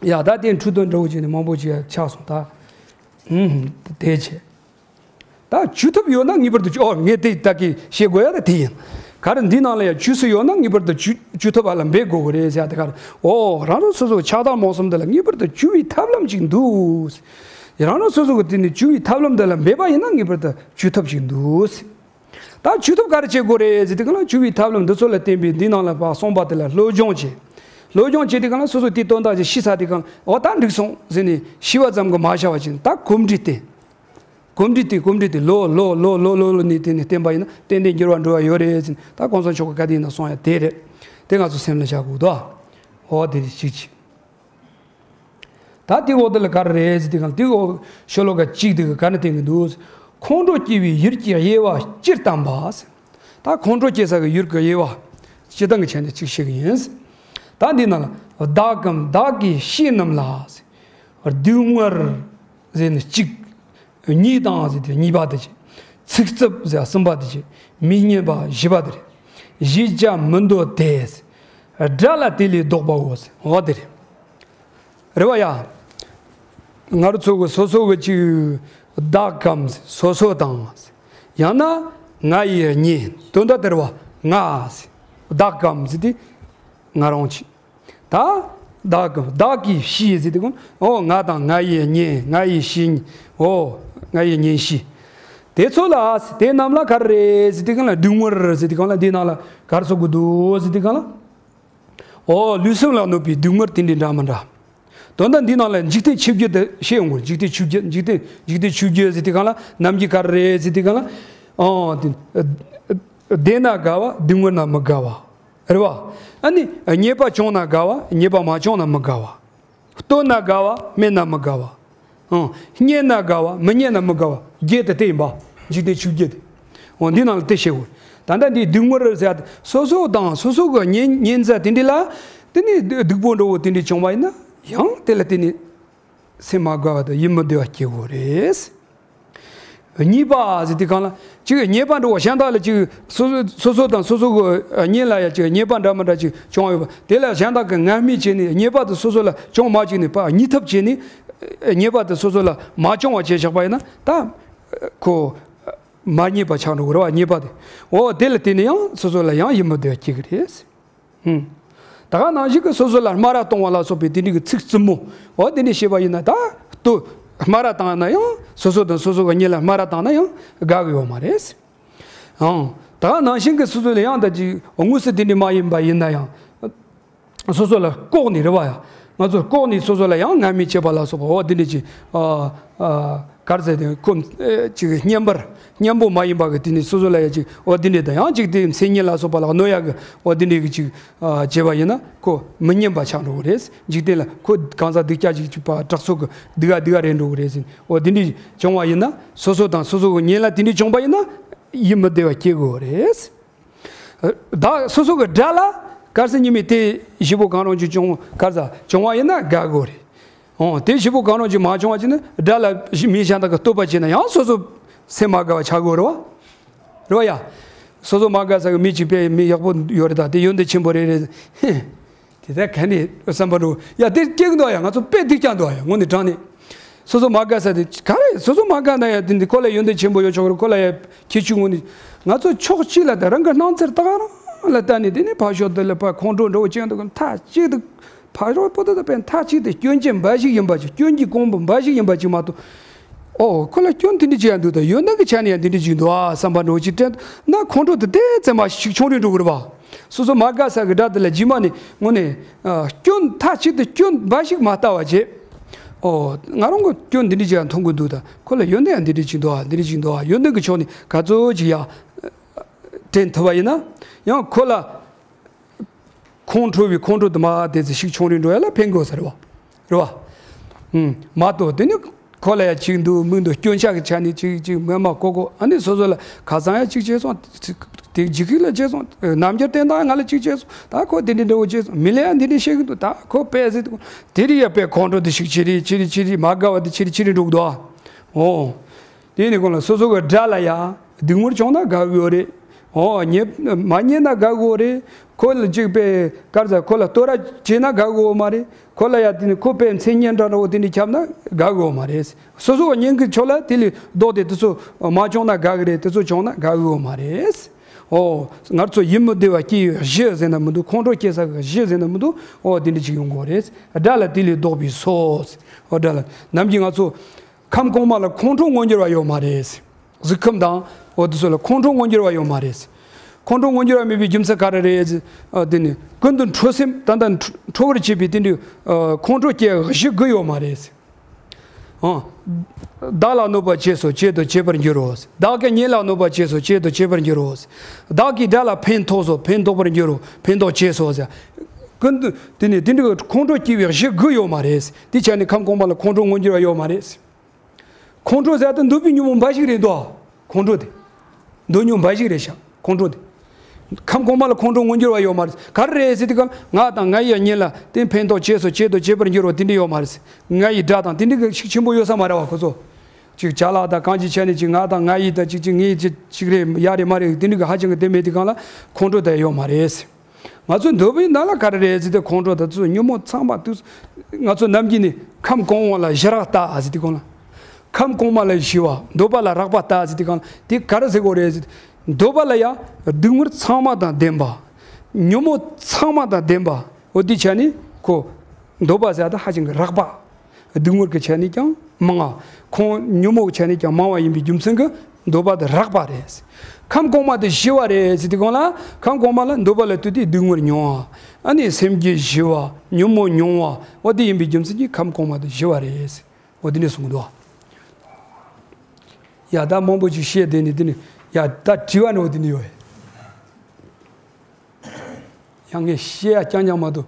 ཡ་ད་དེ་འཁྲུལ་དོན་འདྲ་བོ་བྱས་ནས་མང་པོ་ཅིག་ཡ་ཆགས་སོང་ད། ཧུམ་དེ་བྱས། ད་བཅོས་ཐབས་ཡོད་ན་ངེས་པར་དུ་བཅོས། ཨོ་ངས་དེ་ད་གི་བཤད་དགོས་ཡ་ད་དེ་ཡིན། ག་རེ་འདི་ནང་ལ་ཡང་བཅོས་སུ་ཡོད་ན་ངེས་པར་དུ་བཅོས་བཅོས་ཐབས་ལ་འབད་དགོས་ཀྱི་རེད་ཟེར་ཡ་དེ་ག་རེ། ཨོ་རང་རང་སོ་སོ་ཆགས་སྡང་རྨོངས་གསུམ་དེ་ལ་ངེས་པར་དུ་བཅོས་པའི་ཐབས་ལམ་ཅིག་འདུག་རང་རང་སོ་སོ་གི་དེ་ནི་བཅོས་པའི་ཐབས་ལམ་དེ་ལ་འབད་པ་ཡིན་ན་ངེས་པར་དུ་བཅོས་ཐབས་ཅིག་འདུག་ད་བཅོས་ཐབས་ག་རེ་བྱེད་དགོས་རེད་ཟེར་དུས་གང་ལ་བཅོས་པའི་ཐབས་ལམ་འདི་ཚོ་ལ་བརྟེན་པའི་འདི་ནང་ལ་ཕར་གསུངས་པ་དེ་ལ་སློབ་སྦྱོང་བྱེད། སློབ་སྦྱོང་བྱེད་དུས་གང་ལ་སོ་སོ་དེ་དོན་དག་ཅིག་ཤེས་ཚར་དུས་གང་ལ་ཨོ་ད་འགྲིག་སོང་ཟེར་ནས་ཤེས་པ་ཙམ་གྱིས་མ་བྱ་བ་བྱས་ནས་ད་གོམས་འདྲིས་བསྟེན། གོམས་འདྲིས་དེ་གོམས་འདྲིས་དེ་ལོ་ལོ་ལོ་ལོ་ལོ་ལོ་ནས་དེ་ནས་བསྟེན་པ་ཡིན་ན་ཏན་ཏན་འགྱུར་བ་འགྲོ་བ་ཡོད་རེད་ཟེར་ནས། ད་གོང་ས་མཆོག་གི་བཀའ་དེ་ཡིན་ན་གསུང་ཡ་དེ་རེད། དེ་ང་ཚོ་སེམས་ལ་བཞག་དགོས་དོ། འོ་དེ་རེད་གཅིག་གཅིག་ད་དེའི་འོག་དེ་ལ་ག་རེ་རེད་ཟེར་དུས་གང་ལ། དེའི་འོག་ཤོ་ལོ་ཀ་གཅིག་དེ་ག་ག་ནས་བསྟན་གྱི་འདུག་ཁོང་ཁྲོ་སྐྱེ་བའི་ཡུལ་གྱི་དབྱེ་བ་སྤྱིར་བསྟན་པ་ཟེར། ད་ཁོང་ཁྲོ་སྐྱེ་ས་གི་ཡུལ་གྱི་དབྱེ་བ་སྤྱིར་བཏང་གི་ཆ་ནས་གཅིག་བཤད་གི་ཡིན། ད་འདི་ནང་ལ་བདག་གམ་བདག་གི་བཤེས་རྣམས་ལ་ཟེར། སྡུག་བསྔལ་ཟེར་ནས་གཅིག་གཉིས་དང་ཟེར་དེ་གཉིས་པ་དེ་བྱས། ཚིག་རྩུབ་ཟེར་གསུམ་པ་དེ་བྱས། མི་སྙན་པ་བཞི་པ་དེ་རེད། བཞེད་བྱ་མི་འདོད་དེ། དགྲ་ལ་དེ་ལས་བཟློག་པའོ་ཟེར། འོ་དེ་རེད། རེད་བ་ཡ། ང་རང་ཚོ་གི་སོ་སོ་གི་ཅིག་བདག་གམ་སོ་སོ་དང་། ཡང་ན་ང་ཡི་གཉེན། དོན་དག་དེ་རེད་བ། ང་ཟེར། བདག་གམ་ཟེར་དེ་ང་རང་ཅིག་ད་བདག་གམ་བདག་གི་བཤེས་ཟེར་དུས་གང་། འོ་ང་དང་ང་ཡི་གཉེན། ང་ཡི་བཤེས། འོ་ང་ཡི་གཉེན་བཤེས། དེ་ཚོ་ལ་དེ་རྣམས་ལ་ག་རེ་རེད་ཟེར་དུས་གང་ལ། སྡུག་བསྔལ་རེད་ཟེར་དུས་གང་ལ། འདི་ནང་ལ་ག་རེ་ཚོགས་ཀྱི་འདུག་ཟེར་དུས་གང་ལ། འོ་ལུས་སེམས་ལ་གནོད་པའི་སྡུག་བསྔལ་དེ་འདྲའི་འདྲ་མི་འདྲ། དོན་དག་འདི་ནང་ལ་འཇིག་རྟེན་ཆོས་བརྒྱད་དེ་བཤད་ཡོང་གི། འཇིག་རྟེན་ཆོས་བརྒྱད། འཇིག་རྟེན་འཇིག་རྟེན་ཆོས་བརྒྱད་ཟེར་དུས་གང་ལ། རྣམ་འགྱུར་ག་རེ་རེད་ཟེར་དུས་གང་ལ། འོ་དེ། བདེ་ན་དགའ་བ། སྡུག་བསྔལ་ན་མི་དགའ་བ། རེད་བ། ཨ་ནི་ཉེས་པ་བྱུང་ན་དགའ་བ། ཉེས་པ་མ་བྱུང་ན་མི་དགའ་བ། བསྟོད་ན་དགའ་བ། སྨད་ན་མི་དགའ་བ། ཨང་། སྙན་ན་དགའ་བ། མི་སྙན་ན་མི་དགའ་བ། བརྒྱད་དེ་དེ་ཡིན་པ། འཇིག་རྟེན་ཆོས་བརྒྱད་དེ། འོ་འདི་ནང་ལ་དེ་བཤད་དགོས། ད་ལྟ་འདི་སྡུག་བསྔལ་ཟེར་ཡ་དེ་སོ་སོ་དང་སོ་སོ་གི་གཉེན་གཉེན་ཚ་དེ་འདྲ་ལ་དེ་ནི་སྡུག་པོ་འདྲ་བོ་དེ་འདྲ་བྱུང་བ་ཡིན་ན་ཡང་དེ་ལ་དེ་ནི་སེམས་མ་དགའ་བ་དང་ཡིད་མི་བདེ་བ་སྐྱེ་དགོས་རེད། གཉིས་པ་ཟེར་དུས་གང་ལ། གཅིག་ཉེས་པ་འགྲོ་བ་གཞན་དག་ལ་གཅིག་སོ་སོ་སོ་སོ་དང་སོ་སོ་གི་གཉེན་ལ་ཡ་གཅིག་ཉེས་པ་འདྲ་མི་འདྲ་གཅིག་བྱུང་ཡོད་པ་དེ་ལ་གཞན་དག་གིས་ངན་སྨྲས་བྱས་ནས་ཉེས་པ་དེ་སོ་སོ་ལ་བྱུང་མ་བཅུག་ནས་ཕར་གཉིས་ཐབས་བྱས་ནས་ཉེས་པ་དེ་སོ་སོ་ལ་མ་བྱུང་བ་བྱས་བཞག་པ་ཡིན་ན། ད་ཁོ་མ་ཉེས་པ་ཆགས་འགྲོ་གི་རེད་བ། ཉེས་པ་དེ། འོ་དེ་ལ་བརྟེན་ནས་ཡང་སོ་སོ་ལ་ཡང་ཡིད་མི་བདེ་བ་སྐྱེ་གི་རེད། ཧུམ། ད་ག་ནང་བཞིན་གྱི་སོ་སོ་ལ་སྨ་ར་གཏོང་བ་ལ་སོགས་པའི་དེ་འདྲའི་གི་ཚིག་རྩུབ་མོ། འོ་དེ་འདྲ་བཤད་པ་ཡིན་ན། ད་ལྟོས། སྨ་ར་བཏང་ན་ཡང་སོ་སོ་དང་སོ་སོ་གི་གཉེན་ལ་སྨ་ར་བཏང་ན་ཡང་དགའ་གི་ཡོད་མ་རེད། ཨང་། ད་ག་ནང་བཞིན་གྱི་སོ་སོ་ལ་ཡང་ད་ཅིག་དངོས་སུ་དེ་འདྲ་མ་ཡིན་པ་ཡིན་ན་ཡང་། སོ་སོ་ལ་ལྐོག་ནས་རེད་བ་ཡ། ང་ཚོ་ལྐོག་ནས་སོ་སོ་ལ་ཡང་ངན་སྨྲས་བྱེད་པ་ལ་སོགས་པ། འོ་དེ་འདྲ་ཅིག་ཨ་ཨ་ག་རེ་ཟེར་དེ། ཁོ་ཨེ་ཅིག་སྙན་པར་སྙན་པོ་མ་ཡིན་པ་གི་དེ་ནས་སོ་སོ་ལ་ཡ་ཅིག་འོ་དེ་འདྲ་དང་། ཡང་ཅིག་དེ་མཚན་སྙན་ལ་སོགས་པ་ལ་གནོད་ཡ་གི་འོ་དེ་འདྲ་གི་ཅིག་ཨ་བྱས་པ་ཡིན་ན་ཁོ་མི་སྙན་པ་ཆགས་འགྲོ་གི་རེད། འཇིག་རྟེན་ལ་ཁོ་གང་ཟག་སྡུག་ཅག་ཅིག་ཅིག་པ་དྲག་ཚོགས་གི་སྡུག་ག་སྡུག་ག་རེད་འགྲོ་གི་རེད་ཟེར། འོ་དེ་འདྲ་བྱུང་བ་ཡིན་ན། སོ་སོ་དང་སོ་སོ་གི་གཉེན་ལ་དེ་འདྲ་བྱུང་བ་ཡིན་ན་ཡིད་མི་བདེ་བ་སྐྱེ་གི་རེད། བདག་སོ་སོ་གི་དགྲ་ལ་གལ་སྲིད་ཉི་མའི་དེ་བཞི་པོ་གང་རུང་ཅིག་བྱུང་། གལ་སྲིད་བྱུང་བ་ཡིན་ན་དགའ་དགོས་རེད། འོ་དེ་བཞི་པོ་གང་རུང་ཅིག་མ་བྱུང་བ་ཅིག་ན། དགྲ་ལ་མི་གཞན་དག་གིས་བསྟོད་པ་བྱས་ན་ཡང་སོ་སོ་སེམས་མ་དགའ་བ་ཆགས་དགོས་རེད་བ། རེད་བ་ཡ། སོ་སོ་མ་དགའ་ས་གི་མི་གཅིག་པས་མི་ཡག་པོ་ཡོད་རེད། ད་དེ་ཡོན་ཏན་ཆེན་པོ་རེད་རེད། ཧེ། དེ་ལྟར་ག་ནས་བསམ་པ་འགྲོ། ཡ་དེ་སྐྱེ་གི་འདུག་ཡ། ང་ཚོ་དཔེ་སྡུག་ཅག་འདུག་ཡ། དངོས་གནས་དྲང་གནས། སོ་སོ་མ་དགའ་ས་དེ་ག་རེ། སོ་སོ་མ་དགའ་ན་ཡ་དེ་འདི་ཁོ་ལ་ཡོན་ཏན་ཆེན་པོ་ཡོད་ཆོག་རེད། ཁོ་ལ་ཡ་ཁྱད་ཆོས། དངོས་གནས་ང་ཚོ་ཕྱོགས་གཅིག་ལ་ད་རང་གི་སྣང་ཚུལ་ད་ག་རང་ལ་ལྟ་ནས། དེ་ནས་ཕར་ཕྱོགས་དེ་ལ་ཕར་ཁོང་ཁྲོ་འདྲ་བོ་ཅན་དུ་མཐའ་གཅིག་ཏུ་ཕར་རོགས་པོ་དེ་དང་པའི་མཐའ་གཅིག་ཏུ་སྐྱོན་ཅན་འབའ་ཞིག་ཡིན་པ་ཅིག་སྐྱོན་གྱི་ཀོང་བུ་འབའ་ཞིག་ཡིན་པ་ཅིག་མ་གཏོགས། ཨོ་ཁོ་ལ་སྐྱོན་དེ་འདྲ་ཅིག་ཡང་འདུག་ད་ཡོན་ཏན་གྱི་ཆ་ནས་ཡང་དེ་འདྲ་ཅིག་འདུག་ཨ་བསམ་པ་འདྲ་བོ་ཅིག་དྲན་ན། ཁོང་ཁྲོ་དེ་དེ་ཙམ་མ་ཞིག་ཆུང་རུ་འགྲོ་གི་རེད་བ། སོ་སོ་མ་དགའ་ས་གི་དགྲ་དེ་ལ་རྗེས་མ་ནས་དངོས་གནས་ཨ་སྐྱོན་མཐའ་གཅིག་ཏུ་སྐྱོན་འབའ་ཞིག་མ་ལྟ་བ་བྱེད། ཨོ་ང་རང་གི་སྐྱོན་འདི་འདྲ་ཅིག་ཡང་མཐོང་གི་འདུག་ད་ཁོ་ལ་ཡོན་ཏན་ཡང་འདི་འདྲ་ཅིག་འདུག་ཨ། འདི་འདྲ་ཅིག་འདུག་ཨ། ཡོན་ཏན་གྱི་ཕྱོགས་ནས་ག་ཚོད་ཅིག་ཡང་དྲན་ཐུབ་པ་ཡིན་ན། ཡང་ཁོ་ལ་ཁོང་ཁྲོ་བའི་ཁོང་ཁྲོ་དེ་མ་དེ་ཚོ་ཞིག་ཆུང་རུ་འགྲོ་ཡ་ལ་ཕན་དགོས་ས་རེད་བ། རེད་བ། ཨུམ། མ་གཏོགས་དེ་ནི་ཁོ་ལ་ཡ་ཅིག་འདུག་མི་འདུག་སྐྱོན་ཆ་གི་ཆ་ནས་ཅིག་ཅིག་མེད་མ་ཀོ་ཀོ། ཨ་ནི་སོ་སོ་ལ་ཁ་སང་ཡ་ཅིག་བྱས་སོང་། དེ་འཇིགས་སྐུལ་ལ་བྱས་སོང་། རྣམ་འགྱུར་བསྟན་སྟངས་ང་ལ་ཅིག་བྱས་སོང་། ད་ཁོ་དེ་འདྲ་འདྲ་བོ་བྱས་སོང་། མི་ལ་ཡ་འདི་འདྲ་བཤད་གི་འདུག་ད་ཁོ་དཔེ་ཟེར་འདུག་དེ་རིགས་ཡ་དཔེ་ཁོང་ཁྲོ་དེ་ཞིག་ཆེ་རེ་ཆེ་རེ་ཆེ་རེ། མ་དགའ་བ་དེ་ཆེ་རེ་ཆེ་རེ་འགྲོ་གི་འདུག་ཨ། འོ། དེ་ནི་གོང་ལ་སོ་སོ་གི་དགྲ་ལ་ཡ་སྡུག་བསྔལ་བྱུང་ན་དགའ་གི་ཡོད་རེད། འོ་ཉེས་མ་ཉེས་ན་དགའ་གི་ཡོད་རེད། ཁོ་ལ་ཅིག་པའི་གར་ཟ་ཁོ་ལ་བསྟོད་ར་བྱས་ན་དགའ་གི་ཡོད་མ་རེད། ཁོ་ལ་ཡ་དེ་ནི་ཁོ་པའི་མཚན་སྙན་འདྲ་འདྲ་བོ་དེ་འདྲ་ཁྱབ་ན་དགའ་གི་ཡོད་མ་རེད། སོ་སོ་གི་གཉེན་གྱི་ཕྱོགས་ལ་དེ་ལས་ལྡོག་སྟེ་དེ་ཚོ་མ་བྱུང་ན་དགའ་གི་རེད། དེ་ཚོ་བྱུང་ན་དགའ་གི་ཡོད་མ་རེད། འོ་ང་ཚོ་ཡིད་མི་བདེ་བ་སྐྱེ་ཡོད་གཞི་ཟེར་ན་མི་འདུག་ཁོང་ཁྲོ་སྐྱེ་ས་གི་གཞི་ཟེར་ན་མི་འདུག་འོ་དེ་འདྲ་ཅིག་ཡོང་གི་ཡོད་རེད། དགྲ་ལ་དེ་ལས་ལྡོག་པའི་སོ། འོ་དགྲ་ལ་ནམ་རྒྱུན་ང་ཚོ། ཁམས་གོང་མ་ལ་ཁོང་ཁྲོ་མངོན་གྱུར་བ་ཡོད་མ་རེད། གཟུགས་ཁམས་དང་འོ་དེ་ཚོ་ལ་ཁོང་ཁྲོ་མངོན་གྱུར་བ་ཡོད་མ་རེད། ཁོང་ཁྲོ་མངོན་གྱུར་བ་མེད་པའི་རྒྱུ་མཚན་ག་རེ་རེད། ཨ་དེ་ནི་ཀུན་ཏུ་ཁྲོ་སེམས་ད་ལྟ་ཁྲོ་བར་བྱེད་པའི་དེ་འདྲའི་ཨ་ཁོང་ཁྲོ་སྐྱེ་གཞི་དགུ་ཡོད་མ་རེད། ཨང་། བདག་ལ་གནོད་པ་བྱས་སོ། བྱེད་དུ་བྱེད་པར་འགྱུར་རོ། བདག་གིས་གཉེན་ལ་གནོད་པ་བྱས་སོ། བྱེད་དུ་བྱེད་པར་འགྱུར་རོ། བདག་གིས་དགྲ་ལ་ཕན་ཐོགས་སོ། ཕན་ཐོགས་པར་འགྱུར་རོ། ཕན་ཐོགས་བྱས་སོ་ཟེར། ཀུན་ཏུ་དེ་ནི་དེ་འདྲའི་ཁོང་ཁྲོ་སྐྱེ་བའི་གཞི་དགུ་ཡོད་མ་རེད། དེ་ཆ་ནས་ཁམས་གོང་མ་ལ་ཁོང་ཁྲོ་མངོན་གྱུར་བ་ཡོད་མ་རེད། ཁོང་ཁྲོ་ཟེར་དུས་འདོད་པའི་ཉོན་མོངས་འབའ་ཞིག་རེད་དོ། ཁོང་ཁྲོ་དེ། འདོད་ཉོན་འབའ་ཞིག་རེད་ཤག་ཁོང་ཁྲོ་དེ། ཁམས་གོང་མ་ལ་ཁོང་ཁྲོ་མངོན་གྱུར་བ་ཡོད་མ་རེད། ག་རེ་རེད་ཟེར་དུས་སྒང་ང་དང་ང་ཡི་གཉེན་ལ་དེ་ཕན་ཐོགས་བྱས་སོ། བྱེད་དུ་བྱེད་པར་འགྱུར་རོ། དེ་འདྲ་ཡོད་མ་རེད། ང་ཡི་དགྲ་དང་དེ་འདྲའི་ཤུགས་ཆེན་པོ་ཡོད་ས་མ་རེད་བ། ཁོ་ཚོ་ཅིག་ཅ་ལག་དང་གང་ཅིའི་ཆ་ནས་ཅིག་ང་དང་ང་ཡི་དང་ཅིག་ཅིག་ངའི་ཅིག་ཅིག་རེད། ཡ་རེད་མ་རེད། དེ་འདྲའི་ཧ་ཅང་གི་དེ་མེད་དུས་སྒང་ལ་ཁོང་ཁྲོ་དེ་ཡོད་མ་རེད། ང་ཚོའི་འདོད་པའི་ནང་ལ་ག་རེ་རེད་ཟེར་དུས་ཁོང་ཁྲོ་དང་དེ་ཚོ་ཉོན་མོངས་ཚང་མ་དུས་ང་ཚོ་ནམ་རྒྱུན་ནས་ཁམས་གོང་འོག་ལ་ཞི་རགས་ལྟ་ཟེར་དུས་སྒང་ལ། ཁམས་གོང་མ་ལ་ཞི་བ། འདོད་པ་ལ་རགས་པ་ལྟ་ཟེར་དུས་སྒང་ལ་དེ་ག་རེ་ཟེར་དགོས་རེད་ཟེར་དུས། འདོད་པ་ལ་ཡང་སྡུག་བསྔལ་ཚང་མ་དང་ལྡན་པ། ཉོན་མོངས་ཚང་མ་དང་ལྡན་པ། འོ་དེ་ཆ་ནས་ཁོ་འདོད་པ་ཟེར་དུས་ཧ་ཅང་གི་རགས་པ། སྡུག་བསྔལ་གྱི་ཆ་ནས་ཀྱང་མང་བ། ཁོང་ཉོན་མོངས་ཀྱི་ཆ་ནས་ཀྱང་མང་བ་ཡིན་པའི་རྒྱུ་མཚན་གྱིས་འདོད་པ་དེ་རགས་པ་རེད། ཁམས་གོང་མ་དེ་ཞི་བ་རེད་ཟེར་དུས་སྒང་ལ་ཁམས་གོང་མ་ལ་འདོད་པ་ལ་ལྟོས་ཏེ་སྡུག་བསྔལ་མྱོང་བ། ཨ་ནི་སེམས་རྒྱུད་ཞི་བ། ཉོན་མོངས་མྱོང་བ། འོ་དེ་ཡིན་པའི་རྒྱུ་མཚན་གྱིས་ཁམས་གོང་མ་དེ་ཞི་བ་རེད། འོ་དེ་ནས་གསུངས་འདུག་ཡ་ད་མང་པོ་ཅིག་བཤད་བསྡད་ནས་དེ་ནས་ཡ་ད་དྲི་བ་ནི་འོ་དེ་ནས་ཡོད། ཡང་ངས་བཤད་ཡ་རྐྱང་རྐྱང་མ་གཏོགས་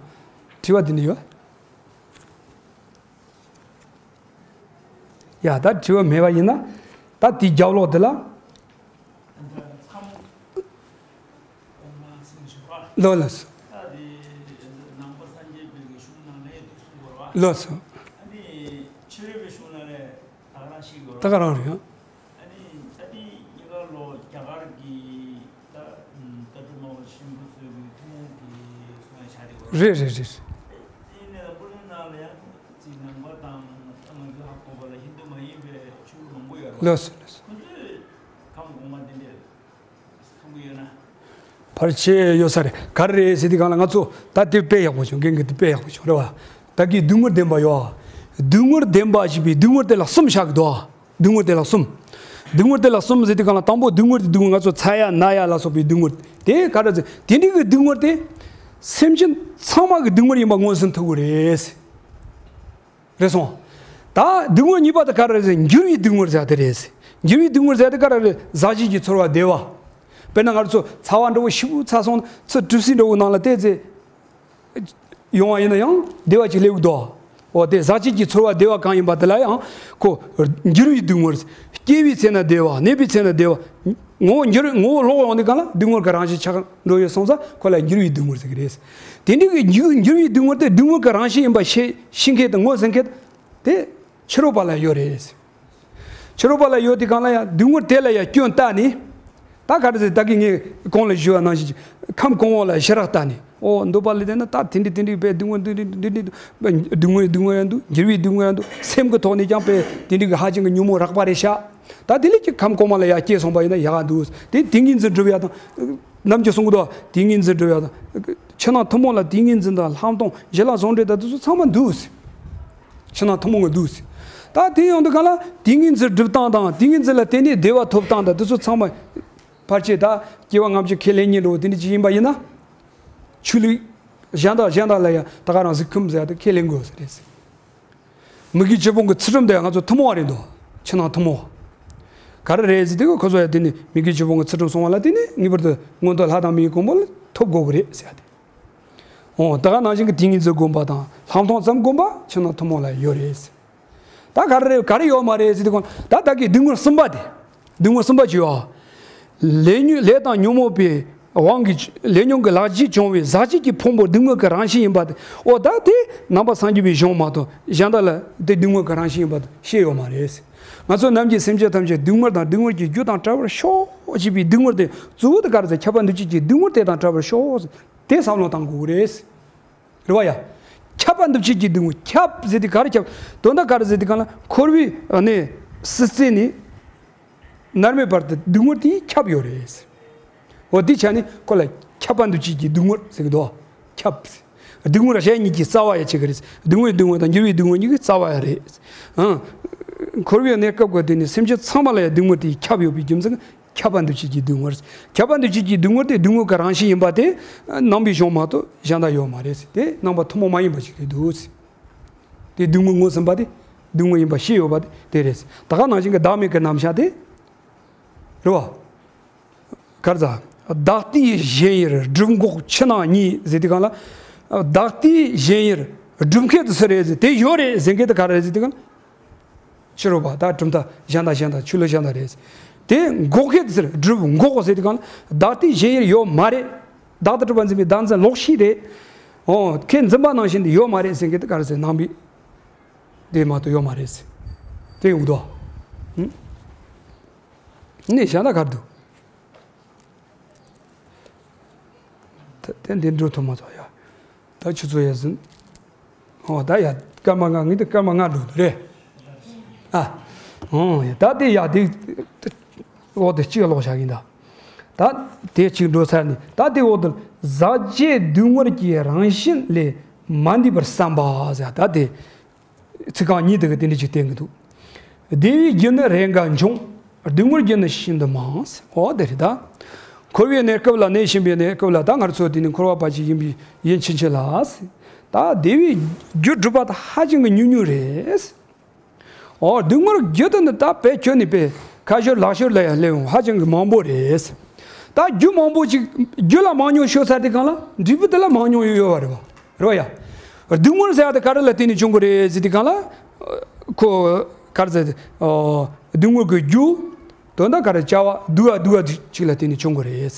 དྲི་བ་དེ་ནས་ཡོད། ཡ་ད་དྲི་བ་མེད་པ་ཡིན་ན་ད་དེའི་རྒྱབ་ལོགས་དེ་ལ། ལོ་ལོ་སོ། ལོ་སོ། ད་ག་རང་རེད། ཨ་ནི་ད་ལྟའི་ཉེ་ག་ལོ་རྒྱ་གར་གྱི་ད་ལྟ་གྲུབ་སྨྲ་བ་ཆེན་པོ་ཚོའི་གི་ཐུན་མོང་གི་གསུང་ཡ་ཆགས་བསྡད་ཡོད་རེད། རེད་རེད་རེད། དེ་ཡིན་ནའི་སྤུ་ལེན་ནང་ལ་ཡང་ཅིག་ནང་པ་དང་ང་ཚོའི་ཧ་གོ་བ་ལ་ཧིན་དུ་མ་ཡིན་པའི་ཆོས་ལུགས་མང་པོ་ཡོད་རེད། ལགས་སོ་ལགས་སོ། ཁོ་ཚོས་ཁམས་གོང་མ་དེ་འདྲས་གསུང་གི་ཡོད་ན། ཕལ་ཆེར་ཡོད་ས་རེད། ག་རེ་རེད་ཟེར་དུས་སྒང་ལ་ང་ཚོ་ད་དེ་དཔེ་ཡག་པོ་བྱུང་། རྒན་གྱིས་དེ་དཔེ་ཡག་པོ་བྱུང་རེད་བ། ད་གིན་སྡུག་བསྔལ་བདེན་པ་ཡོད། སྡུག་བསྔལ་བདེན་པ་ཞེས་པའི་སྡུག་བསྔལ་དེ་ལ་གསུམ་བཞག་གི་འདུག་སྡུག་བསྔལ་དེ་ལ་གསུམ། སྡུག་བསྔལ་དེ་ལ་གསུམ་ཟེར་དུས་སྒང་ལ་དང་པོ་སྡུག་བསྔལ་དེ་སྡུག་བསྔལ་ང་ཚོ་ཚ་ཡ་ན་ཡ་ལ་སོགས་པའི་སྡུག་བསྔལ་དེ་ག་རེ་ཟེར། དེ་འདྲའི་གི་སྡུག་བསྔལ་དེ་སེམས་ཅན་ཚང་མ་གི་སྡུག་བསྔལ་ཡིན་པ་མངོན་སུམ་ཐུབ་ཀྱི་རེད། རེད་སོང་། ད་སྡུག་བསྔལ་གཉིས་པ་དེ་ག་རེ་རེད། འགྱུར་བའི་སྡུག་བསྔལ་ཟེར་དེ་རེད། འགྱུར་བའི་སྡུག་བསྔལ་ཟེར་དེ་ག་རེ་རེད། ཟག་བཅས་ཀྱི་ཚོར་བ་བདེ་བ། དཔེར་ན་ང་ཚོ་ཚ་བ་འདྲ་བོ་ཞེ་པོ་ཚ་སོང་ཚེ་གྲིབ་བསིལ་འདྲ་བོ་ནང་ལ་བལྟས་ཚེ། ཡོང་བ་ཡིན་ན་ཡང་བདེ་བ་ཅིག་སླེབས་འདུག་འོ་དེ་ཟག་བཅས་ཀྱི་ཚོར་བ་བདེ་བ་གང་ཡིན་པ་དེ་ལ་ཡང་ཁོ་འགྱུར་བའི་སྡུག་བསྔལ། སྐྱེ་བའི་ཚེ་ན་བདེ་བ། གནས་པའི་ཚེ་ན་བདེ་བ། ངོ་བོ་འགྱུར་ངོ་བོ་ལོག་ཡོང་དུས་སྒང་ལ་སྡུག་བསྔལ་གྱི་རང་བཞིན་ཆགས་འགྲོ་ཡོད་སོང་ཙང་ཁོ་ལ་འགྱུར་བའི་སྡུག་བསྔལ་ཟེར་གྱི་རེད། དེ་འདྲའི་གི་འགྱུར་འགྱུར་བའི་སྡུག་བསྔལ་དེ་སྡུག་བསྔལ་གྱི་རང་བཞིན་ཡིན་པ་ཤེས་ཤེས་མཁན་དང་ངོས་ཟིན་མཁན་དེ་ཕྱི་རོལ་པ་ལ་ཡོད་རེད། ཕྱི་རོལ་པ་ལ་ཡོད་དུས་སྒང་ལ་ཡང་སྡུག་བསྔལ་དེ་ལ་ཡང་སྐྱོན་བལྟས་ནས། ད་ག་རེ་ཟེར། ད་གིན་ངས་གོང་ལ་ཞུས་པ་ནང་བཞིན་ཁམས་གོང་འོག་ལ་ཞི་རགས་བལྟས་ནས། ཨོ་འདོད་པ་ལ་བརྟེན་ན་ད་དེ་འདྲའི་དེ་འདྲའི་དཔེ་སྡུག་བསྔལ་འདི་འདྲའི་འདི་འདྲའི་སྡུག་བསྔལ་སྡུག་བསྔལ་ཡང་འདུག་འགྱུར་བའི་སྡུག་བསྔལ་ཡང་འདུག་སེམས་ཀྱི་ཐོག་ནས་ཀྱང་དཔེ་དེ་འདྲའི་གི་ཧ་ཅང་གི་ཉོན་མོངས་རགས་པ་རེད་ཤག་ད་དེ་ལས་ཀྱི་ཁམས་གོང་མ་ལ་ཡང་སྐྱེས་སོང་པ་ཡིན་ན་ཡག་འདུག་དེ་ཏིང་ངེ་འཛིན་སྒྲུབ་ཡ་དང་། ནམ་རྒྱུན་གསུང་གི་འདུག་ཏིང་ངེ་འཛིན་སྒྲུབ་ཡ་དང་། ཕྱི་ནང་ཐུན་མོང་ལ་ཏིང་ངེ་འཛིན་དང་ལྷག་མཐོང་ཞི་ལྷག་ཟུང་འབྲེལ་དང་དེ་ཚོ་ཚང་མ་འདུག་ཕྱི་ནང་ཐུན་མོང་གི་འདུག་ད་དེ་ཡོང་དུས་སྒང་ལ་ཏིང་ངེ་འཛིན་སྒྲུབ་སྟངས་དང་ཏིང་ངེ་འཛིན་ལ་བརྟེན་ནས་བདེ་བ་ཐོབ་སྟངས་དང་དེ་ཚོ་ཚང་མ། ཕལ་ཆེར་ད་སྐྱེ་བ་སྔ་ཕྱི་ཁས་ལེན་མཁན་འདྲ་བོ་དེ་འདྲ་ཅིག་ཡིན་པ་ཡིན་ན། ཆོས་ལུགས་གཞན་དག་གཞན་དག་ལ་ཡང་ད་ག་རང་གཟིགས་ཁུམ་ཟེར་ཡ་དེ་ཁས་ལེན་དགོས་ས་རེད། མི་དགེ་བཅུ་སྤོང་གི་ཚུལ་ཁྲིམས་དེ་ང་ཚོ་ཐུན་མོང་བ་རེད་འདུག་ཕྱི་ནང་ཐུན་མོང་བ། ག་རེ་རེད་ཟེར་དུས་ཁོ་ཚོ་ཡང་དེ་ནི་མི་དགེ་བཅུ་སྤོང་གི་ཚུལ་ཁྲིམས་སྲུང་བ་ལ་བརྟེན་ནས་ངེས་པར་དུ་མངོན་མཐོ་ལྷ་དང་མིའི་གོ་འཕང་ལ་ཐོབ་དགོས་ཀྱི་རེད་ཟེར་ཡ་དེ། འོ་ད་ག་ནང་བཞིན་གྱི་ཏིང་ངེ་འཛིན་སྒོམ་པ་དང་ལྷག་མཐོང་ཙམ་སྒོམ་པ་ཕྱི་ནང་ཐུན་མོང་ལ་ཡོད་རེད། ད་ག་རེ་རེད་ག་རེ་ཡོད་མ་རེད་ཟེར་དུས་སྒང་ད་ད་གི་སྡུག་བསྔལ་གསུམ་པ་དེ། སྡུག་བསྔལ་གསུམ་པ་ཅིག་ཡོད། ལས་ཉོན་ལས་དང་ཉོན་མོངས་པའི་དབང་གིས་ལས་ཉོན་གྱི་ལག་རྗེས་བྱུང་བའི་ཟག་བཅས་ཀྱི་ཕུང་པོ་སྡུག་བསྔལ་གྱི་རང་བཞིན་ཡིན་པ་དེ། འོ་ད་དེ་ནང་པ་སངས་རྒྱས་པའི་གཞུང་མ་གཏོགས་གཞན་དག་ལ་དེ་སྡུག་བསྔལ་གྱི་རང་བཞིན་ཡིན་པ་དེ་བཤད་ཡོད་མ་རེད། ང་ཚོ་ནམ་རྒྱུན་སེམས་ཅན་ཐམས་ཅད་སྡུག་བསྔལ་དང་སྡུག་བསྔལ་གྱི་རྒྱུ་དང་བྲལ་བར་ཤོག་ཅེས་པའི་སྡུག་བསྔལ་དེ་གཙོ་བོ་དེ་ག་རེ་ཟེར། ཁྱབ་པ་འདུ་བྱེད་ཀྱི་སྡུག་བསྔལ་དེ་དང་བྲལ་བར་ཤོག་ཟེར་དེ་བསམ་བློ་བཏང་དགོས་ཀྱི་རེད། རེད་བ་ཡ། ཁྱབ་པ་འདུ་བྱེད་ཀྱི་སྡུག་བསྔལ། ཁྱབ་ཟེར་དུས་ག་རེ་ཁྱབ། དོན་དག་ག་རེ་ཟེར་དུས་སྒང་ལ་འཁོར་བའི་གནས་སྲིད་རྩེ་ནས་མནར་མེད་བར་དུ་སྡུག་བསྔལ་དེ་ཁྱབ་ཡོད་རེད། འོ་དེ་ཆ་ནས་ཁོ་ལ་ཁྱབ་པ་འདུ་བྱེད་ཀྱི་སྡུག་བསྔལ་ཟེར་གི་འདུག་ཁྱབ་ཟེར། སྡུག་བསྔལ་གཞན་གཉིས་ཀྱི་རྩ་བ་ཡ་བྱེད་གི་རེད། སྡུག་བསྔལ་སྡུག་བསྔལ་དང་འགྱུར་བའི་སྡུག་བསྔལ་གཉིས་ཀྱི་རྩ་བ་ཡ་རེད། ཨང་། འཁོར་བའི་གནས་སྐབས་ཀྱི་དུས་ནས་སེམས་ཅན་ཚང་མ་ལ་ཡ་སྡུག་བསྔལ་དེ་ཁྱབ་ཡོད་པའི་རྒྱུ་མཚན། ཁྱབ་པ་འདུ་བྱེད་ཀྱི་སྡུག་བསྔལ། ཁྱབ་པ་འདུ་བྱེད་ཀྱི་སྡུག་བསྔལ་དེ་སྡུག་བསྔལ་གྱི་རང་བཞིན་ཡིན་པ་དེ་ནང་པའི་གཞུང་མ་གཏོགས་གཞན་དག་ཡོད་མ་རེད། དེ་ནང་པ་ཐུན་མོང་མ་ཡིན་པ་ཞིག་རེད་འདུག་དེ་སྡུག་བསྔལ་ངོས་ཟིན་པ་དེ་ སྡུག་བསྔལ་ཡིན་པ་ཤེས་ཡོད་པ་དེ་རེད། ད་ག་ནང་བཞིན་གྱི་བདག་མེད་ཀྱི་རྣམ་གཞག་དེ་རེད་བ། ག་རེ་ཟ། བདག་ལྟའི་གཞན་དབྱེར་སྒྲིབ་འགོག་ཕྱི་ནང་གཉིས་ཟེར་དུས་སྒང་ལ། བདག་ལྟའི་གཞན་དབྱེར་སྒྲིབ་མཁན་དེ་སུ་རེད་ཟེར། དེ་ཡོད་རེད་ཟེར་མཁན་དེ་ག་རེ་རེད་ཟེར་དུས་སྒང་ལ། ཕྱི་རོལ་པ་དང་གྲུབ་མཐའ་གཞན་དང་གཞན་དང་ཆོས་ལུགས་གཞན་དང་རེད། དེ་འགོག་མཁན་དེ་སུ་རེད། སྒྲིབ་འགོག་ཟེར་དུས་སྒང་ལ། བདག་ལྟའི་གཞན་དབྱེར་ཡོད་མ་རེད། བདག་ཏུ་གྲུབ་པ་འཛིན་པའི་བདག་འཛིན་ལོག་ཤེས་རེད། ཨོ། ཁས་འཛིན་པ་ནང་བཞིན་དེ་ཡོད་མ་རེད་ཟེར་མཁན་དེ་ག་རེ་ཟེར། ནང་པའི་དེ་མ་གཏོགས་ཡོད་མ་རེད་ཟེར། དེ་ཡོང་འདུག་ཨ། ནས་བྱས་ན་ག་རེ་འདུག་ད་དེ་འདི་འགྲོ་ཐུབ་མ་ཚོགས་ཡ། ད་ཆུ་ཚོད་ཡ་ཟིན། ཨོ་ད་ཡ་སྐར་མ་ལྔ། ངས་ད་སྐར་མ་ལྔ་འགྲོ་འདུག་རེད། ཨ། ཨོ་ཡ། ད་དེ་ཡ་དེ། འོ་དེ་གཅིག་ཀློག་བྱ་གིན་ད། ད་དེ་གཅིག་འགྲོ་ཚར་ནས། ད་དེ་འོག་ཏུ་ཟག་བཅས་སྡུག་བསྔལ་གྱི་རང་བཞིན་ལས་མ་འདས་པར་བསམ་པ་ཟེར། ད་དེ་ཚིག་རྐང་གཉིས་དེ་གི་དེ་འདྲ་ཅིག་བསྟན་གི་འདུག་བདེ་བའི་རྒྱུ་ནི་རེས་འགའ་འབྱུང་། སྡུག་བསྔལ་རྒྱུ་ནི་ཤིན་ཏུ་མང་། འོ་དེ་རེད་ད། འཁོར་བའི་གནས་སྐབས་ལ་གནས་བཞིན་པའི་གནས་སྐབས་ལ། ད་ང་ཚོ་དེ་ནི་འཁོར་བ་པ་ཅིག་ཡིན་པའི་ཡིན་ཕྱིན་ཆད་ལ། ད་བདེ་བའི་རྒྱུ་སྒྲུབ་པ་ད་ཧ་ཅང་གི་ཉུང་ཉུང་རེད། ཨོ། སྡུག་བསྔལ་རྒྱུ་དེ་ནི་ད་བེད་སྤྱོད་ནས་བེད་ཁ་ཤོར་ལག་ཤོར་ལ་ཡང་སླེབས་འོང་ཧ་ཅང་གི་མང་པོ་རེད། ད་རྒྱུ་མང་པོ་ཅིག་རྒྱུ་ལ་མང་ཉུང་ཤོར་ཚར་དུས་སྒང་ལ་འབྲས་བུ་དེ་ལ་མང་ཉུང་ཡོད་ཡོད་པ་རེད་བ། རེད་བ་ཡ། སྡུག་བསྔལ་ཟེར་ཡ་དེ་ག་རེ་ལ་བརྟེན་ནས་བྱུང་གི་རེད་ཟེར་དུས་སྒང་ལ། ཁོ་ག་རེ་ཟེར། ཨོ། སྡུག་བསྔལ་གྱི་རྒྱུ། དོན་དག་ག་རེ། བྱ་བ་སྡུག་པ་སྡུག་པ་ཅིག་ལ་བརྟེན་ནས་བྱུང་གི་རེད།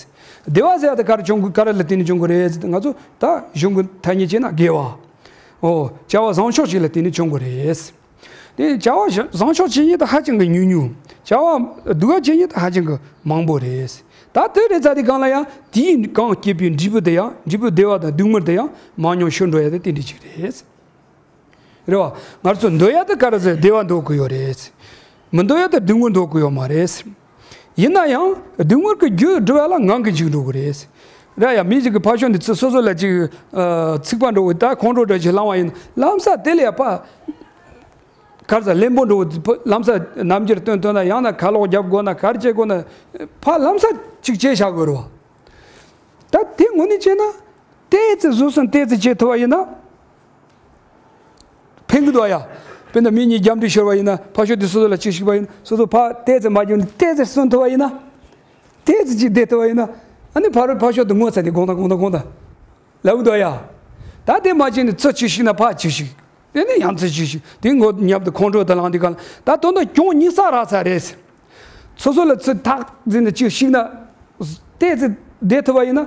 བདེ་བ་ཟེར་ཡ་དེ་ག་རེ་བྱུང་གི། ག་རེ་ལ་བརྟེན་ནས་བྱུང་གི་རེད་ཟེར་ཏེ། ང་ཚོ་ད་གཞུང་གི་ཐ་སྙད་བྱས་ན་དགེ་བ། ཨོ། བྱ་བ་བཟང་ཕྱོགས་ཤིག་ལ་བརྟེན་ནས་བྱུང་གི་རེད། དེ་བྱ་བ་བཟང་ཕྱོགས་བྱེད་མཁན་དེ་ཧ་ཅང་གི་ཉུང་ཉུང་། བྱ་བ་སྡུག་པ་བྱེད་མཁན་དེ་ཧ་ཅང་གི་མང་པོ་རེད། ད་དེ་རེད་ཚར་དུས་སྒང་ལ་ཡང་དེའི་གང་སྐྱེས་པའི་འབྲས་བུ་དེ་ཡང་། འབྲས་བུ་བདེ་བ་དང་སྡུག་བསྔལ་དེ་ཡང་མང་ཉུང་ཤོར་འགྲོ་ཡ་དེ་དེ་འདྲ་ཅིག་རེད། རེད་བ། ང་ཚོ་འདོད་ཡ་དེ་ག་རེ་ཟེར། བདེ་བ་འདོད་ཀྱི་ཡོད་རེད། མི་འདོད་ཡ་དེ་སྡུག་བསྔལ་འདོད་ཀྱི་ཡོད་མ་རེད། ཡིན་ན་ཡང་སྡུག་བསྔལ་གྱི་རྒྱུ་སྒྲུབ་ཡ་ལ་ངང་གིས་འཇུག་འགྲོ་གི་རེད། རེད་ཡ། མི་ཞིག་གིས་ཕར་ཕྱོགས་འདི་ཚོ་སོ་སོ་ལ་ཅིག་ཨ། ཚིག་པ་འདྲ་བོ་ད་ཁོང་ཁྲོ་འདྲ་ཅིག་ལངས་པ་ཡིན་ན། ལམ་སང་དེ་ལ་ཡ་ཕར་ག་རེ་ཟེར། གླེན་པོ་འདྲ་བོ་ལམ་སང་རྣམ་འགྱུར་སྟོན་སྟོན་ན། ཡང་ན་ཁ་ལོག་རྒྱབ་དགོས་ན། ག་རེ་བྱེད་དགོས་ན། ཕར་ལམ་སང་ཅིག་བྱས་བཞག་དགོས་རེད་བ། ད་དེ་ངོས་ནས་བྱས་ན། ཏོག་ཙམ་བཟོད་བསྲན་ཏོག་ཙམ་བྱེད་ཐུབ་པ་ཡིན་ན། ཕན་གི་འདུག་ཡ། དཔེར་ན་མི་གཉིས་རྒྱབ་འདྲེ་ཤོར་བ་ཡིན་ན། ཕར་ཕྱོགས་དེ་སོ་སོ་ལ་ཅིག་ཞུགས་པ་ཡིན་ན། སོ་སོ་ཕར་ཏོག་ཙམ་མ་བྱུང་ནས་ཏོག་ཙམ་བསྲན་ཐུབ་པ་ཡིན་ན། ཏོག་ཙམ་ཅིག་བསྡད་ཐུབ་པ་ཡིན་ན། ཨ་ནི་ཕ་རོལ་ཕར་ཕྱོགས་དེ་ངོ་ཚ་ནས་དགོང་དག་དགོང་དག་དགོང་དག་ལབ་གི་འདུག་ཡ། ད་དེ་མ་བྱས་ནས་ཚུར་ཅིག་ཞུགས་ན་ཕར་ཅིག་ཞུགས། དེ་ནས་ཡང་ཚུར་ཅིག་ཞུགས། དེ་ངོ་མཉམ་དུ་ཁོང་ཁྲོ་དེ་ལངས་དུས་སྒང་ལ། ད་དོན་དུ་གྱོང་ཉེ་ས་རག་ཚར་རེད། སོ་སོ་ལ་ཚུར་ཐག་འཛིན་ནས་ཅིག་ཞུགས་ན། ཏོག་ཙམ་བསྡད་ཐུབ་པ་ཡིན་ན།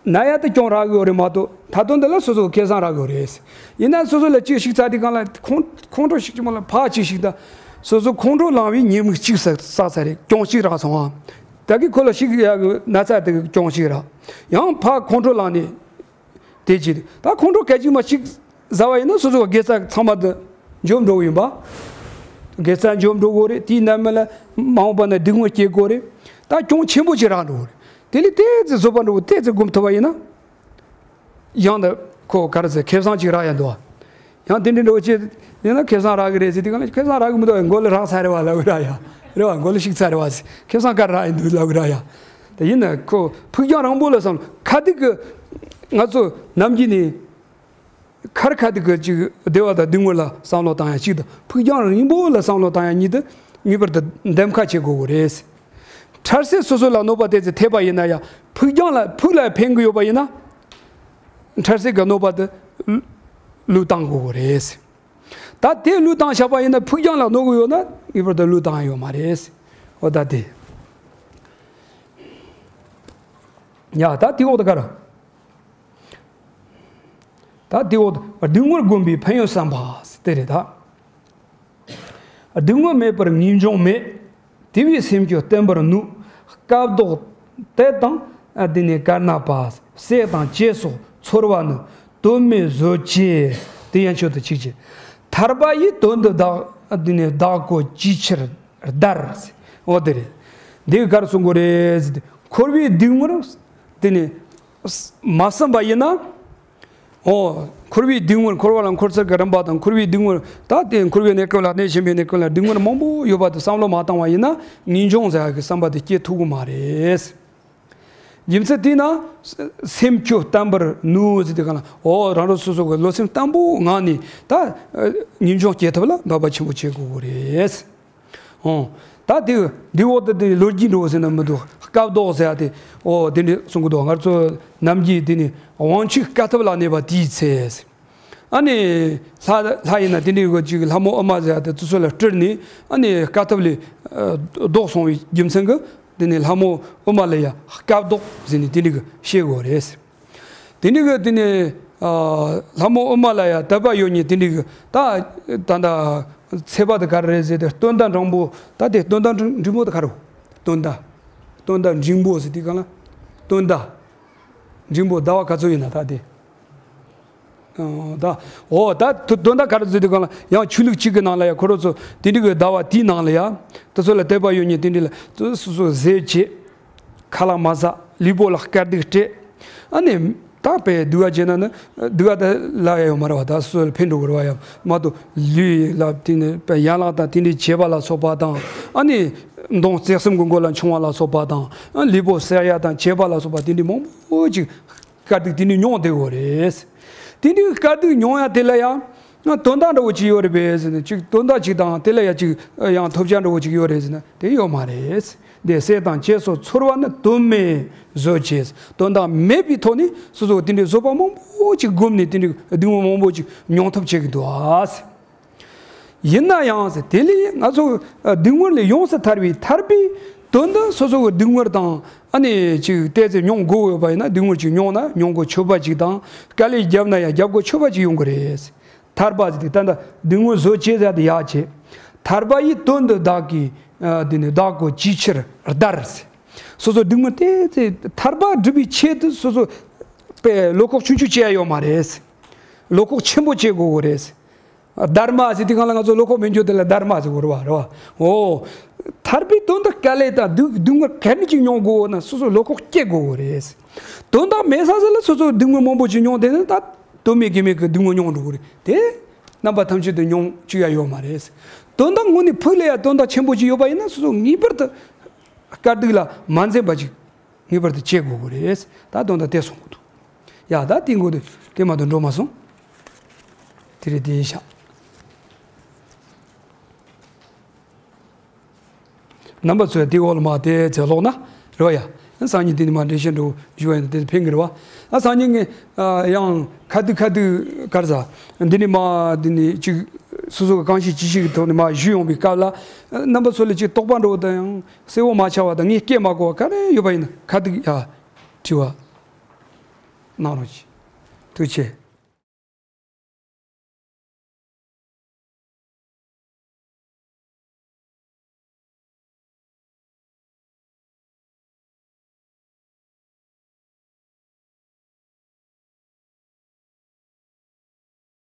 ན་ཡ་དེ་གྱོང་རག་གི་ཡོད་རེད་མ་གཏོགས། ད་དོན་དེ་ལ་སོ་སོ་ཁེ་བཟང་རག་གི་ཡོད་རེད། ཡིན་ན་སོ་སོ་ལ་ཅིག་ཞུགས་ཚར་དུས་སྒང་ལ་ཁོང་ཁོང་ཁྲོ་ཞིག་ཅིག་མོ་ལ་ཕར་ཅིག་ཞུགས་ད། སོ་སོ་ཁོང་ཁྲོ་ལངས་པའི་ཉེས་དམིགས་གཅིག་བསགས་བསགས་ཚར་རེད། གྱོང་གཅིག་རག་སོང་ཨ། ད་གི་ཁོ་ལ་ཞུགས་ཡག་གི་ན་ཚ་དེ་གི་གྱོང་གཅིག་རག། ཡང་ཕར་ཁོང་ཁྲོ་ལངས་ནས། དེ་བྱས་ད་ཁོང་ཁྲོ་སྐད་ཅིག་མ་གཅིག་ཟ་བ་ཡིན་ན་སོ་སོ་དགེ་རྩ་ཚང་མ་དེ་འཇོམས་འགྲོ་གི་ཡིན་པ། དགེ་རྩ་འཇོམས་འགྲོ་གི་རེད། དེའི་རྣམ་སྨིན་ལ་མ་འོངས་པ་ན་སྡུག་བསྔལ་སྐྱེ་གི་རེད། ད་གྱོང་ཆེན་པོ་ཅིག་རག་འགྲོ་གི་རེད། དེ་ལས་ཏོག་ཙམ་བཟོད་པ་འདྲ་བོ་ཏོག་ཙམ་སྒོམ་ཐུབ་པ་ཡིན་ན། ཡང་ད་ཁོ་ག་རེ་ཟེར། ཁེ་བཟང་ཅིག་རག་ཡ་འདུག་བ། ཡང་དེ་འདྲ་འདྲ་བོ་བྱས་ཡིན་ན་ཁེ་བཟང་རག་གི་རེད་ཟེར་དུས་སྒང་ལ། ཁེ་བཟང་རག་གི་མི་འདུག་བ། མགོ་ལ་རག་ཚར་རེད་བ་ལབ་གི་ར་ཡ། རེད་བ། མགོ་ལ་ཞུགས་ཚར་རེད་བ། ཁེ་བཟང་ག་རེ་རག་ཡིན་འདུག་ལབ་གི་ར་ཡ། དེ་ཡིན་ན་ཁོ་ཕུགས་རྒྱང་རིང་པོ་ལ་བསམ་བློ། ཁ་ཐུག་གི་ང་ཚོ་ནམ་རྒྱུན་ནས་ཁར་ཁ་ཐུག་གི་ཅིག་བདེ་བ་དང་སྡུག་བསྔལ་ལ་བསམ་བློ་བཏང་ཡ་གཅིག་དང་། ཕུགས་རྒྱང་རིང་པོ་ལ་བསམ་བློ་བཏང་ཡ་གཉིས་དེ་ངེས་པར་དུ་འདེམས་ཁ་བྱེད་དགོས་གི་རེད། འཕྲལ་སེལ་སོ་སོ་ལ་གནོད་པ་ཏོག་ཙམ་ཐེབས་པ་ཡིན་ན་ཡང་། ཕུགས་རྒྱང་ལ་ཕུགས་ལ་ཕན་གི་ཡོད་པ་ཡིན་ན། འཕྲལ་སེལ་གི་གནོད་པ་དེ་བློས་བཏང་དགོས་གི་རེད། ད་དེ་བློས་བཏང་བཞག་པ་ཡིན་ན། ཕུགས་རྒྱང་ལ་གནོད་གི་ཡོད་ན་ངེས་པར་དུ་བློས་བཏང་ཡ་ཡོད་མ་རེད། འོ་ད་དེ། ཡ། ད་དེ་འོག་ཏུ་ག་རེ། ད་དེ་འོག་ཏུ་སྡུག་བསྔལ་བསྒོམས་པས་ཕན་ཡོན་བསམ་པ་དེ་རེད་ད། སྡུག་བསྔལ་མེད་པར་ངེས་འབྱུང་མེད། དེ་བས་སེམས་ཀྱང་བརྟན་པར་ནུས། སྐབས་ཐོག་དད་དང་དེ་ནས་དཀར་ནག་པ། སྲེད་དང་བཅས་སོགས་ཚོར་བ་ནི། དོན་མེད་བཟོད་བྱེད་དེ་ཡན་ཆོད་དུ་གཅིག་བྱེད། ཐར་པ་ཡི་དོན་དུ་བདག་དེ་ནས་བདག་གོ་ཅིའི་ཕྱིར་བདར། འོ་དེ་རེད། འདི་ག་རེ་གསུང་གི་རེད་ཟེར་ཏེ། འཁོར་བའི་སྡུག་བསྔལ་དེ་ནས་མ་བསམ་པ་ཡིན་ན། ཨོ། འཁོར་བའི་སྡུག་བསྔལ། འཁོར་བ་ལ་འཁོར་ཚུལ་གྱི་རིམ་པ་དང་། འཁོར་བའི་སྡུག་བསྔལ། ད་དེ་འཁོར་བའི་གནས་སྐབས་ལ་གནས་བཞིན་པའི་གནས་སྐབས་ལ་སྡུག་བསྔལ་མང་པོ་ཡོད་པ་དེ་བསམ་བློ་མ་བཏང་བ་ཡིན་ན། ངེས་འབྱུང་ཟེར་ཡག་གི་བསམ་པ་དེ་སྐྱེ་ཐུབ་ཀྱི་མ་རེད། རྒྱུ་མཚན་དེས་ན། སེམས་ཁྱོད་བརྟན་པར་ནུས་ཟེར་དུས་སྒང་ལ། འོ། རང་རང་སོ་སོ་གི་བློ་སེམས་བརྟན་པོའི་ངང་ནས་ད་ངེས་འབྱུང་སྐྱེ་ཐབས་ལ་འབད་པ་ཆེན་པོ་བྱེད་དགོས་རེད། འོ། ད་དེ་འདི་འོག་ཏུ་དེ་ལོ་རྒྱུས་འགྲོ་ཟེར་ན་མི་འདུག་སྐབས་ལྡོག་ཟེར་ཡ་དེ། འོ། དེ་འདྲ་གསུང་གི་འདུག་ང་ཚོ་ནམ་རྒྱུན་དེ་ནི་དབང་ཕྱུག་དཀའ་ཐུབ་ལ་གནས་པ་དེའི་ཚེ། ཨ་ནི་ལྷ་ལྷ་ཡིན་ན་དེ་འདྲའི་གི་ཅིག་ལྷ་མོ་ཨུ་མ་ཟེར་ཡ་དེ་དེ་ཚོ་ལ་སྤྲུལ་ནས། ཨ་ནི་དཀའ་ཐུབ་ལས་ལྡོག་སོང་བའི་རྒྱུ་མཚན་གྱིས། དེ་ནི་ལྷ་མོ་ཨུ་མ་ལ་ཡ་སྐབས་ལྡོག་ཟེར་ནས་དེ་འདྲའི་གི་བཤད་དགོས་རེད། དེ་འདྲའི་གི་དེ་ནི་ཨ་ལྷ་མོ་ཨུ་མ་ལ་ཡ་དད་པ་ཡོད་མཁན་དེ་འདྲའི་གི་ད་ད་ད་ཚེས་པ་དེ་ག་རེ་རེད་ཟེར་ཏེ། སྟོན་ཟླ་འབྲིང་པོ། ད་དེ་སྟོན་ཟླ་འབྲིང་འབྲིང་པོ་དེ་ག་རེ། སྟོན་ཟླ། སྟོན་ཟླ་འབྲིང་པོ་ཟེར་དུས་སྒང་ལ། སྟོན་ཟླ་འབྲིང་པོ་ཟླ་བ་ག་ཚོད་ཡིན་ན་ད་དེ། ཨོ། ད། ད་དོན་དག་ག་རེ་ཟེར་དུས་སྒང་ལ། ཡང་ཆོས་ལུགས་གཅིག་གི་ནང་ལ་ཡང་ཁོ་རང་ཚོ་དེ་འདྲའི་གི་ཟླ་བ་དེའི་ནང་ལ་ཡང་དེ་ཚོ་ལ་དད་པ་ཡོད་མཁན་དེ་འདྲ་ལ་སོ་སོ་ཟས་བཅད། ཁ་ལག་མ་ཟ། ལུས་པོ་ལ་དཀའ་སྡུག་སྤྲད། ཨ་ནི་ད་དཔེ་སྡུག་ག་བྱས་ན་ནི་སྡུག་ག་ད་ལབ་ཡ་ཡོད་མ་རེད་བ། ད་སོ་སོ་ལ་ཕན་འགྲོ་གི་རེད་བ། ཡང་མ་གཏོགས་ལུས་ལ་དེ་ནི་དཔེ་ཡན་ལག་དང་དེ་འདྲའི་བྱེད་པ་ལ་སོགས་པ་དང་། ཨ་ནི་མདུང་རྩེ་གསུམ་གྱི་མགོ་ལ་མཆོང་བ་ལ་སོགས་པ་དང་། ཨ། ལུས་པོ་བསད་ཡ་དང་བྱེད་པ་ལ་སོགས་པ་དེ་འདྲའི་མང་པོ་ཅིག་དཀའ་སྡུག་དེ་འདྲའི་མྱོང་བསྡད་ཡོད་རེད། དེ་འདྲའི་དཀའ་སྡུག་མྱོང་ཡ་དེ་ལ་ཡང་དོན་དག་འདྲ་བོ་ཅིག་ཡོད་རེད་པས་ཟེར་ན། ཅིག་དོན་དག་ཅིག་དང་དེ་ལ་ཡང་ཅིག་ཡང་ཐོབ་བྱ་འདྲ་བོ་ཅིག་ཡོད་རེད་ཟེར་ན། དེ་ཡོད་མ་རེད། དེ་ཟས་དང་བཅས་སོགས་ཚོར་བ་ནི་དོན་མེད་བཟོད་བྱེད། དོན་དག་མེད་པའི་ཐོག་ནས་སོ་སོ་དེ་འདྲའི་བཟོད་པ་མང་པོ་ཅིག་བསྒོམས་ནས་དེ་འདྲའི་སྡུག་བསྔལ་མང་པོ་ཅིག་མྱོང་ཐབས་བྱེད་ཀྱི་འདུག་ཨ། ཡིན་ན་ཡང་ཟེར། དེ་ལས་ང་ཚོ་སྡུག་བསྔལ་ལས་ཡོངས་སུ་ཐར་བའི་ཐར་པའི་དོན་དུ་སོ་སོ་གི་སྡུག་བསྔལ་དང་། ཨ་ནི་ཅིག་ཏོག་ཙམ་མྱོང་དགོས་ཡོད་པ་ཡིན་ན། སྡུག་བསྔལ་ཅིག་མྱོང་ན་མྱོང་གོ་ཆོད་པ་ཅིག་དང་། དཀའ་ལས་བརྒྱབ་ན་ཡང་རྒྱབ་གོ་ཆོད་པ་ཅིག་ཡོང་གི་རེད། ཐར་པ་ཟེར་དུས་ད་ལྟ་སྡུག་བསྔལ་བཟོད་བྱེད་ཟེར་དེ་ཡག་བྱེད། ཐར་པ་ཡི་དོན་དུ་བདག་གིས། ཨ། དེ་ནི་བདག་གོ་ཅིའི་ཕྱིར་བདར་ཟེར། སོ་སོ་སྡུག་བསྔལ་ཏོག་ཙམ་ཐར་པ་སྒྲུབ་པའི་ཆེད་དུ་སོ་སོ་པའི་བློ་ཁོག་ཆུང་ཆུང་བྱེད་ཡ་ཡོད་མ་རེད། བློ་ཁོག་ཆེན་པོ་བྱེད་དགོས་གི་རེད། བདར་མ་ཟེར་དུས་སྒང་ལ་ང་ཚོ་བློ་ཁོག་མི་འཇོག་དེ་ལ་བདར་མ་ཟེར་གོ་རེད་བ། རེད་བ། འོ། ཐར་པའི་དོན་དུ་དཀའ་ལས་དང་སྡུག་སྡུག་བསྔལ་ག་འདྲ་ཅིག་མྱོང་དགོས་ན་སོ་སོ་བློ་ཁོག་སྐྱེ་དགོས་གི་རེད། དོན་དག་མེད་ས་ཟིག་ལ་སོ་སོ་སྡུག་བསྔལ་མང་པོ་ཅིག་མྱོང་དེ་ནི་ད་དོན་མེད་དགེ་མེད་ཀྱི་སྡུག་བསྔལ་མྱོང་འགྲོ་གི་རེད་དེ། རྣམ་པ་ཐམས་ཅད་དུ་མྱོང་བཅུག་ཡ་ཡོད་མ་རེད། དོན་དག་དངོས་གནས་ཕུགས་ལ་ཡ་དོན་དག་ཆེན་པོ་ཅིག་ཡོད་པ་ཡིན་ན་སོ་སོ་ངེས་པར་དུ་དཀའ་སྡུག་ལ་མ་འཛེམ་པ་ཅིག་ངེས་པར་དུ་བྱེད་དགོས་གི་རེད། ད་དོན་དག་དེ་གསུང་གི་འདུག་ཡ། ད་དེ་འགོ་དུ་དེ་མ་གཏོགས་འགྲོ་མ་སོང་། དེ་རེད། དེ་ཡིན་ཤག་རྣམ་པ་ཚོས་དེ་འོག་ལ་མ་དེ་ཚེ་ལོག་ན་རེད་བ་ཡ། སང་ཉིན་དེ་ནི་མ་འགྲེལ་བཤད་འགྲོ་ཞུ་བ་ཡིན་ན་དེ་ཕན་གི་རེད་བ། ཨ། སང་ཉིན་ངས་ཨ་ཡང་ཁ་ཐུག་ཁ་ཐུག་ག་རེ་ཟ། འདི་ནི་མ་འདི་ནི་ཅིག་སོ་སོ་གི་གང་ཤེས་ཅི་ཤེས་ཀྱི་ཐོག་ནས་མ་ཞུས་ཡོང་བའི་སྐབས་ལ། རྣམ་པ་ཚོ་ལ་ཅིག་དོགས་པ་འགྲོ་བ་དང་ཡང་གསལ་བོ་མ་ཆགས་པ་དང་། ངས་སྐད་མ་གོ་བ་ག་རེ་ཡོད་པ་ཡིན་ན་ཁ་ཐུག་ཡ་དྲི་བ་གནང་རོགས་གྱིས། ཐུགས་རྗེ་ཆེ།